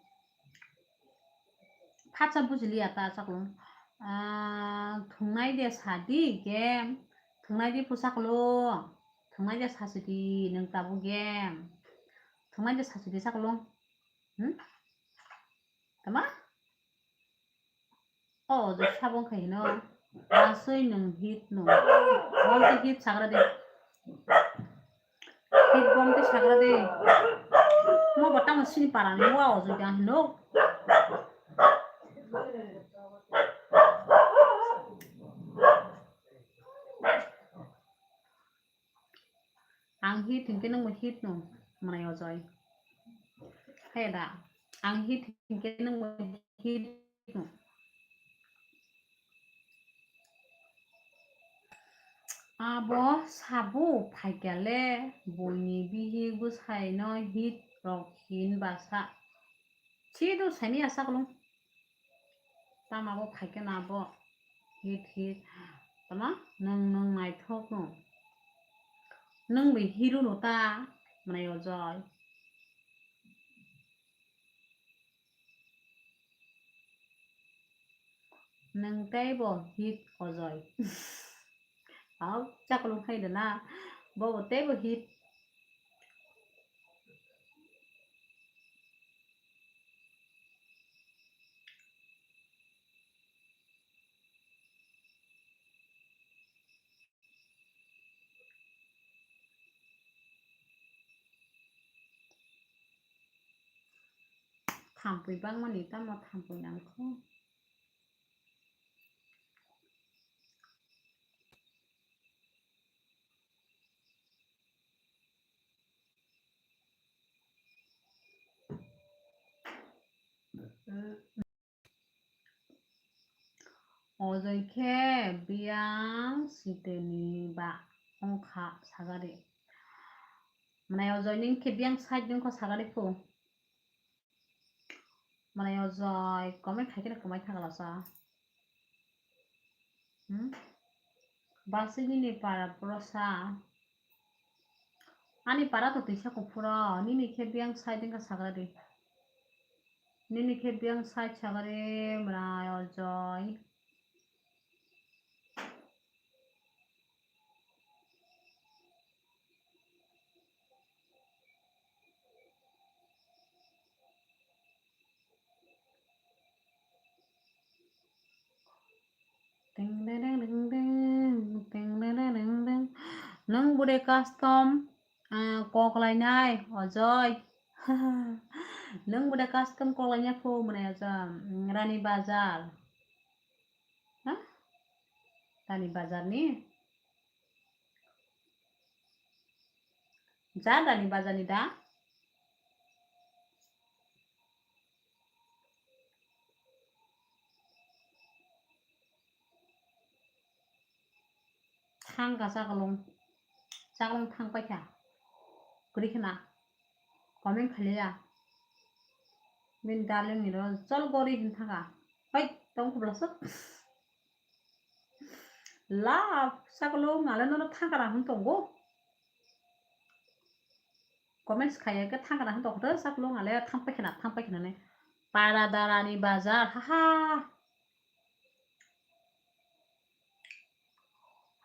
Phatsa bujiliya ta chaklung. Ah, thungnai de sadi game. Thungnai de phu chaklung. Thungnai de sasidi nung tabuk game. Thungnai de sasidi chaklung. Hmm? Tama? O, je sabong khai hino. Asoi nung hit no. Bom te hit sagra de. Hit bom te sagra de. Mo bata mo sini parani mo o je hino. Ang hit hinkhe nungbo hit no, mwnai o joi. He da, ang hit hinkhe nungbo hit no. Abo sabo phaikya le, buini bihik bwsai no hit rok hin basa. Chido saini asaklung. Tama bo phaikhe na bo. Hit hit. Tama nung nung naithok no. Nung bai hero no ta. Mwnai o joi. Nung tei bo hit o joi. Au, chaklung khai da na. Bo bo tei bo hit. Thampui bangmani tamo thampui nangkho. Ojoi khe biyang siteni ba wngkha sagari. Mwnai ojoi ning khe biyang side wngkha sagari phu. Mwnai ojoi comment khai khe kwmai thangla sa. Hmm? Basui nini para bwrwsa. Ani para to twisa kuphuro, nini khe biyang side wngkha sagari. Nini khe biyang side sagari, mwnai ojoi. Ting ding ding ding ding, ting ding ding ding ding. Nwng bude custom, ah, kok lainai, ojoi. Nwng bude custom kok lainai phu mwnai ojoi. Rani Bazar. Ha? Rani Bazar ni? Ja Rani Bazar ni da? Thangkha chaklung. Chaklung thang paikha. Kwrwi khna. Comment khaliya. Bini darling ni ro chol gori hin thangkha. Hoi, tong kubla sok. Love, chaklung ale nono thangkha ra hin tongo. Comments khaiya khe thangkha ra hin tongkha, chaklung ale thang paikha na, thang paikha na ne. Para Rani Bazar, ha ha.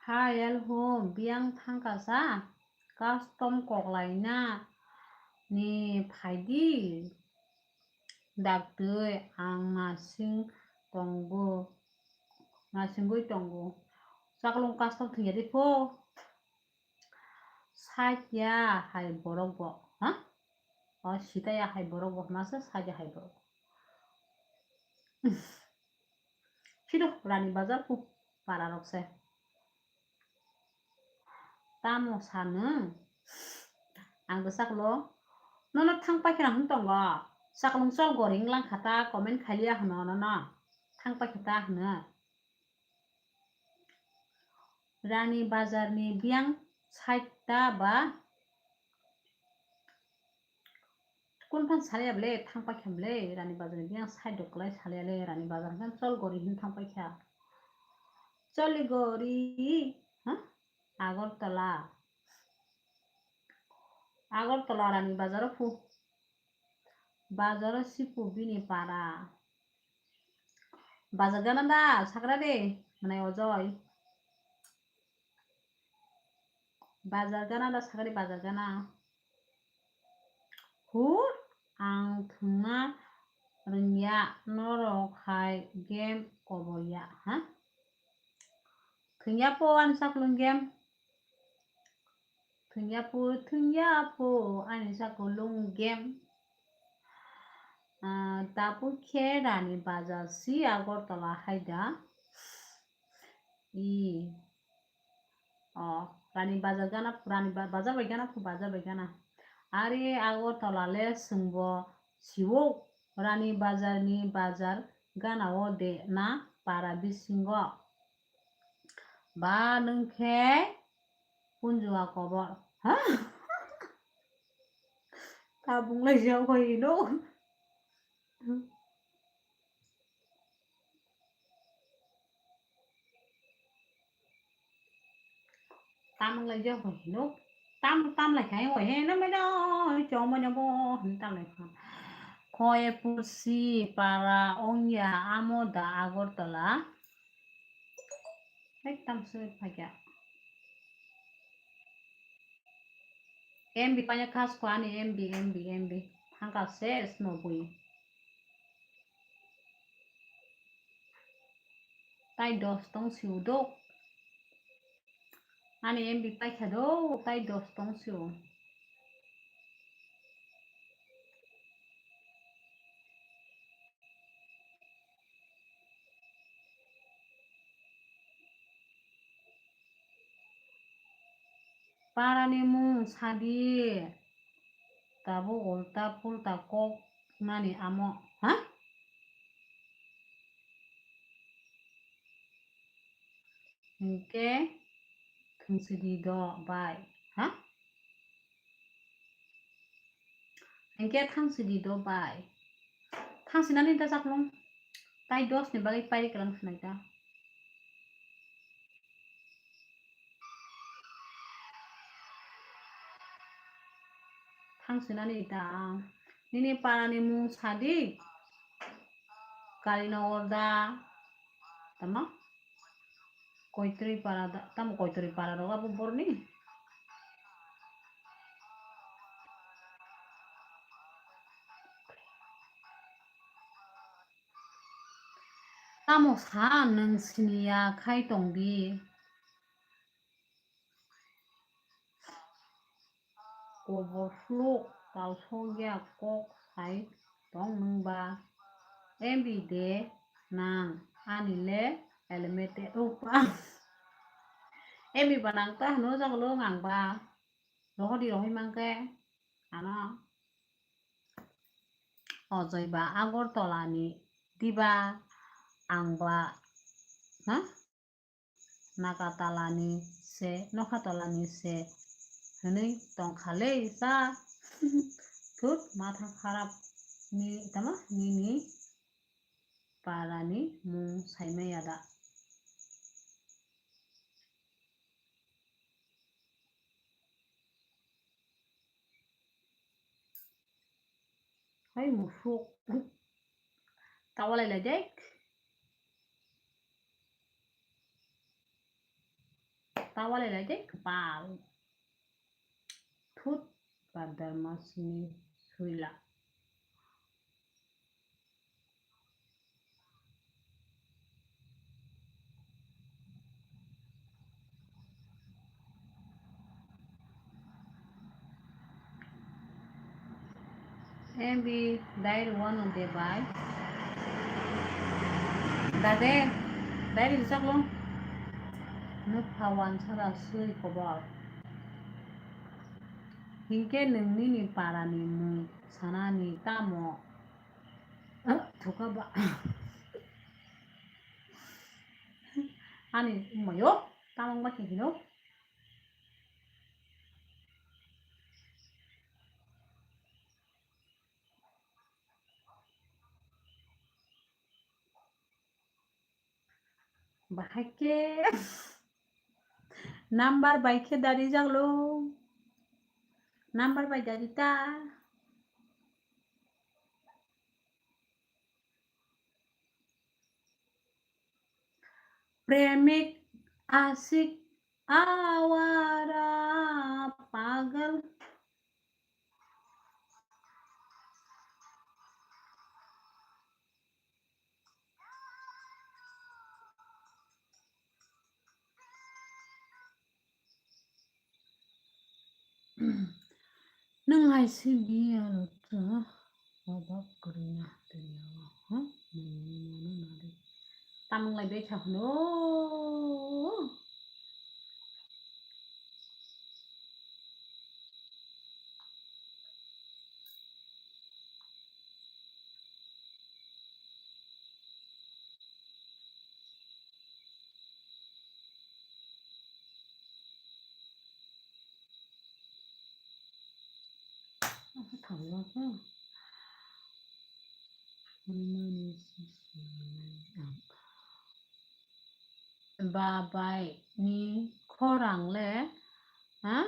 Hayal hum, biyang thangkha sa, custom kok laina ni phaidi, daktwi ang nasing tongo, nasingwi tongo. Chaklung custom thwngya di pho. Side ya hai borok bo, ha? O sita ya hai borok bo, hwnma se side ya hai borok. Phido Rani Bazar phu para rok se. Tamo sa nwng? Ang do chaklung. Nono thang paikha na hwn tongo. Chaklung chol goring lang kha ta comment khaliya hwno nono. Thang paikha ta hwno. Rani Bazar ni biyang side ta ba Kunu phan salaya bwle, thang paikha bwle, Rani Bazar ni biyang side rok kwlai salaya le, Rani Bazar hwnkhe Chol gori hin thang paikha. Choli gori, ha? Agartala. Agartala Rani Bazar o phu. Bazar o sipu bini para. Bazar gana da, sakra de, mwnai Ojoi. Bazar gana da, sakra de, bazar gana. Hur, ang thwngna rwngya, norok hai game kobor ya, ha? Thwngya po ani saklung game. Thwngya po, thwngya po ani saklung game. Ah, tabuk khe Rani Bazar si Agartala hai da. I. O, Rani Bazar gana, Rani Ba-, Bazar bai gana, phu Bazar bai gana. Are Agartala le swngbo siwo Rani Bazar ni bazar gana o de na para bisingo. Ba nwng khe punjua kobor. Ha? Tabuk lai jao bai no. Tam lai jao bai no. Tam, tam lai khai bai he no me no. Chong bai no bo. Tam lai khai. Khoyepur si para ongya amo da Agartala. Ekdam sui phakya. M B paina khas ko ani M B, M B, M B. Thangka ses no bui. Tai dos tong siu do. Ani M B paikha do, tai dos tong siu. Parani mung sadi, tabuk ulta pulta kok nani amo, ha? Hinkhe thwngsidi do bai, ha? Hinkhe thangsi di do bai. Thangsi nani da chaklung. Tai dos ni bagwi pairi kwlang khnai ta. Thangsi nani ta. Nini para ni mung sadi. Kalinogar da. Tama? Koitrwi para da, tamo koitrwi para rok abo borni? Tamo sa nwng siniya khai tongdi. Kobor suluk talsokya kok sai tong nwng ba. M B de nang ani le helmet e upa. M B ba nang ta hwno jagolo ngang ba. Rohodi rohoi mangke ano. Ojoi ba Agartala ni diba ang ba, ha? Nagatalani se, Nokhatalani se hwnwi tongkha le sa. Thut, matha kharap ni, tama nini parani mung saimaya da? Hai musuk. Tawalai lai dek. Tawalai lai dek kepal. Thut, badar masni suila. M B diary one of the by. Dade, diary rijak lo. Nukha wansara sui kobor. Hinkhe nwng nini parani mung sanani tamo? Thuka ba. Ani mayo tamang ba khe hino. Bahai khe number bai khe dari jaglo. Number bai dari ta. Premik, asik, awara, pagal. Nwng hai se biya rwkha, obak kwrwina tini o, ha? Nwng mano nari. Tamung lai bai kha hwno. Babai ni khorang le, ha?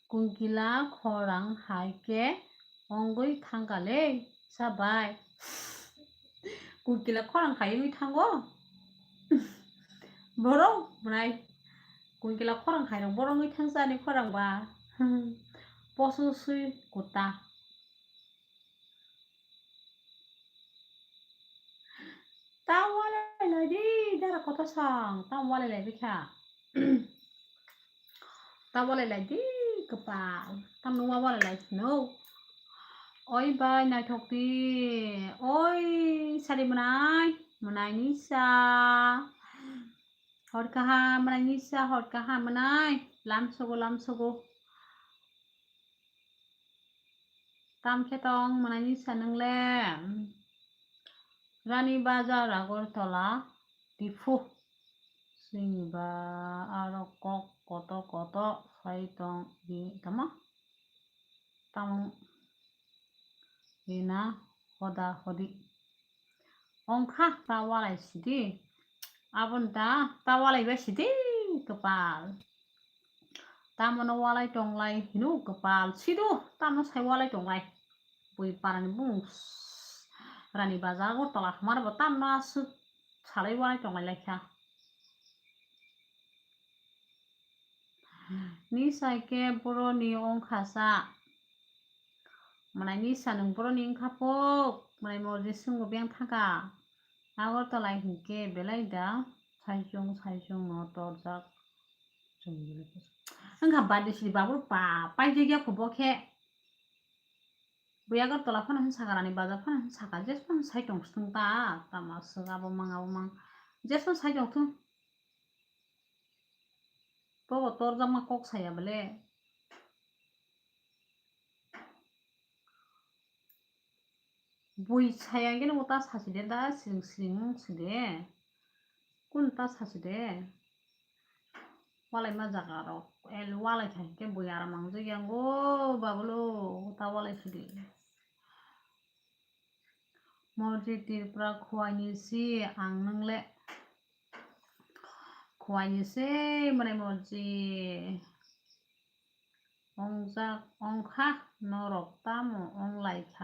Kunkila khorang hai khe ongwi thangkha le, sabai. Kunkila khorang hai wngwi thango? Borok bwnai. Kunkila khorang hai rok borok wngwi thangsa ani khorang ba. Hmm. Poso swi kuta. Ta walai lai di, dara kotor song, ta walai lai bikha. Ta walai lai di, kwpal, tam nungma walai lai no. Oi bai naithok di, oi sari mwnai, mwnai ni sa. Hor kaham mwnai ni sa, hor kaham mwnai, lam sogo, lam sogo. Tam khe tong mwnai ni sa nwng le? Rani Bazar, Agartala, Diphu. Sini ba aro kok koto koto sai tong di tamo? Tamo ina hoda hodi. Ongkha ta walai sidi. Aboni ta, ta walai bai sidi kwpal. Tamono walai tonglai hino kwpal sido, tamo sai walai tonglai. Bui parani bung Rani Bazar Agartala hwnmano bo tamno aswk salai walai tonglai laikha. Ni sai khe boroni ongkha sa. Mwnai ni sa nwng boroni wngkha pok, mwnai morji swngo beng thangkha. Agartala hinkhe belai da saichung saichung no torjak. Wngkha badi sidi babur pa paijak ya kho bo khe. Bui Agartala phano hin saka, Rani Bazar phano hin saka, jes phano sai tong sung ta, tama swk abo mang abo mang, jes phano sai tong thung. Bobo torjakma kok saya bole. Bui saya gini uta sasi de da, siring siring wng si de. Kun ta sasi de. Walai ma jaga rok. El walai thai ke bui aram ang jai yang go, babulo, uta walai sidi. Morji Tripura khuaini si ang nung le. Khuaini se mwnai morji. Ongjak ongkha norok tamo onglaikha